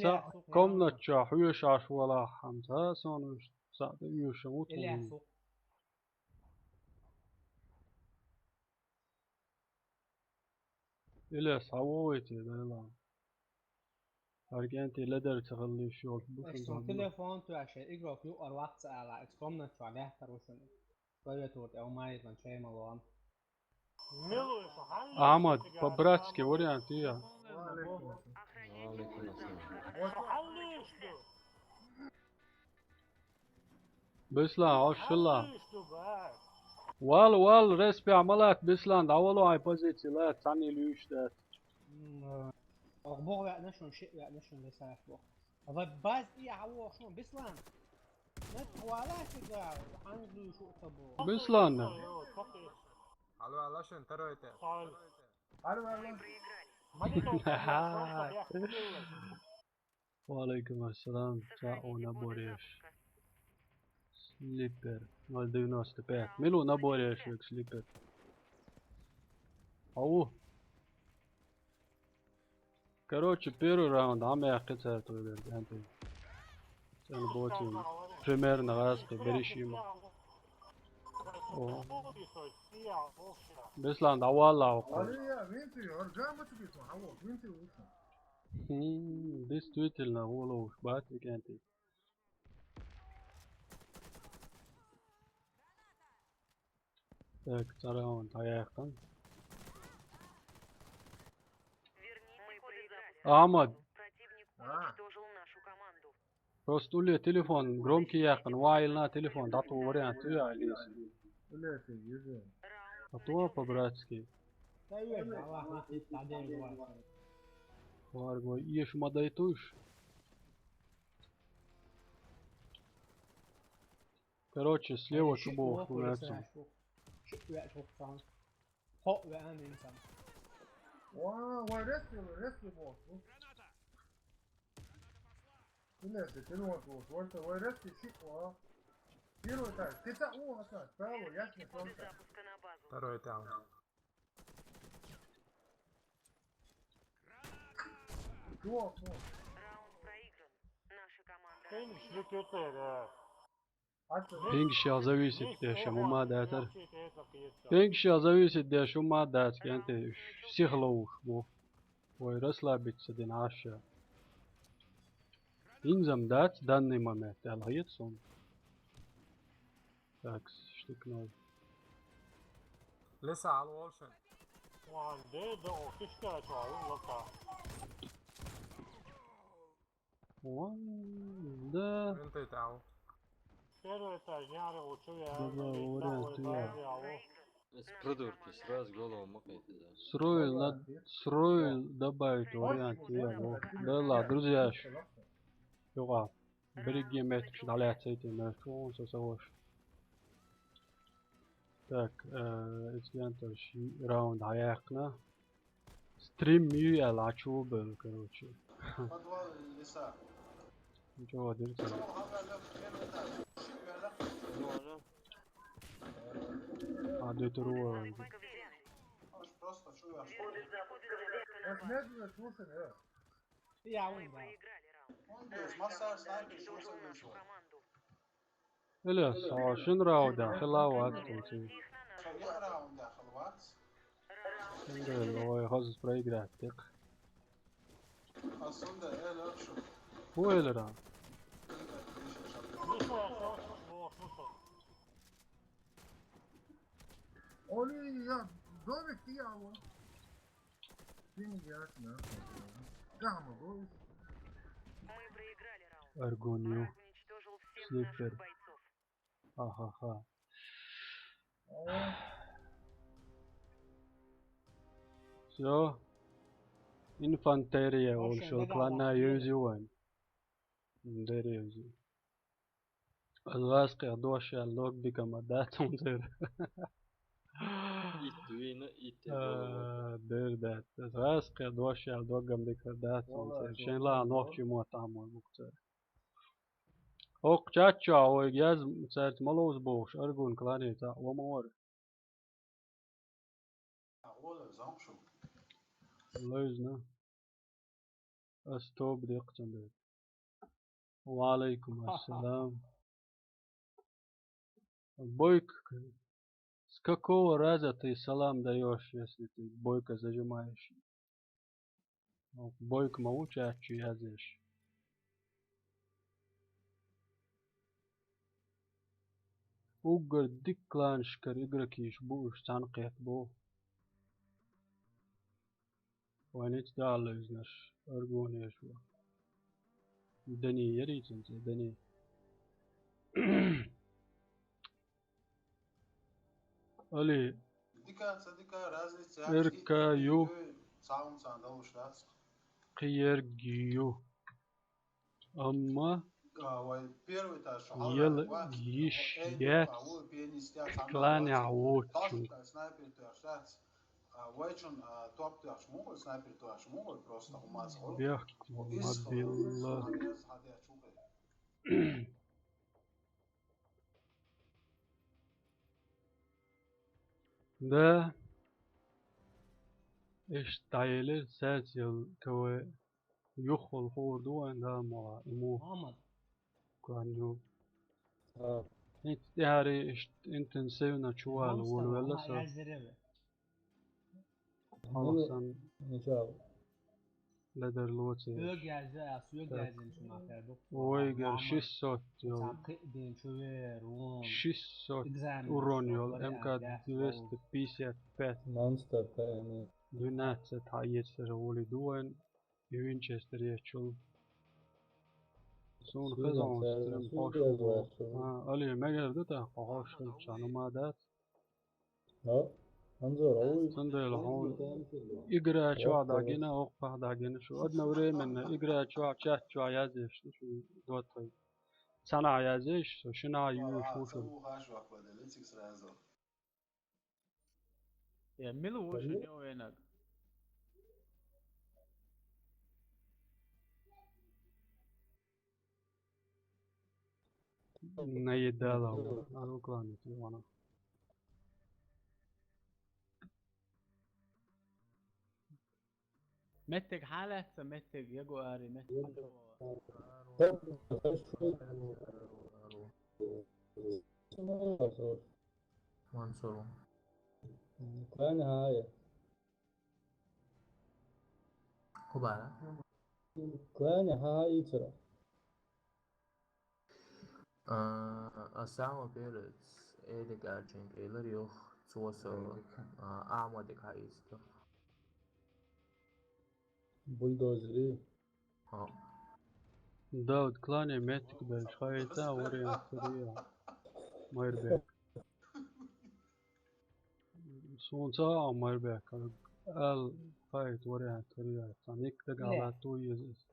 Ца, комнат чохь хьоьшуш волахь хьан ца, суна уьш схьа тӀе оьшуш ву тхуна. Илес, хьан вогӀий те, Дела? ХӀара кӀентий ледар ца хилла йиш йолуш бу шуна. Ас шуна телефон тоьшна, игрок юкъара вац ца ала, иза комнат чохь лаьттар ву шуна. Клавиатура тӀе ву майран чай ма лоам. Ахьмад, по-братски вариант я. Беслан, хьо шилла. Вал, вал, респи Ӏамалат, Беслан, дӀавало хьайн позици, ла, цхьанна луьйш дац. М, оху боху веана шуна, шиъ веана шуна, весаш боху. Ва баз и хьан воху шуна, Беслан? Нат вала хига, хьан луьйш у ца боху. Беслан. Алло, алло, шуна, таройте. Алло, алло. Ва алейкум ассалам, цхьа у набореш. Слипер, ноль девяносто пять. Мила ву набореш век слипер? Ау. Короче, первый раунд, а мягкий царь твой, блядь, анты. Цен ботин. Примерно раз ты берешь ему. О. Беслан, давай лавку. Хм, действительно, улуш бат, кенти. Так, цара он таяхтан. Ахмад. А. Просто уле телефон громкий яхтан, вайна телефон, дату вариант, я, Алис. Уле ты, юзе. А то по-братски. Варго, еш ма дайтуш. Короче, слева чубов, кулацу. Хо, веан инсан. Ва, ва, резко, резко босс. Инесса, ты ну вот, вот, вот, ва, резко, шик, ва. Первый этаж. Ты та, о, аса, справа, ясно, солнце. Второй этаж. Чувак, ну. Раунд проигран. Наша команда. Ты не шлюпётая, да. Пингаш ял зависит деш хӀума дацара. Пингаш ял зависит деш хӀума дац, кӀентий, уьш сиха ловш бу. Вай расслабиться дина Ӏаш ша. ХӀинца-м дац данный момент, аьлла хета суна. Так, штык ноль. Леса, алла волшеб. Ван де, да, о, кишка, чё, лака. Ван, да. Винтый тау. Первый этаж, няра, лучше я. Добро, вариант, я. С придурки сразу голову макаете, да? Строил, на-, строил добавить вариант, я, во. Да ладно, друзья, ш-, юга. Берриге меттигаш дӀалаьцна тӀе, нах чу вон со ца ваша. Так, э, эцигентар ши раунд хьаяьккхина. Стрим ю аьлла, а чу бевлла, короче. Подвал леса. Ничего, дирка. Самого главное, первый этаж. Шип Тоже. А де tur rozi? Aš prosto čuju, aš Es nezinu, es uzsinu, jā. Jā, un un bez masāžas snaiperis uzsinu šo. Ele, só šin rauda, hello, atstūci. Šo jāraundā halvāts. Šin dēļ, oi, hozes proigrēt, tik. Asunda el akšu. Ko ele rā? Слушал, слушал, слушал. Oli, jā, zove ti, jā, un. Sini, jā, nā. Gama, govis. Мы проиграли раунд. Argoniju. Враг уничтожил всех Супер. наших бойцов. Ahaha. Все. Infanterija, ol Ošan šo degā klanā lā- jõuzi uon. Derēzi. An vāskajā došajā logdikam ar dātun ir. Itt viina, itt ei Ā, Dērdēt. An vāskajā došajā logdikam ar dātun ir. Šen lā nohči mo tāmo mukcer. Ok, čačā, oi, jāz, cērt malūs būš, argun klanītā, omor. Ola, zomšu. Лезна. Астоб декъчандер. وعليكم السلام. Бойк, с какого раза ты салам даёшь, если ты бойка зажимаешь? Бойк ма учачи язеш. Уггар диккланшкар игракиш буш цанкъет бу. Ванит даллазнаш, аргонеш бу. Дани яритин те, Дани. Али, Dikā, ca dikā razlica. Erkaju. Sauncan daluštats. Qiergiju. Amma Vai pirvi tā šo. Jel giš jet klanja očun. Vajčun top tujāš mūgul, snaiper tujāš mūgul, prosto humāts. Bjahki mobila. Da. Eš tajele sēts jel kavai juhol hurdu en da mola imu. Ahmad. Kuanju. Int jari intensivna čuval ulvela sa. Hasan. Ledar loce. Ögäze, az ögäzen şu makardu. Oiger šissot jo. Din čuveru. Šissot uron jol M K двести пятьдесят пять. Monster tēni. Двенадцать hajetser oli duen. I Winchester ječul. Sun xezon strem hošul. Ali meger da ta hošul čanuma dat. Ja, Anzor, oj. Sandel hon. Igra čua dagina, okpa dagina. Şu одновременно igra čua, čat čua jazeš, şu dotoj. Sana jazeš, so šina ju šušu. Hašu akva da licik srazo. Ja, Milu ušan jo enak. Najedala, ali uklaniti ona. Metteg háletta, metteg jaguári, metteg Mansuru. Kani haye. Kubala. Kani haye itra. Asama Pérez, Edgar Jenkins, Ilariuh, Tsoso, Ahmad Kaisto. Buldozeri. Ha. Daud klane metik da šajta orientirija. Mairbek. Sunca Mairbek. Al hajt orientirija. Tanik da gala tu jezis.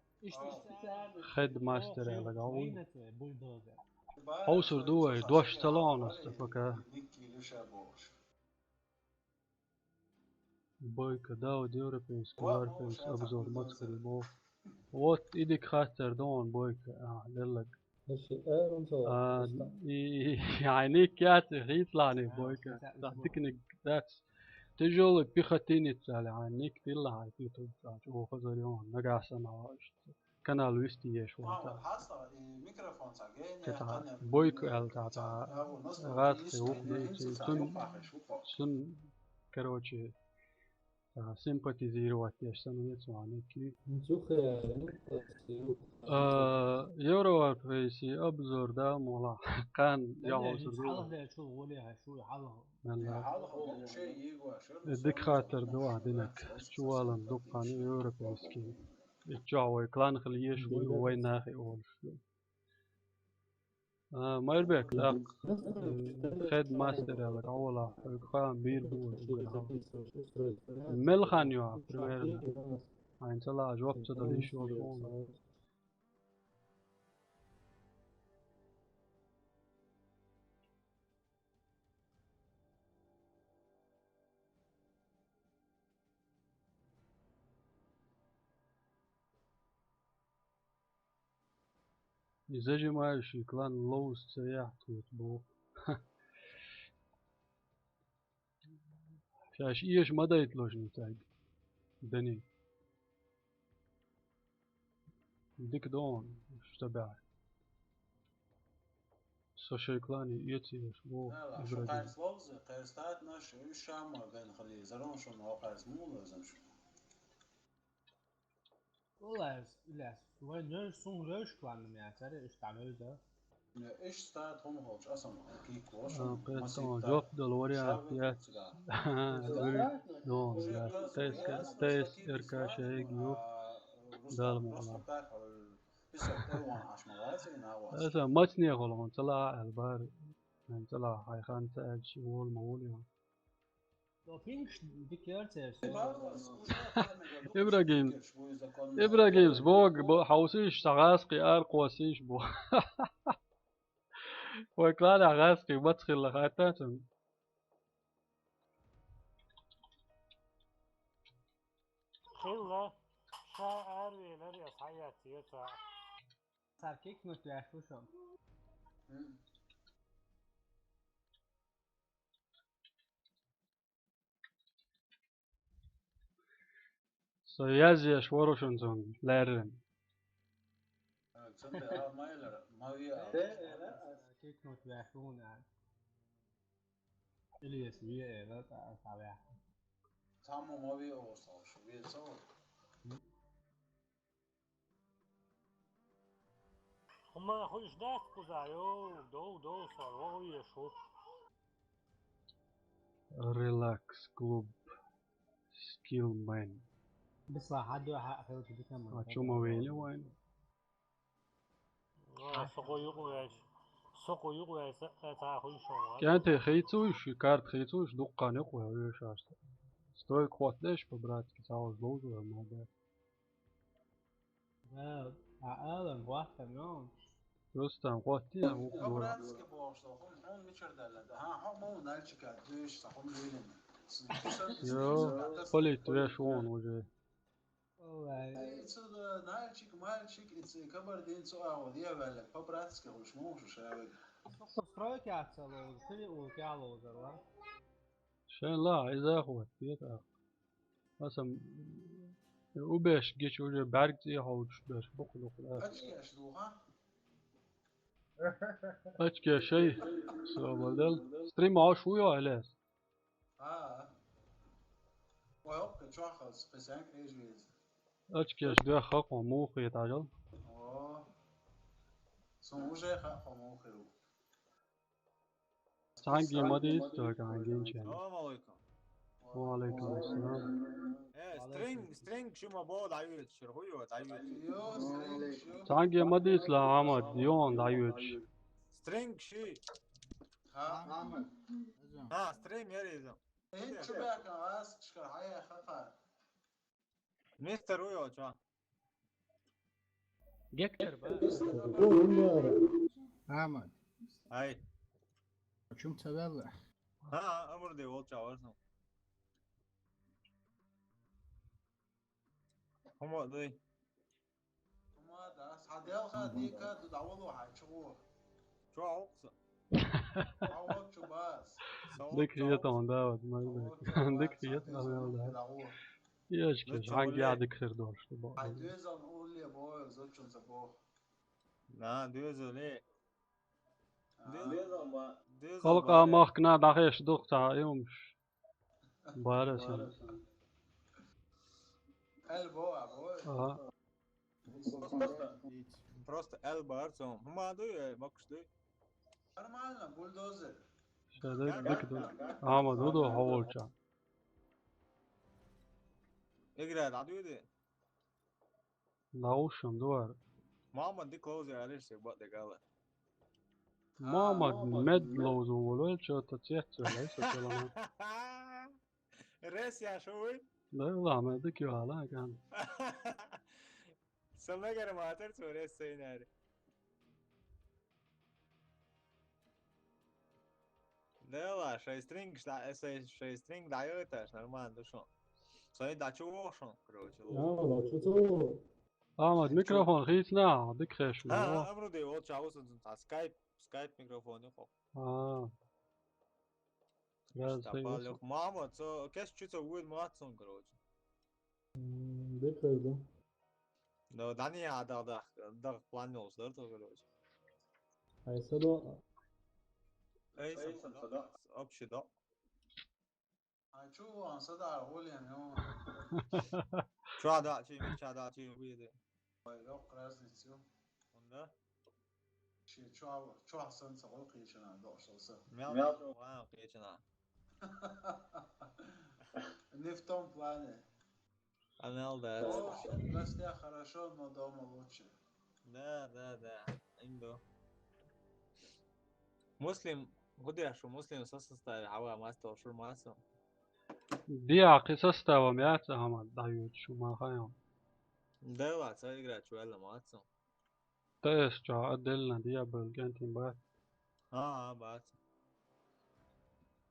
Headmaster da gala. Hausur duai, doš talonas, ta faka. Bojka, Daud, Europejski Warface, obzor, mackari, bo. Вот, иди к хатер дон, Бойка. А, лелак. Эши, э, унцо, а, и, и, яни кяц хитлани бойка. Та тикни дац. Тяжёлый пехотинец, али, а ник тилла, а ти тут, а, чё, хозарён, нагаса мало, что. Канал вести еш, а, вот, вот, а. Хаса, и микрофон саге, не, кета, бойка, али, та, та, газ, и ух, и сун, сун, короче, а, симпатизировать еш становится, а не ки. Ничего, я не хочу. А, Европейский обзор, да, мола. Кан, я, не, не, хозар, да. Хала да, чё, воля, ха, чё, хала. Мелла. Дик хатар да, а, динак. Чувалан дуккан европейский. Ичча вай клан хил еш, вай, вай нахи олш. А, Майрбек, так, э, хедмастер, ала, кавала, ха, бир бу, бу, ха. Мелхан ё, примерно. Айн сала жоп чада ещё. И зажимающий клан лоус цея тут бу. Сейчас еш мадайт ложный тайд. Дани. Дик дон, что да. Со шейклани ецеш, во, да, да, Ибрагим. Шо кайс ловзы, кайс тат наш, уж шама бен хали, зарон шо но кайс мул лозам шо. Улас, улас, вай нёр сун рёш кланным я, царе уж там уж да. Не, уж стат хом холч, асам, кик лош, а, поэтому масита. Жоп дал вариант, шавы я. Цыган. Ага, да, да. Дон, да. Тес, тес, РК шег, ю. Дал мула. Аса мачне холон, цала албар. Мен цала хайхан цаэль чи вол ма вол я. Ибрагим. Ибрагим, бог, бо, хаусиш, сагас, ки ар, косиш, бо. Ой, клана гас, ки мацхилла хататун. Хилла, ша арвелер я саят ета. Саркик мутвяхушам. Со язеш ворошунцун леррен. Саркик мутвяхуна. Илиес вие эра та савя. Само мави осал, шо вие со. Хумма хуйш дат куза, йо, дов, дов, сар, во хуйе шу. Релакс клуб. Скиллмен. Бисла хадду ха-, хел тидика ман. А чума вели вайн? А, сокойук вяш. Сокойук вяш, э, та хуйшо. Кянте хейцуш, карт хейцуш, дуккан юк вяш. Стой, квотлеш, по-братски, сауз лоузу, мада. Да, а Алан, вахтан, но. Просто там квотти, а, ну, по-братски, бо, что, он, он вечер дала, да, ха, ха, мол, нальчика, дыш, сахом лилин. Йо, полит вяш он уже. Олай. Ицу да нальчик, мальчик, ицу кабардин цу а вот я вяла, по-братски, уж муж, уж а вот. Стройки ацало, сыли улки ало, зарла. Шен ла, иза хват, это. Асам, убеш, геч уже барг зи хауч, беш, бокулук, да. Ачки аш духа? Ачки шей, слабадал. Стрим аш уйо, алес. А. Ой, ок, чё, хас, песен, эжвиз. Ачки аш духа, хакма, мухи, тажал. О. Сон уже хакма, мухи. Санги мадис, только ангенчен. Салам алейкум. Ва алейкум ассалам. Э, стринг, стринг шума бо дайвит, шургуй бо дайвит. Санги мадис ла Амад, ён дайвит. Стринг ши. Ха, Амад. Ха, стринг яриза. Эн чубяка ас, шка хая хафа. Мистер Уилл, чё? Гектор, ба? Аман. Ай. Чум цавелла? Ха, амур де ол чаварсың. Хомо дой. Хомо дас Хьан делха дика ду дӀавало хьай чугӀо. Чо Ӏукса? ДӀавало чу баз. Дика хетон, Давид, ма дика. Дика хетон, Давид. Ешки, хьан гя дика хир дош, бо. Хьай дуьзал улле бо, зочун за бо. На, дуьзал ле. Халкъа махкна дахеш дух та юмш. Барасан. Эл бо, а бо. Ага. Просто эл бар цом. Хма дуй, э, макш дуй. Нормально, бульдозер. Шада дик ду. Ама ду ду хаволча. Игра, да дуй де. Наушам дуар. Мама ди клоузе ариш се бат де гала. Мама мед лоузу волой, чё-то цец, лайса целана. Рес я шуй. Да ладно, да кё ала кан. Самегер матер цо рес сейнер. Да ла, шай стринг, шай стринг даёташ, нормально, душо. Сай да чё вошон, короче. А, да, чё ты? Ама микрофон хийцна, дик хеш. А, амру де вот чаус он та скайп, скайп микрофон ё хо. А. Раз Тапал ёх мама, цо кес чё цо вуд матсон, короче. М, Дикай, да. Но дани а да да да планёл сдор то, короче. Ай садо. Эй, сам да. Вообще да. А чё он сада улен, ё? Чё да, чи ми чё да, чи выйде. Ой, лёк разницу. Он да? Чи чё, чё сан ца гол кишана дошёлся. Мял, мял, кечена. Не в том плане. Анал да. О, в гостях хорошо, но дома лучше. Да, да, да. Индо. Муслим, гудя шу муслим со составе, хава мастер шур масу. Диа кхы составом яц, ама дают шу ма хаям. Да ла, ца игра чуэлла масу. Тес ча отдельно диа был гентин бат. А, а, бат.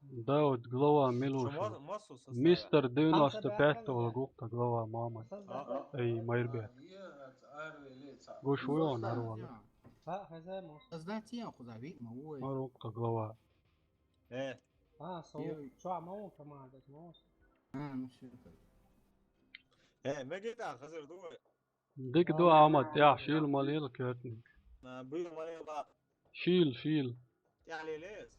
Да, вот глава Шу Милуша. ма- масу составе. Мистер девяносто пять того гукта глава мама. Эй, Майрбек. Гуш уйон арван. Ха, хаза мос. Сдать я куда вид, ма ой. Марукта глава. Э, А, со. Чё, мало команда, мос. А, ну всё это. э, мегита хазар дуй. Дик ду амат, я шил малил кертник. На был малила. Шил, шил. Я лелес.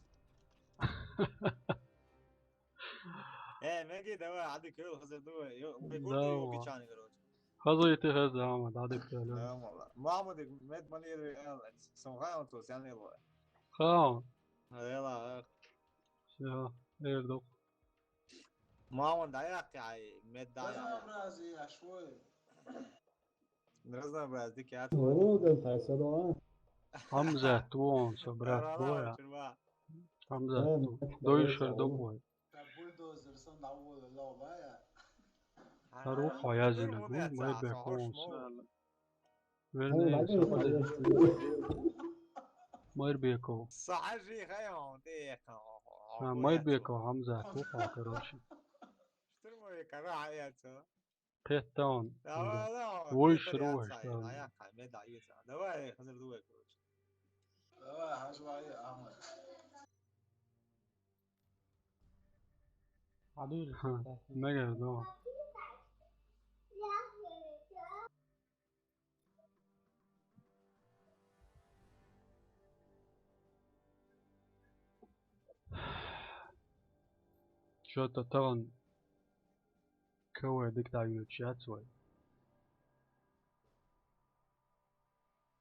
Э, меги, давай, ади кыл хазар дуй. Ё, мы Да, курту ва. Печани, короче. Хаза ити хаза амат, адик кертник. Да, мала. Мама дик мед малир, сон гайон то сян ло. Ха, Ела. я, эрдок. Мама да я кай, мед да я. Разнообразие, а швой. Разнообразие дик я. Ну, да, ай садо. Хамза, туон, со брат, боя. Хамза, ту. Дойшер док бой. Бульдозер сон даула ловая. Харух хаязи на гу, Майрбек он. Вернее, Майрбеков. Сажи хаян, ты. А, Майрбеков, Хамза, ту, короче. Штурмовой кара яца. Петтаун. Давай, давай. Ой, Петр шру, яца, шру. Ая, кай, мед да яца. Давай, хазар дуй, короче. Давай, хажвай, Ахмад. Адур. Мега, да. Чё-то таган кавай дик даюнучи ацвай.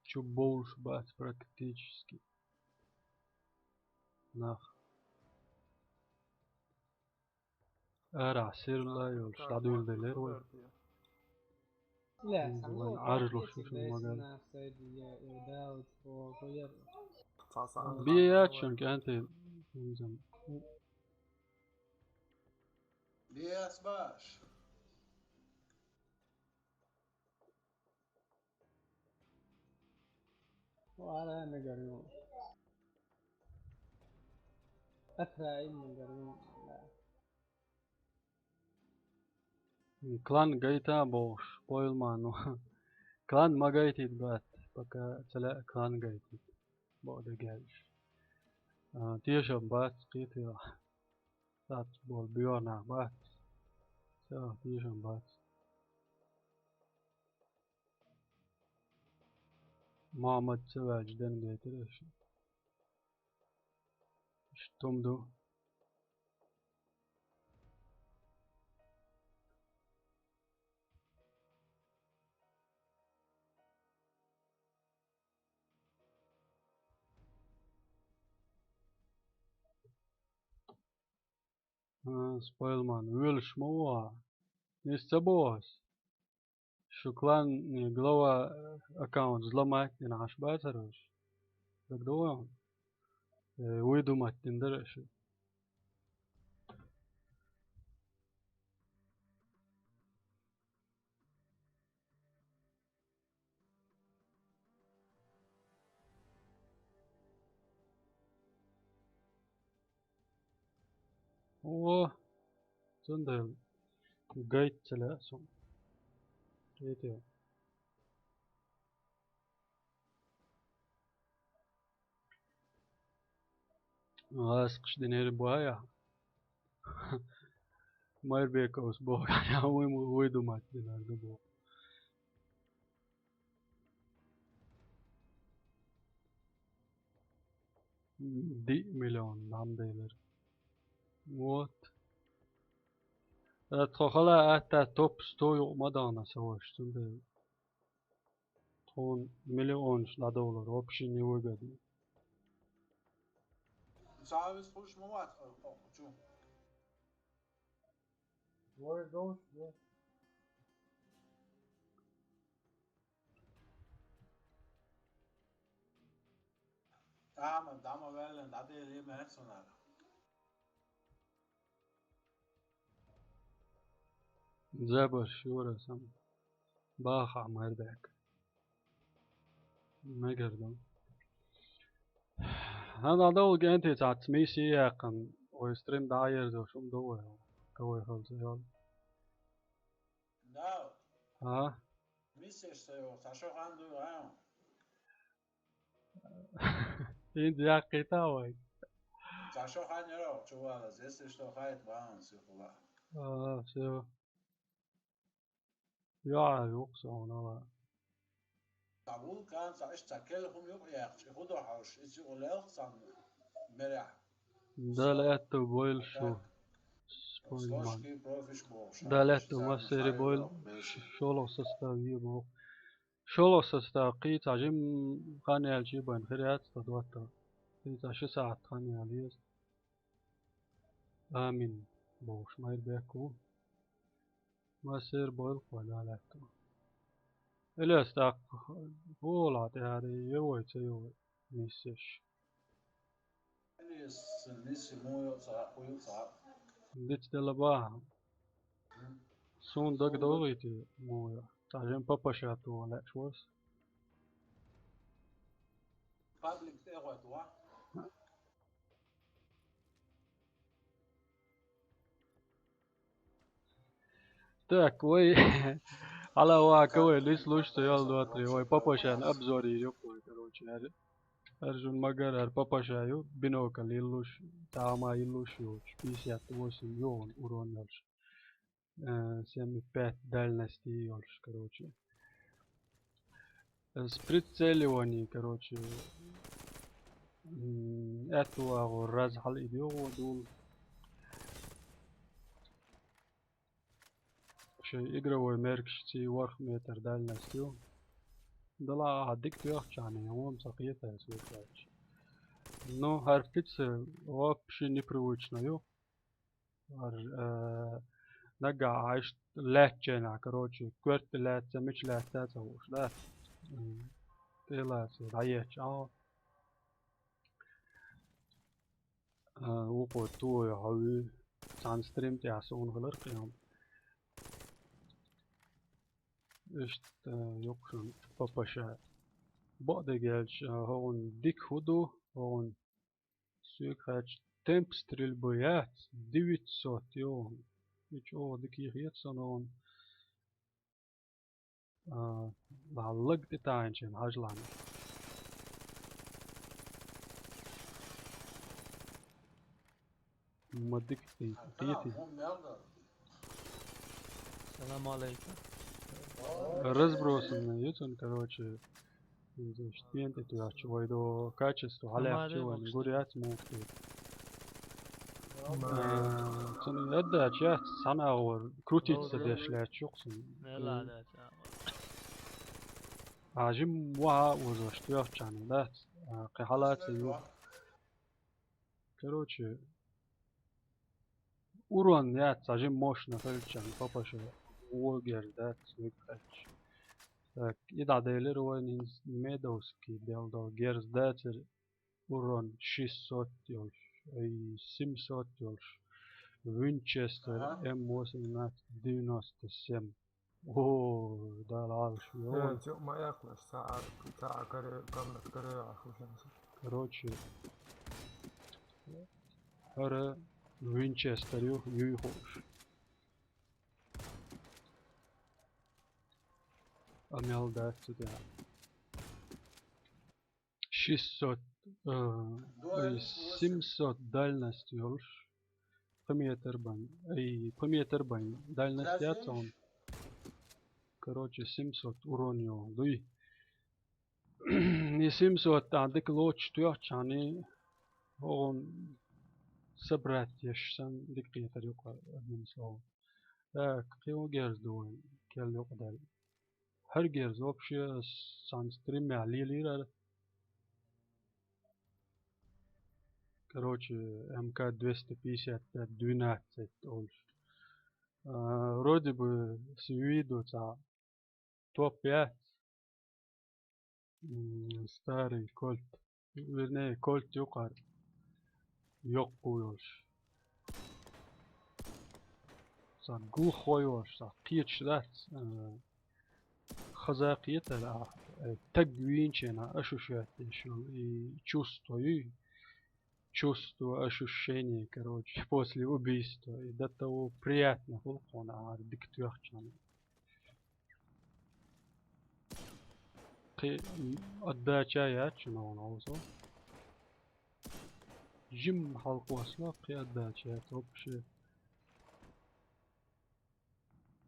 Чё больше бац практически. Нах. Ара, сирла ёлш, адуил делер вай. Ля, М, сам вай, ну, аржло как шушу тебе маган. На сайт я, я дал, что, что я. Бия ячен кенте. Низам. Биэс баш. Вара не горю. Атра им не горю. Клан гайта бош, пойлману. Клан магайтит, брат. пока ца лаьа клан гайтийта. Бакъдерг аьлча. А, тешам бац, кхетий. Цхьацца болу боьха нах бац. Ца, тешам бац. Мохьмад ца ваьлча ден гайтира аша. Иштта хӀума ду. А, Спойлман, воьлуш ма ву хьо. Иза ца боху ас. Шу клан, э, глава, э, аккаунт взломать дина Ӏаш бацара аша? ДагадогӀий хьуна? Э, выдумать дина дара аша. О, цундела гайта ца лаьа суна. Кхетий. ГӀаскхаш динера бу хьан? Майрбековс боху, вуй ма, вуй ду мат динарна боху. Диъ миллион дӀа ма делира. Вот. Э, тхо хала атта топ сто юкъа ма дахана аса ваша, цундела. Тхуна миллионаш дӀадовлар вообще невыгодно. Цхьа вис хуш ма вац, о, о, чу. Вай, дос, да. Тама, дама ваьллин, дӀадели мех сунара. Забар шура сам. Баха Майрбек. Мегар ду. Хьан дӀадовла генти цхьацца миссия яьккхина, вай стрим дӀаерзош хӀума ду вай. Ка вай хала ца йолу. Да. А? Миссеш ца йолу, цхьа шо хан ду, а? ХӀинца яккхийта вай. Цхьа шо хан яра, чувала, если что, хайт баун сихула. А, всё. Йоа, юкъа сон ала. Цхьа вулкан, цхьа иштта цхьа кел хӀума юкъа яьккхича, и хӀу до хьовш, иза юкъа лелха цхьанна мерехь. Дала аьтту бойла шу. Спойлман. Дала аьтту массери бойла. ШолгӀа состав е боху. ШолгӀа состав кхин цхьа жим хан яьлча е бан хир яц тхо доттагӀа. Кхин цхьа ши сахьт хан яла еза. Амин. Бохуш Майрбек ву. Массер бойлу кхой Дала аьтту. Илес тӀаккха хӀула тӀаьхьаре е вай ца йо вай миссеш. Илес мисси муйо цхьа, хуйо цхьа. Диц дела баха. Суна дага догӀийти муйо. Цхьа жен папаша тухун лаьаш вос. Паблик тӀе гӀой туа. Так, вай, хьала ваха вай, лис луш ца йолу доттагӀий, вай папашан обзор йир юкъа вай, короче, хӀара, хӀара жун магар, хӀара папаша ю, бинокль йиллуш, тама йиллуш йолуш, пятьдесят восемь йогӀун урон йолуш, э, семь и пять дальности йолуш, короче. С прицеливанием, короче, м, аьтту агӀор раз хьала идиогӀо дул. Шайн игровой меркашций ворхӀ метр дальность ю. Дала ахьа дика тоьхчахьана, хӀума ца кхетаьс векхаьча. Ну, хӀара птица вообще непривычно ю. ХӀара, э, нагахь Ӏаш лаьттачу хенахь, короче, коьрта тӀе лаьцна, мича лаьцна ца хууш, да? М, тӀе лаьцна, дӀаетташ Ӏа. А, вукхо тойо хьо вуьй, цхьана стрим тӀехь суна хилар кхин. Иштта, а, юкъа шуна папаша. Бакъдерг аьлча, а, хӀогӀун дика хӀу ду, хӀогӀун соьга хаьттича, темп стрельбы яц, девятьсот йогӀун. И чӀогӀа дика хета сона хӀогӀун. А, лаллаг тӀетаьӀинчен хьажлан. Ма дика кхи-, кхетий. Салам алейкум. Разбросанный ю цун, короче, из штен тӀетоьхча вай до качество хьалаьхча вайн гур яц мух тӀе. А, цун отдача яц, цхьана агӀор крутиться деш лаьтташ ю-кх цун. А жимма ваха а озош тоьхча дац, а, кхы хьалаца ю. Короче, урон яц, цхьа жимма мощно хилча, папаша вон герз дац, вуьг хилча. Так, и дӀаделира вайна хӀинца Медовский делдо герз дацар, урон шестьсот йолуш, ай, семьсот йолуш. Винчестер М восемнадцать девяносто семь. О, Дала Ӏалаш йо. Э, чу ма яхлаш, цхьа а, цхьа а каре, комнат каре яхлаш. Короче, хӀара Винчестер ю, юй хууш. А мел дац цу тӀехь. Шестьсот, э, ой, семьсот дальность йолуш. Пхи метр бен. Ай, пхи метр бен. Дальность яц он. Короче, семьсот урон йолу дуй. И семьсот тӀехь дика лоцуш тоьхча, хӀана, хӀун, собрать еш санна дика кхетар ю-кх, одним словом. Так, кхин ву герз ду вайн, кел юкъадаьлла. ХӀара герз вообще сан стримехь лелийра. Короче, М К двести пятьдесят пять двенадцать олуш. А, вроде бы с виду цхьа топ яц. М, старый кольт. Вернее, кольт ю-кх хӀара. Йоккха йолуш. Цхьа глухой йолуш, цхьа кхеташ дац, а, хаза кхетар, а, э, таг вийначу хенахь аша шу шоьттеш йолу и чувство ю, чувство, ощущение, короче, после убийства. И до того приятно хуьлу хьуна, а, дика тоьхча. Кхин отдача яц шуна хьуна хьовсо. Жимма хьалкхоссало, кхин отдача яц вообще.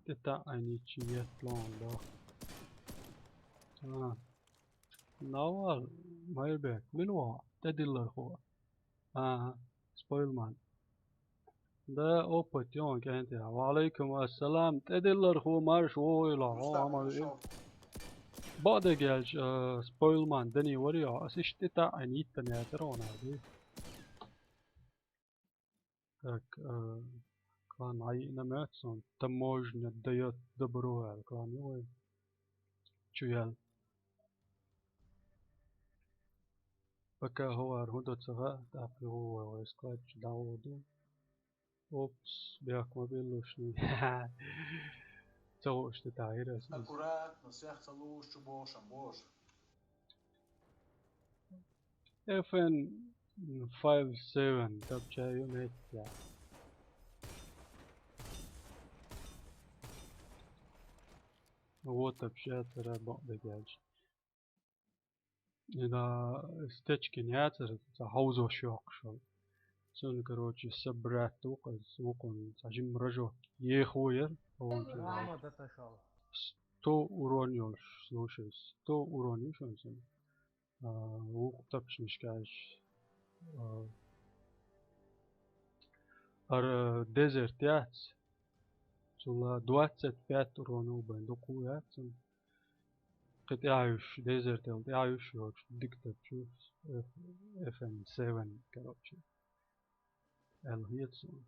ТӀетаьӀӀинчу етлон доху. А. Навал, Майрбек, мила ваху, тӀедиллархо? АхӀа, Спойлман. Да, опыт йон кӀентехь. Ва алейкум ассалам, тӀедиллархо марш вогӀийла, хьо Рустам, хьо ма ве. Бакъдерг аьлча, а, Спойлман, Дани вари йо, ас иштта тӀетаьӀӀина йиттина яцара хьуна, ди. Так, э, клан Ӏайина моьтту суна, таможня даёт добро аьлла клан ю вай. Чу яьлла. Пока хӀавар хӀун до ца хаьа, тӀаккха юха вай, вай склад чу дӀагӀо ду. Опс, бехк ма биллушний. Ца хууш де тахьира ас иза. Аккуратно, сех ца лууш чу бохуш ам божа. F N five seven тапча ю метта. Вот тапча тара бакъдерг аьлча. И да стечкин яцара, цхьа хьовзош йоккхуш йолу. Цунна, короче, собрать ву-кх иза, вукхунна цхьа жимма рожок ехо яра, хӀунчу. Сто урон йолуш, слушай, сто урон ю шуна цунна. А, вукху тапчанашка аьлча, а, ара дезерт яц, цула двадцать пять урон ву бен дукха яц цунна. Кхин тӀаьхьа йиш, дезертел тӀаьхьа йиш йоцуш, дика тапча ю, F N seven, короче. Аьлла хета суна.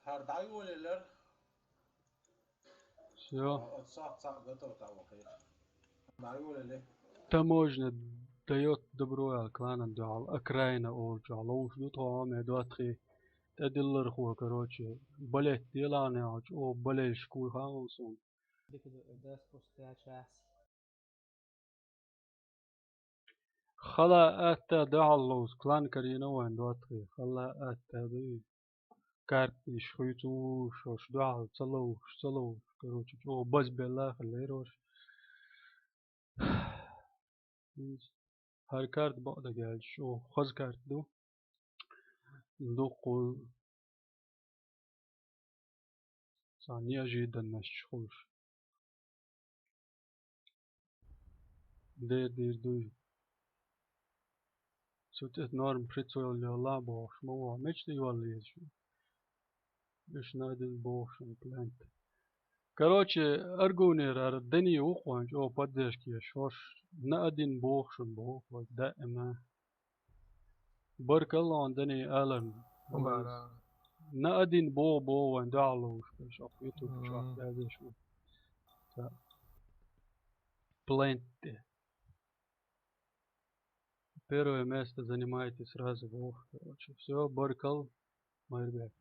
ХӀара дӀайолаелира. Всё. Оцу сохьта цхьаъ готов тӀаьхьа вахийта. ДӀайолаелира. Таможня даёт добро аьлла кланан дуьхьал, окраина олучохь ловш ду тхо хьоме доттагӀий. ТӀедиллархо, короче, балет делахь яхьочу, оха балелаш куй хаалла суна. Дика ду, дас пустяча ас. Хала атта дуьхьал ловзу, клан карийна вайн доттагӀий. Хала атта дуй. Картниш хуьйцуш, ош дуьхьал ца ловзуш, ца ловзуш. Короче, чӀогӀа базбелла хилла лераш. ХӀинца хӀара карта бакъдерг аьлча, чӀоагӀа хоза карта ду. Дукха цхьа неожиданность хуьлуш. Дер дийр дуй. Цу тӀе норм прицел йолла бохуш ма ву, мича тӀе йолла еза шу? Уьш на один бохуш, плент. Короче, Аргунера ара Дани ву-кх вайн чӀогӀа поддержка еш, хӀорш на один бохуш боху вай даима. Баркалла хьуна, Дани, аларна. Бара. На один боху, боху вайн дуьхьал ловуш, шоах YouTube чохь Мгм. язъеш ву. Та. Плент тӀе. Первое место занимаете сразу, боху, короче. Всё, баркалла, Майрбек.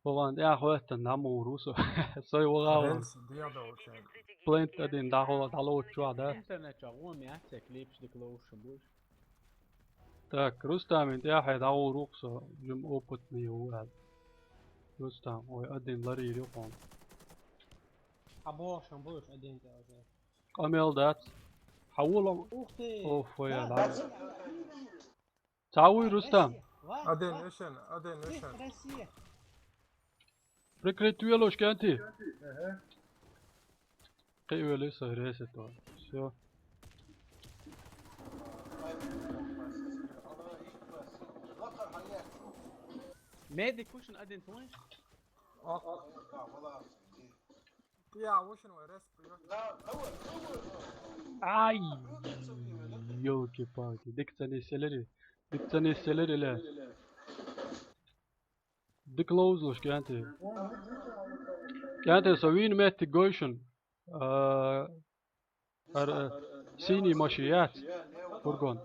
Вован, тӀаьхьа хӀоьттина дӀа ма вур ву со. Сой ваха ву. Рельсы дӀадолча. Плент один дӀахо дӀалоцу чохь, да? Интернет чохь вон яц, клипаш дика ловуш буш. Так, Рустамин тӀаьхьа дӀагӀур ву-кх со, жим опытный ву аьлла. Рустам, ой, один ларийр ю хьуна. Хьан бохуш буш один тӀе уже? Къамел дац. Хьан вула? Ух ты! Оф, ой, да, да. Цхьа вуй, Рустам? Один, эшен, один, эшен. Россия. Прикрыть велуш кӀанти. Кхиъ велий со, ресет ван. Всё. Медик кушан один тунш? Ай, ёлки-палки. Дика ца нисъелира. Дика ца нисъелира, Ильяс. Дика ловзалуш, кӀанти. КӀанти, со вийна меттиг гой шуна. А, ар-, а, синий машин яц? Фургон.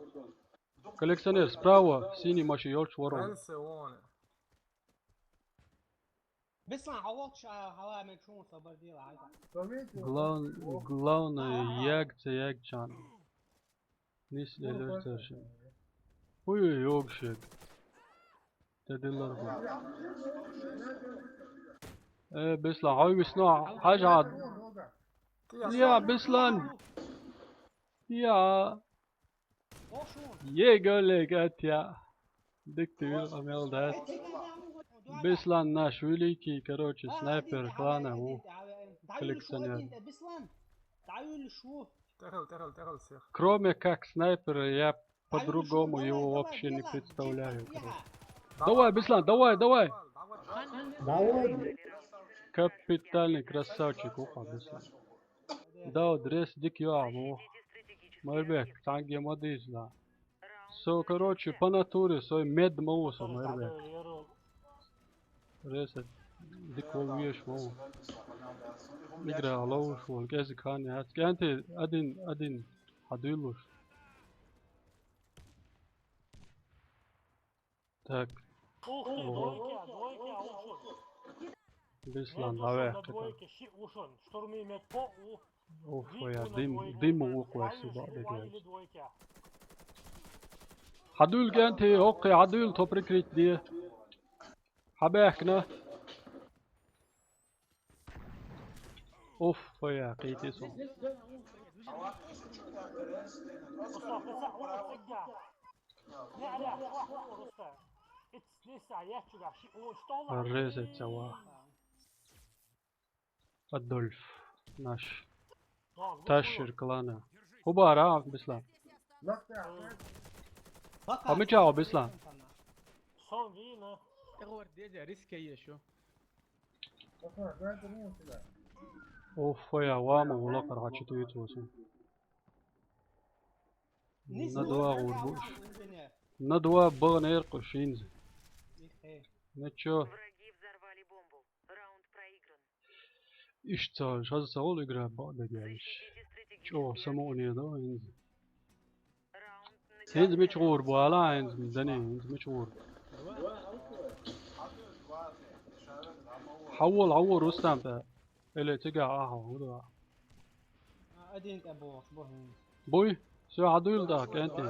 Коллекционер, справа синий машин йолчу воро. Беслан, хьан волчу а, хьала мега шуна со бар дела хьайга. Глав-, главное, яг ца ягчан. Нис элер цершин. Уй, уй, йогшек. Те диллар ху. Э, Беслан, хьой висно, хьажа. Я, Беслан. Я. Е, гале, гатя. Дик ты вил, амел, да. Беслан наш великий, короче, снайпер клана, ву, коллекционер. Беслан, дӀаюллуш ву. Тахал, тахал, тахал всех. Кроме как снайпера я по-другому его вообще не представляю, короче. Давай, Беслан, давай, давай! Давай. Капитальный красавчик, ухо, Беслан. Да, дрес дик йоа, ну. Майрбек, танге мадиз, да. Со, короче, по натуре, сой мед ма ву со, Майрбек. Ресет, дик вол веш вол. Игра ловуш вол, кӀезиг хан яц. КӀанти один, один, хьан дуьйлуш. Так. Ух ты, ого. Двойка, двойка, ушел. Беслан, давай. Двойка, ши ушел. Штурми мет по у. Ух, я дым, дым вукъла сюда, блядь. Хьан дуьйлу, кӀанти, оккхе, хьан дуьйлу, то прикрыть де. Хьан баьхкина? Уф, я, кхийти со. Резать ца ва. Адольф, наш. Ташир клана. ХӀун бара, Беслан? Хьо мичахь, Беслан? Сон вийна. Тхор деза риске еш ю. Оф, я, вама, вула кхара хьачу туйцу васан. На два гӀур бу. На два бан эркъу шинза. Ну чё? Враги взорвали бомбу. Раунд проигран. Иштта ца, шаза ца гӀул игра бакъдерг яьллаш. ЧӀогӀа самуъне до хӀинца. ХӀинца мича гӀур бу, ала хӀинца, Дани, хӀинца мича гӀур бу? Хьавола, хьавола, Рустам тӀе. Эле цигахь ахьа, хӀун ду ахьа? Один тӀе бохуш бу хӀинца. Буй? Со хьан дуйла тӀаккха, кӀанти?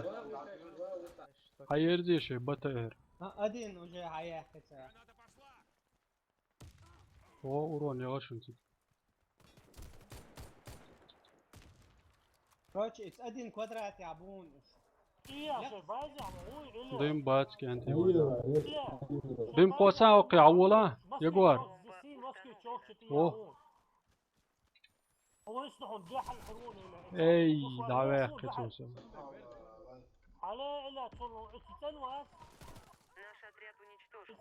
Хьан ерзе шен Б Т Р? А, один уже хьан яьккхи ца. О, урон яла шуна цига. Короче, итс один квадрат я бун. Дым бацки анти вайда. Дым косан окей, аула. Ягуар. О. Эй, давай, кецоса. Наш отряд уничтожен.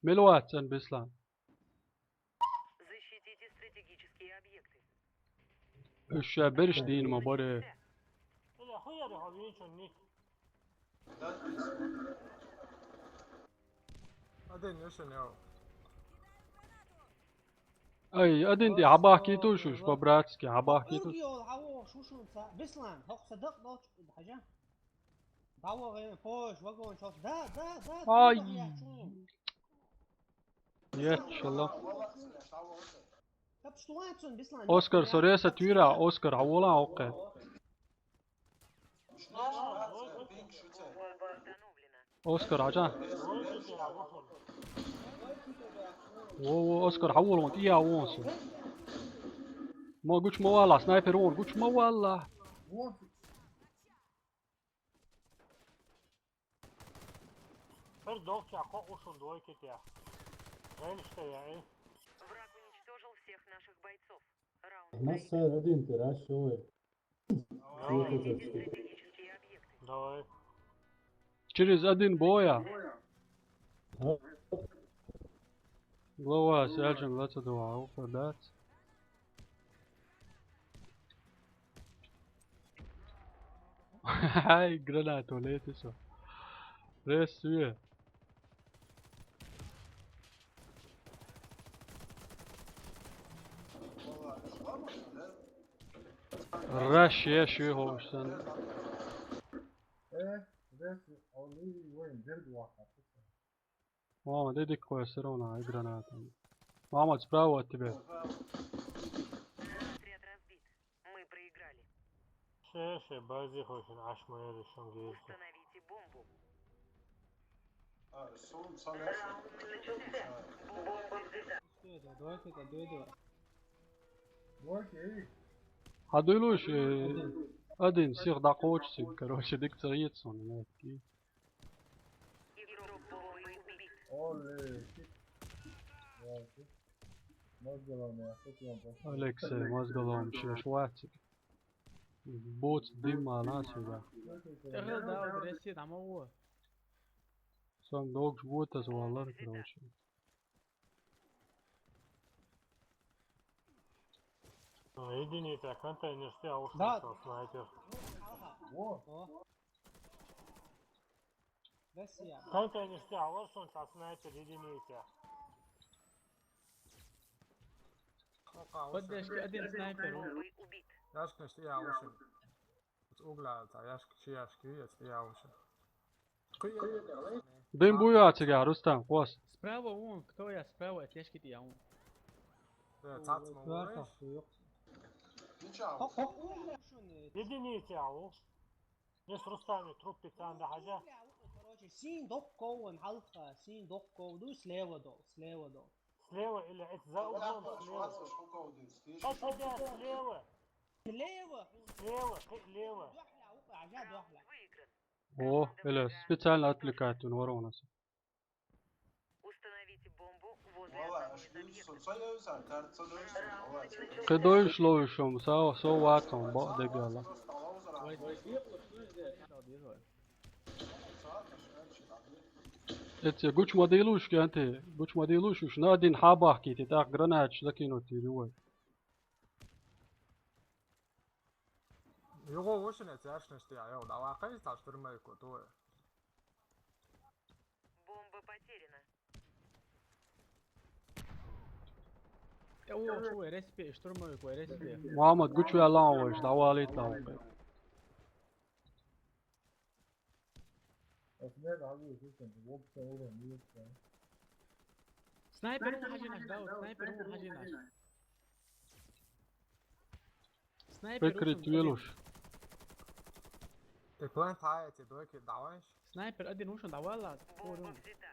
Милуатсан, Беслан. Защитите стратегические объекты. Уьш бериш дийна ма баре. Ай, один ди хьабахкийтуш уьш, по-братски, хьабахкийтуш. Беслан, хӀокху сан дакъа долчу хьажа. ДӀавахана, пош, вагон чохь. Да, да, да. Ай. Ецшалла. Оскар, со реса твира, Оскар, хьавола оккхе. Оскар, хьажа. Во, во, Оскар, хьавола, вон, тӀе а вон со. Ма гучу ма валла, снайпер вон, гучу ма валла. Хир долча кхо ушун дойкитя. Геншта яи? Враг уничтожил всех наших бойцов. Раунд. Массер один ты, рашевый. Давай. Давай. Через один боя. Глава, сяжем лаца два, уходац. Ай, гранату летисо. Ресуе. Раш, я шуьйхуш сан. Э, рес, он и войн, дерг вахар. Мама, дай диккой всё равно, и граната. Мама, справа от тебя. Отряд разбит. Мы проиграли. Ше, ше, бази хойшин ашма яри шунгейшта. Установите бомбу. А, сон, сон, сон. Раунд начался. Бомба взята. Давайте, давайте. Хьадуьйлуш, э, один сих дӀакхочуш, короче, дика ца хета суна, знаете. Игрок бомбы убит. Оле, кит. Мозголом я, тут я пошёл. Алексей, мозголом, шеш вацик. Боц дым ала сюда. ТӀехьал да, вот ресси, там его. Сам догш вот, а звалар, короче. Единица, контейнер стоял, ушел, да, что снайпер. О. О. Россия. Контейнер стоял, вот что он там снайпер, единица. Поддержки, один снайпер. Яшкаш стоял, ушел. Угла, яшка, чи яшка, я стоял, ушел. Дым буя цигар, Рустам, хвост. Справа вон, кто я? Справа, тешки ты я вон. Э, цац ма вон. Единица, ау. Нес Рустами труппе цан да хьажа. Короче, син докков вон хьалха, син докков ду, слева дол, слева дол. Слева или это за углом слева? Слева. Слева. Слева, кхин лева. О, или специально отвлекает он ворона. Установите бомбу возле одного из объектов. Кхидойш ловишом, со, со вацом, бо дегала. Эце гуч ма дилуш, кенте, гуч ма дилуш, уж на один хабах кити, так гранаташ закинуть тири вай. Юго вошенец яшнаш тя, йо, давай, кайс та штурмовику, то. Бомба потеряна. Э, о, шу, э, респе, штурмовик, э, респе. Мухаммад, гучу я лан вайш, давай, лит лан вайш. Снайпер вон хьажинаш, да, вот снайпер вон хьажинаш. Снайпер. Прикрыть вон велуш. Ты план фаете, дойки, давай. Снайпер один ушел, давай, ладно. Бомба взята.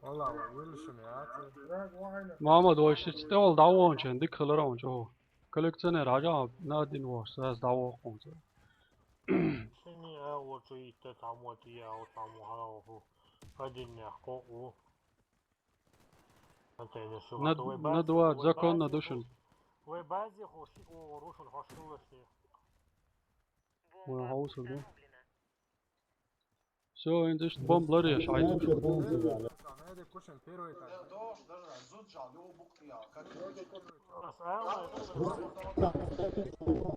Валла, вай, вилла шуна яц. Мухьаммад, вай ши цӀе вала дӀаваханчен, дика хиларан чӀогӀа. Коллекционер хьажа, надин вахаш, аз дӀаваханча. Шуни а вочу итта тамо тия, о тамо хьао ху. Хадиннех кокъу. Над-, надва, законно душин. Вай базе хо ши о рушин хошуллаши. Вай хьаусал ду. Всё, индиш бомблар я шайт. Снайпер бомб забрали. Дош, даже зуд жал, его бук я, как.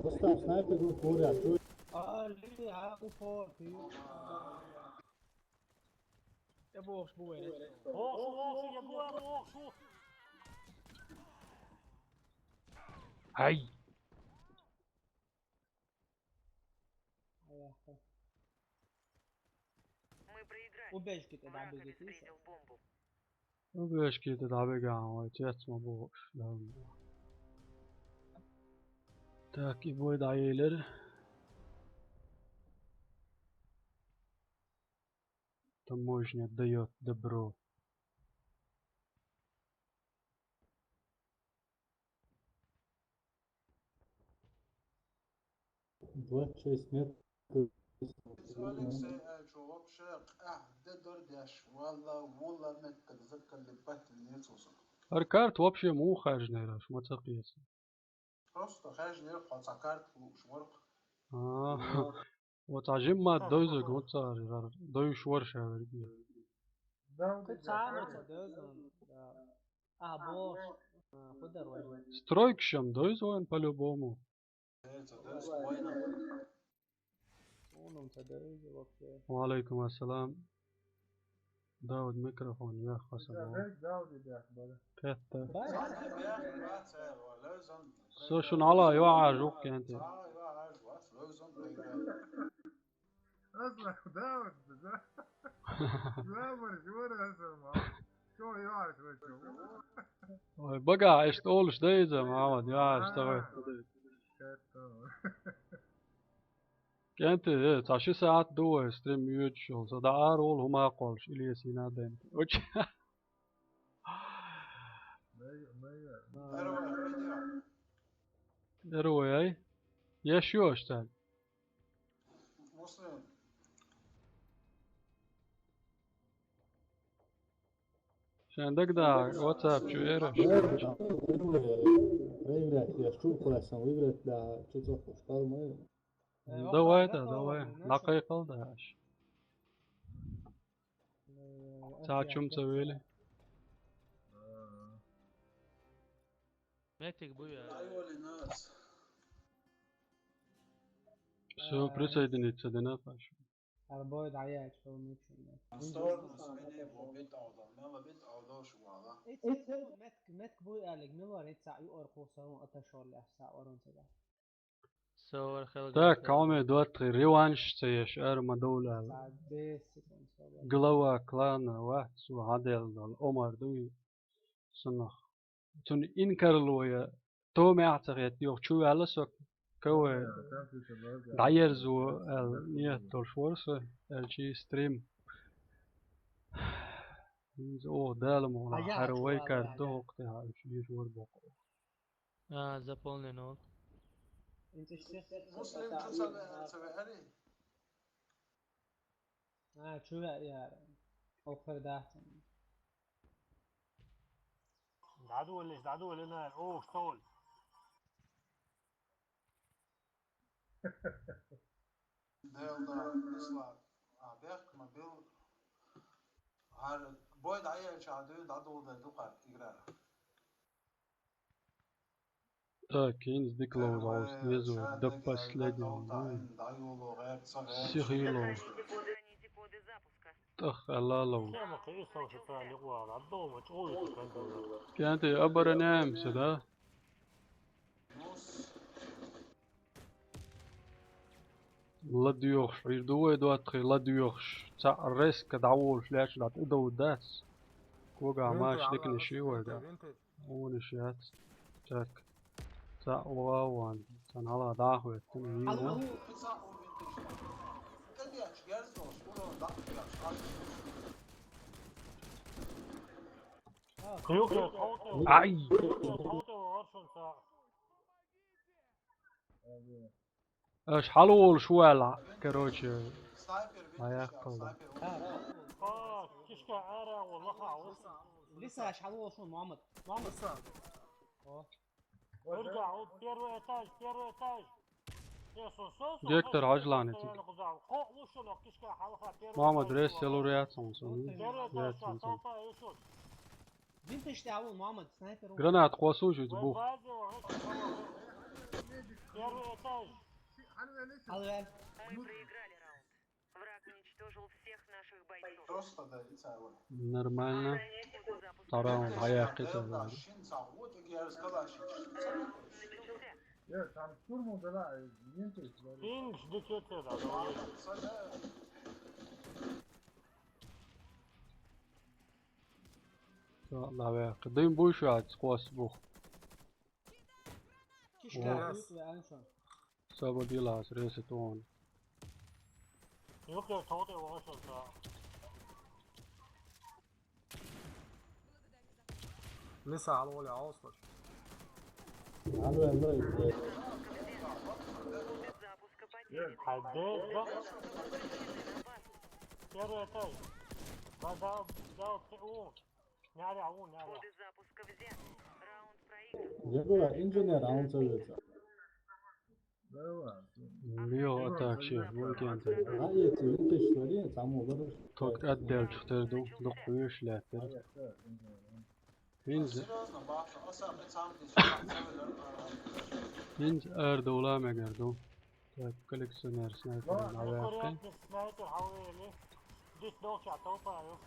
Поставь снайпер, ну, куря, чё? Али, а, упор, ты. Я бокс бу, э. Бокс, бокс, я бу, бокс. Ай. Ай, ай, ай. Мы проиграли. Убежки тогда. Враг бегите, обезвредил бомбу. Убежки тогда бегаем, ой, отец мой бог. Так, и бой да елер. Таможня даёт добро. Двадцать шесть метров. Алексей, э, чё, вообще, а, да, дордяш, валла, валла, меттак, закалли, баттли, не цусак. Ар карт вообще муха хьежнера, шума ца кхийса. Просто хьежнера, хьо ца карт луш варх. А. Вот. Оцу жимма дойзург ву цара, дойуш вара ша верг. Кху царна ца дойзун, да. А, бохуш, а, хӀун дара вай? Стройкашам дойзу вайн по-любому. Хьунам ца дойзу вообще. Ва алейкум ассалам. Дауд, микрофон яхха сан. Кхетта. Со шуна хьала йоӀаш ву-кх, кӀентий. Ой, багахь иштта олуш дай иза, Мухьаммад, йоӀаш ца вай. КӀентий, э, цхьа ши сахьат ду вай стрим йоьдуш йолу, со дӀа ара волу хӀума а кхоллуш, Ильясина а дайна. Оч. Здорово, ай. Еш ю аша цаьрга? Шайн дагадогӀу, WhatsApp чу эр аша. Проиграть, я чу классно выиграть, да, чу цохуш, палмай. Давай, да, давай. ДӀакхайкхал, да, аша. Цхьа чум ца вели. Метик буй, а? Всё, присоединиться дина, Паша. Арбой дӀаяьлча хӀума мичунна. Метк, метк буй аьллиг, мила варица юар кхуса хӀун аташор лехса орун цада. Так, хьоме доттагӀий, реванш ца еш ара ма довла аьлла. Глава клана вац, цо хьаделла дола Омар дуй, цунах. Цунна инкарло я, то мягӀ ца хетта, йох чу ваьлла со, кавай дӀаерзо аьлла, нет, долуш вара со, аьлчи стрим. ХӀинца оха Дала мукъ лахь, хӀара вай карт ду, хӀокху тӀехь уьш еш вара боккъо. А, заполнено. Муслим, чу ца веара, ца веари? А, чу веа яра. Охир дац. ДӀадолалаш, дӀадолалаш, оха стол. Дел да, исла. А, бехк ма бил. ХӀара бой дӀаелча дуй, дӀадолалаш ду кхар играра. Так, хӀинца дика ловза хьовса дезо, до последнего. Сихило. ТӀаккха аьлла ловза. КӀентий, обороняемся, да? ЛадоьгӀуш, Ӏийр ду вай доттагӀий, ладоьгӀуш. Цхьаъ резко дӀаволуш лаьтташ дӀа тӀедовла дац. Когахь маша диканаш ю вай, да. Вон иш яц. Так. Цхьаъ вогӀу ван. Цхьана хьалха дӀа а хӀоьттина, вийна. Ай! Аша хьалаволуш ву аьлла, короче, дӀаяккхалла. Лиса, аша хьалаволуш ву, Мухаммад. Мухаммад. О. Гектор хьажлани цига. Мухаммад, рес ца лур яц хьуна суна. Яц хьуна суна. Винташ тӀе а ву, Мухаммад, снайпер ву. Гранат кхосуш иза бух. Первый этаж. Хьалвел. Мы проиграли раунд. Враг уничтожил всех наших бойцов. Нормально. Сохраните ход запуска. Второй раунд хьаяккхи ца вара. Э, там штурму дала, винтаж. Пинг ждите, да, да. Ца, лаваьккхи. Дин буй шу аьлла, кхосса бух. Кишка, о. Саба дилас, ресет вон. Юхе тоде вошел, да. Лиса, алло, алло, слышь. Алло, алло, алло. Хайде, да. Первый этаж. Да, да, да, ты, у. Коды запуска взят, раунд проигран. Якура инженер аунцевица. Йо, а так ше, вон кенте. А эти винтаж что ли, там уберешь. Ток отдельчух тер ду, дукха веш лаьттар. Винз. Винз эр ду, ла мегер ду. Так, коллекционер снайпер, наверное. Аккуратно, снайпер, хьалвели. Дит долча, толпа, ю.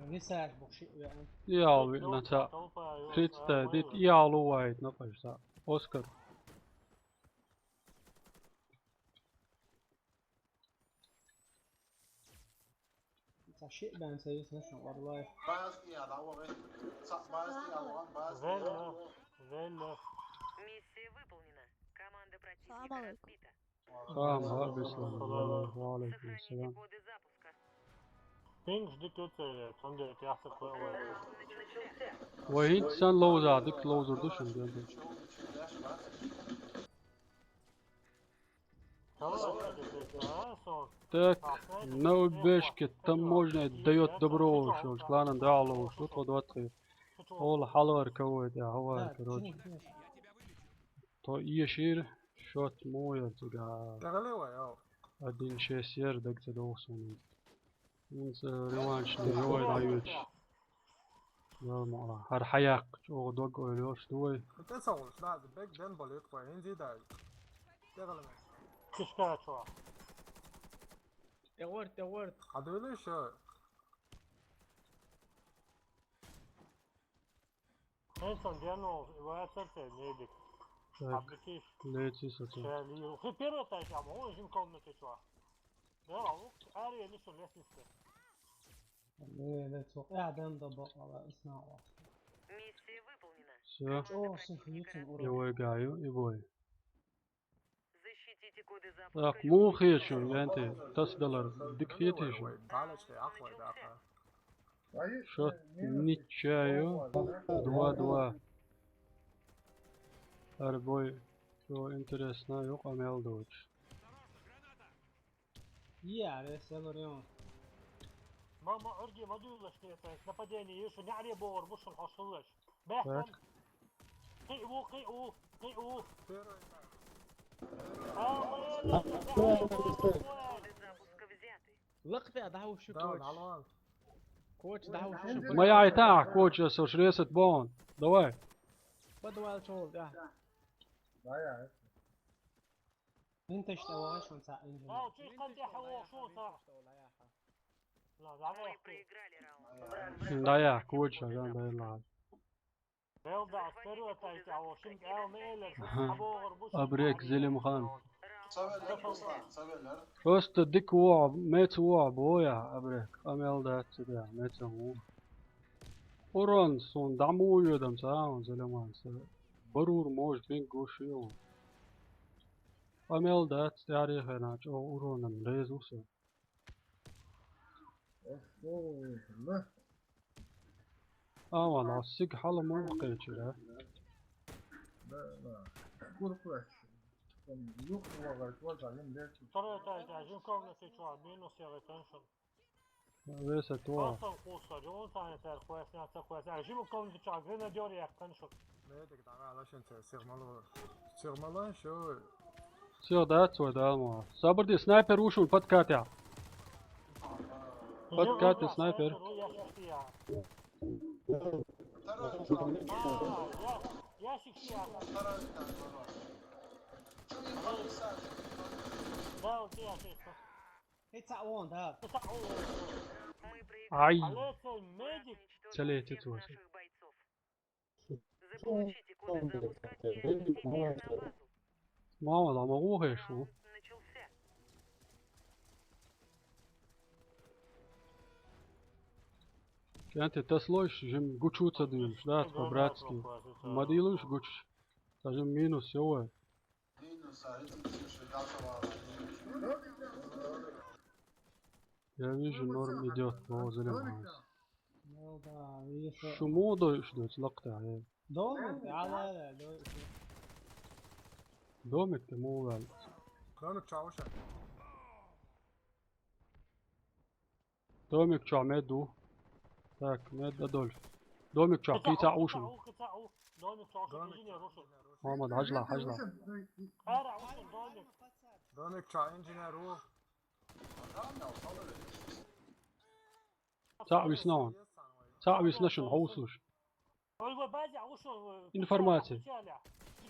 Висаш бухши, я. Я, ви, на ца. Толпа, ю. Фриц, да, дит, я, лу, вайт, на, паш, ца. Оскар. Ца шиъ бен ца юс нашан варлай. Базди я, да, вари. Ца, базди я, ван, базди я. Вен, вен. Миссия выполнена. Команда противника разбита. Салам алейкум. Ва алейкум салам. Сохраните коды запуска. Пинг жди тут, э, цунде тяхса кое. Вай, хӀинца сан ловза, дика ловзур ду шуна, ден. Так, на убежке таможня даёт добро, шо, кланан да ловзур, тут вот, вот. Ол хьалар кого, да, хьалар, короче. То ешир, шот моя, цуга. Тагали вай, ау. Один шесть ер, даг ца дохсон. ХӀинца реванш ду, йой, дӀайоьдуш. Йо, ма, хӀара хьаяккха, чӀогӀа дог ойла йолуш ду вай. ТӀе ца волуш, наза, бег ден болу итт вай, хӀинца дай. ТӀе гӀала мес. Кишка чо. ТӀе гӀорт, тӀе гӀорт. Хьадуьйлуш, йо. Хенсон дено вацар те медик. Так, Абдикиш. Лети сату. Хи первый этаж, а он жим комнате чё. Да, а вот, ари, или что, лестница. Не, не, цо. Я дам да бо, ала, снова. Миссия выполнена. Всё. О, сухнитин урод. Его игаю, и бой. Так, муха хеташ ю, лаьнте, тасадалар дика хетий шуна? Шот ничаю, два два. ХӀара бой, чё интересно, юкъа мел доцуш. Яре, селурен. Ма, ма, Ӏурге ма дуьйлаш те, то есть нападение ю шу, неӀаре богӀур бу шуна хьо шуллаш. Бехкан. Так. Кхиъ ву, кхиъ ву, кхиъ ву. А, ма, я, я, я, я, я, я. Лакхе дӀахьуш шу, Давай, коч. Алан. Коч дӀахьуш шу. Ма яй тахь, коч, я со шресет бон. Давай. Подвал чол, да. Да, я. Винташ тӀе вогӀуш ван цхьа инженер. Ау, чуьш кхантӀехьа вогӀуш ву цхьа. Мы проиграли раунд. Да, я, куча, да, да, ладно. Белда, сперва тайта, а вот шин эл не элер, шин Ага. Абрек Зелимхан. Цавеллер, Руслан, цавеллер. Просто дика вогӀу, меца вогӀу бо я, Абрек. Къамел дац цу тӀехь, меца ву. Урон, суна дӀа ма ву йоьдам ца, а, Зелимхан, ца. Барур, может, бен гуш ю. Къамел дац, тӀаьхьарехь хенахь чӀогӀа уронан реза ву со. Ах, ой, ла. А, ван, а сиг хьала муха кхечира? Да, да. Курпач. Там юг вагар, вот один лет. Второй этаж, один комнате чё, минус я вытаншил. Веса то. Пацан кусар, он тайна тер хуэсня, ца хуэсня. Жим комнате чё, гренадёр я таншил. Медик, давай, лошадь, сигмалу. Сигмалу, шо? Всё, да, цой, да, ма. Сабр де, снайпер ушун, подкатя. Подкатя, снайпер. Ай. Целее, ты твой. Заполучите коды запуска и отправляйте на базу. Мама, ла ма вогӀуш ву. КӀентий, тасалойша, жим гучу ца дуьйлуш, да, по-братски. Ма дийлуш гучу. Ца жим минус йо вай. Я вижу, норм идёт, бо Зелимханс. Ну да, видишь, шу муха дойуш доцу лакхтехь, э? Домик, да, да, да, домик. Домик тӀе муха ваьлла? Домик чу Ӏуш. Домик чохь мед ву. Так, мед Адольф. Домик чохь кхин цхьаъ ву шуна. Домик чохь ву шуна, инженер ву шуна. Мохьмад, хьажал, хьажал. Ара ву шуна домик. Домик чохь инженер ву. Цхьаъ висна хьуна. Цхьаъ висна шуна, хьовсалаш. Информация.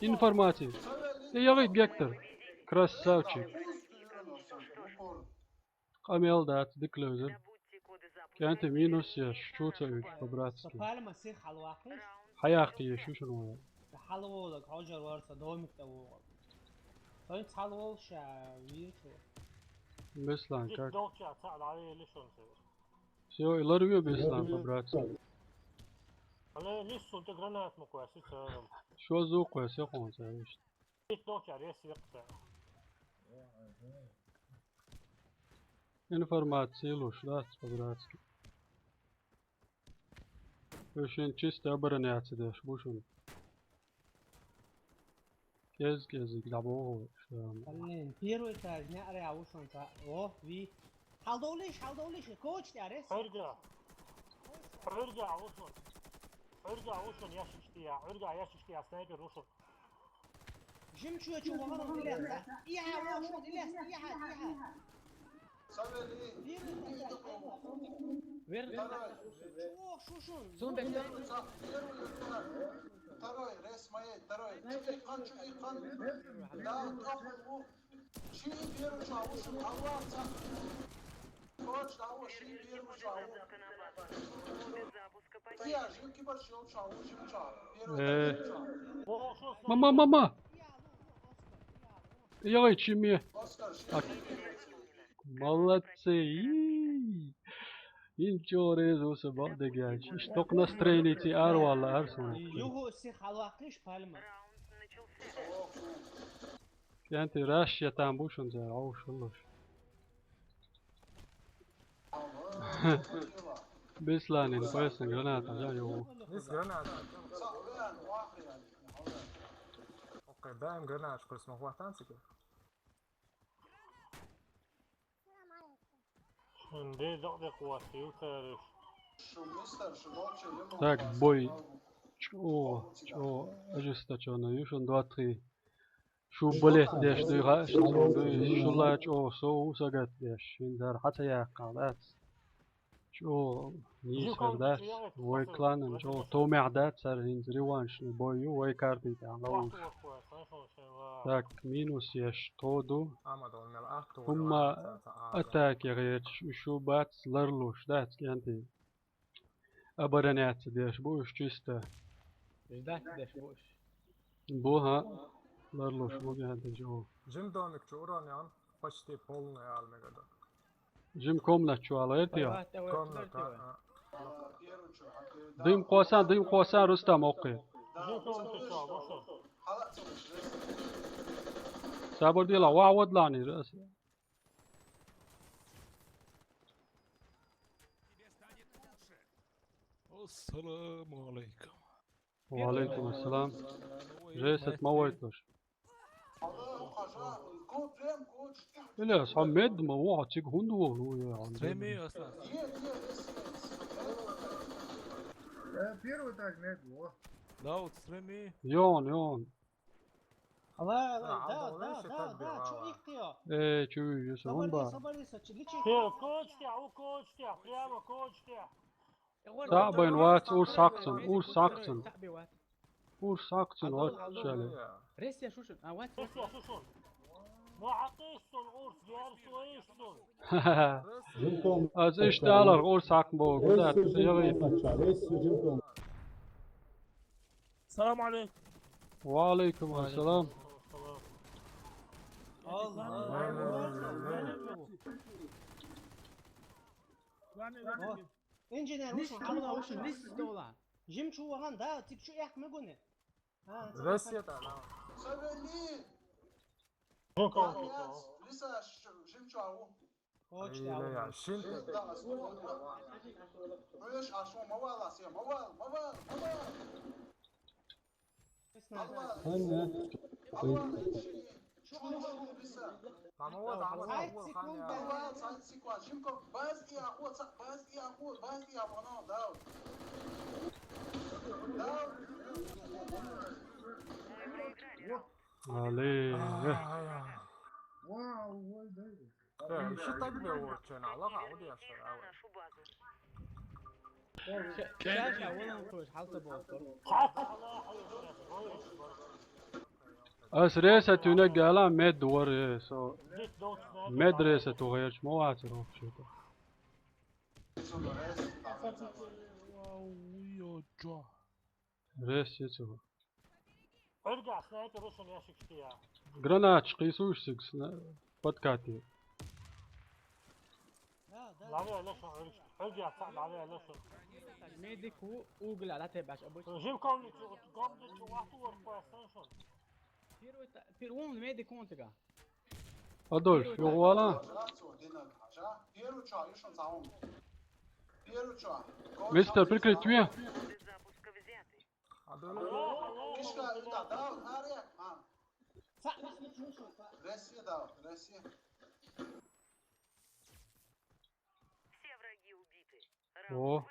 Информация. Э, ягӀийта Гектор. Красавчик. Къамел дац, дика левзар. КӀентий, минус еш, чу ца уьйцу, по-братски. Пальма сих хьалваккхиш? Хьаяккха еш ю шуна вай. Хьалаволаг, хьожар варца, домик тӀе вогӀу. Тхуьнца хьалаволуш, а, вийр цо. Беслан, как? Всё, и ларве, Беслан, по-братски. Але, нису, тӀе гранат ма кхоьссу, церан. Шо зу кхоьссу, я хьуна цара иштта. Ит нохча рес яккха. Информация луш дац, по-братски. Уьш шен чисто обороняться деш бу шуна. КӀез-кӀезиг дӀабоху шуна. Блин, первый этаж, неӀарехь ву шуна цхьаъ. О, ви. Хьалдовлийша, хьалдовлийша, коча тӀе арес. Хьуьрга. Хьуьрга ву шуна. Хьуьрга ву шуна ящички я. Хьуьрга ящички я, снайпер ву шуна. Жимчуья чу вахана, илеста. Иха, ву шуна, илеста, иха, иха. Второй. Зумбек. Второй, рейс моей, второй. Чу икъан, чу икъан. Да, тоху. Ши первый чу, а лучше, а лучше. Точно, а лучше ши первый чу, а лучше. Я, жил кибар шил чу, а лучше чу. Первый чу. Мама, мама. Йой, чими. Так. Молодцы. Инчо резуса бадагяч. Ишток настроение ти арвала арсуна. Юго си халвакиш пальма. Кенти раш я там бушун за аушулуш. Бесланин поясна граната, да, юго. Есть граната. Окей, дай им гранату, просто могу останется. Шунде докъде къуватли юкариш. Так, бой. Чо, чо, ожесточённо, юшун два-три. Шу балет деш дуйгъаш, дуй, шула чо, со усагат деш. Шиндар хата яхъал дац. Чо, нисхар дац. Вай кланын чо, томягъ дац, сар хинз реваншный бой ю, вай карти тан лаус. Так, минус еш тоду. Хумма атаке гъерч шу бац ларлуш дац кенти. Обороняться деш буш чисто. Ждать деш буш. Бу, ха, ларлуш бу кенти жо. Жим домик чу уран ян, почти полный алмегада. Жим комнат чу ала эртио. Комната. Дым къосан, дым къосан, Рустам окъи. Сабур дила, ва вадлани. Ассаламу алейкум. Ва алейкум ассалам. Жесет ма войтуш. Иле, са мед ма ва, цик хунду вогну я. Стреми асла. Э, первый этаж мед во. Дауд, стреми. Ён, ён. Ала, ала, да, да, да, да, чу ихтио. Э, чу, юсу, он ба. Кочтя, у кочтя, прямо кочтя. Та байн вац, ур сакцун, ур сакцун. Ур сакцун вац чали. Ресия шушун, а вац. Ресия шушун. Ма хакъисун, урс, герсуисун. Аз ишталар ур сакъ бо, гуда, яви. Салам алейкум. Ва алейкум ассалам. Инженер, ушун, Алла, ушун, лист дола. Жим чу ваган да, тип чу эх мегуне. Россия да, да. Лиса, жим чу агу. Оч да. Шин. Муеш ашо мавала се, мавал, мавал, мавал. Ханна. Али. Ещё так было, что на лага, вот я что. Ас реса тюнег гала мед вар, э, со. Мед реса ту гъерч ма вацар вообще-то. Рес ецу. Ольга, снайпер ушун ящик штия. Гранач къисуш сикс на подкати. Лаве лошо, Ольга, лаве лошо. Медик у угла, да те баш, обычно. Жив комнату, комнату вахту вор поясан шон. Первый та-, пер-, он медик он тига. Адольф, югъвала? Мистер, прикрыть ве. Россия, да, Россия. О.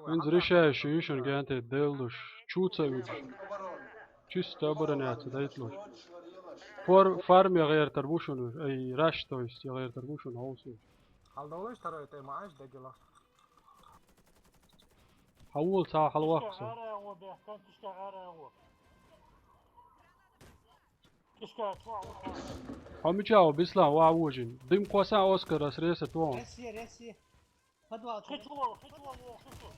Инз решающий ишин генте делуш. Чуца вич. Чисто обороняться дайтлуш. Фор-, фарме гӀертар бу шуна, ай, раш, то есть, я гӀертар бу шуна, хьовсал. Хьалдолаш тарой тӀе маӀаш дагила. Хьавол, цхьа хьалваккха со. Кишка, ара, ара, ара. Кишка, чуа, чуа. Хьо мича ва, Беслан, ва вожин. Дим кхосан Оскар ас реса тон. Реси, реси. Подвал. Хичуа, хичуа, хичуа.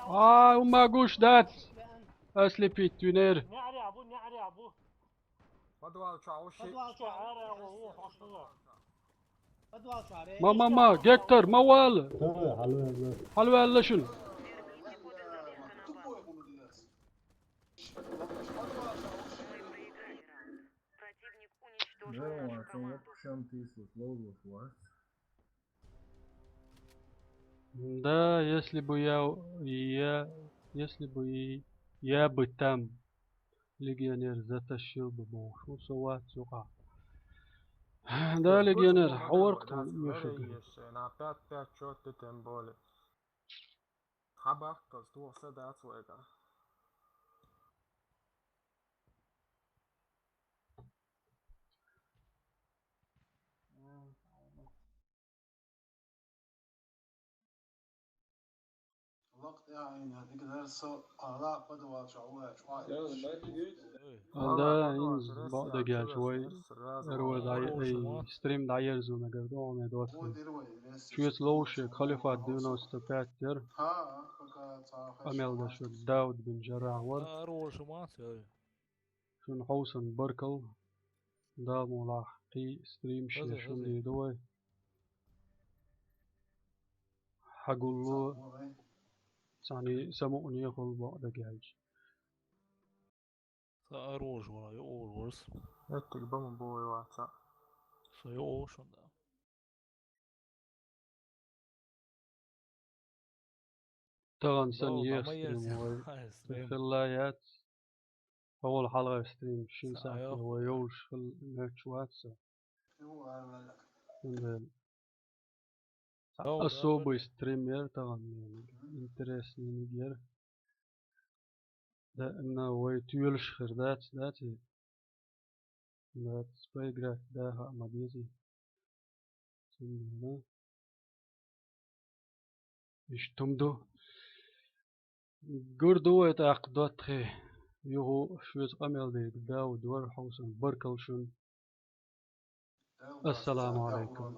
А, ума гуш дац. Ослепить, винер. Подвал чу, а, уши. Подвал чу, а, подвал чу, а, ре. Ма, ма, ма, Гектор, ма вала. Хьалваьлла шуна. Да, если бы я, я, если бы и я бы там легионер затащил бы, бо, шу со вац юкъа. Да, легионер, хьо варх тхо, Миша. На пять пять чёт ты тем более. Хабар каз туса дац вайга. Ала, инз бакъдерг яьлча вай, эрве дӀай-, ай, стрим дӀаерзо мегар ду, хьо ме доцу. Шуьца ловше Халифат девяносто пять яр. Къамел деш вар Дауд бин Жаррахь вар. Шуна хьовсан баркал. Дала мукъ лахь, кхин стрим шен шуна дийр ду вай. Хьагулло, цхьана самукъане хуьлу бакъдерг яьлча. Ца оружие вара, йо, оружие. Эттиг бама бой ваца. Со йо, шун да. Тахана санна еха стрим вай. Хилла яц. Хьо волу хьалхара стрим шина сахьте вай йовлуш хила моьттуш вац со. Цхьа особый стрим яра тахана, интересный яра. Да, на вай тоьлуш хир дац, дац и? Дац, поиграть да, хаа ма дезий. Цундела. Иштта хӀума ду. Гур ду вай тӀаккха доттагӀий. Юха шуьца къамел дийриг Дауд вара, хьовсан баркалла шуна. Ассаламу алейкум.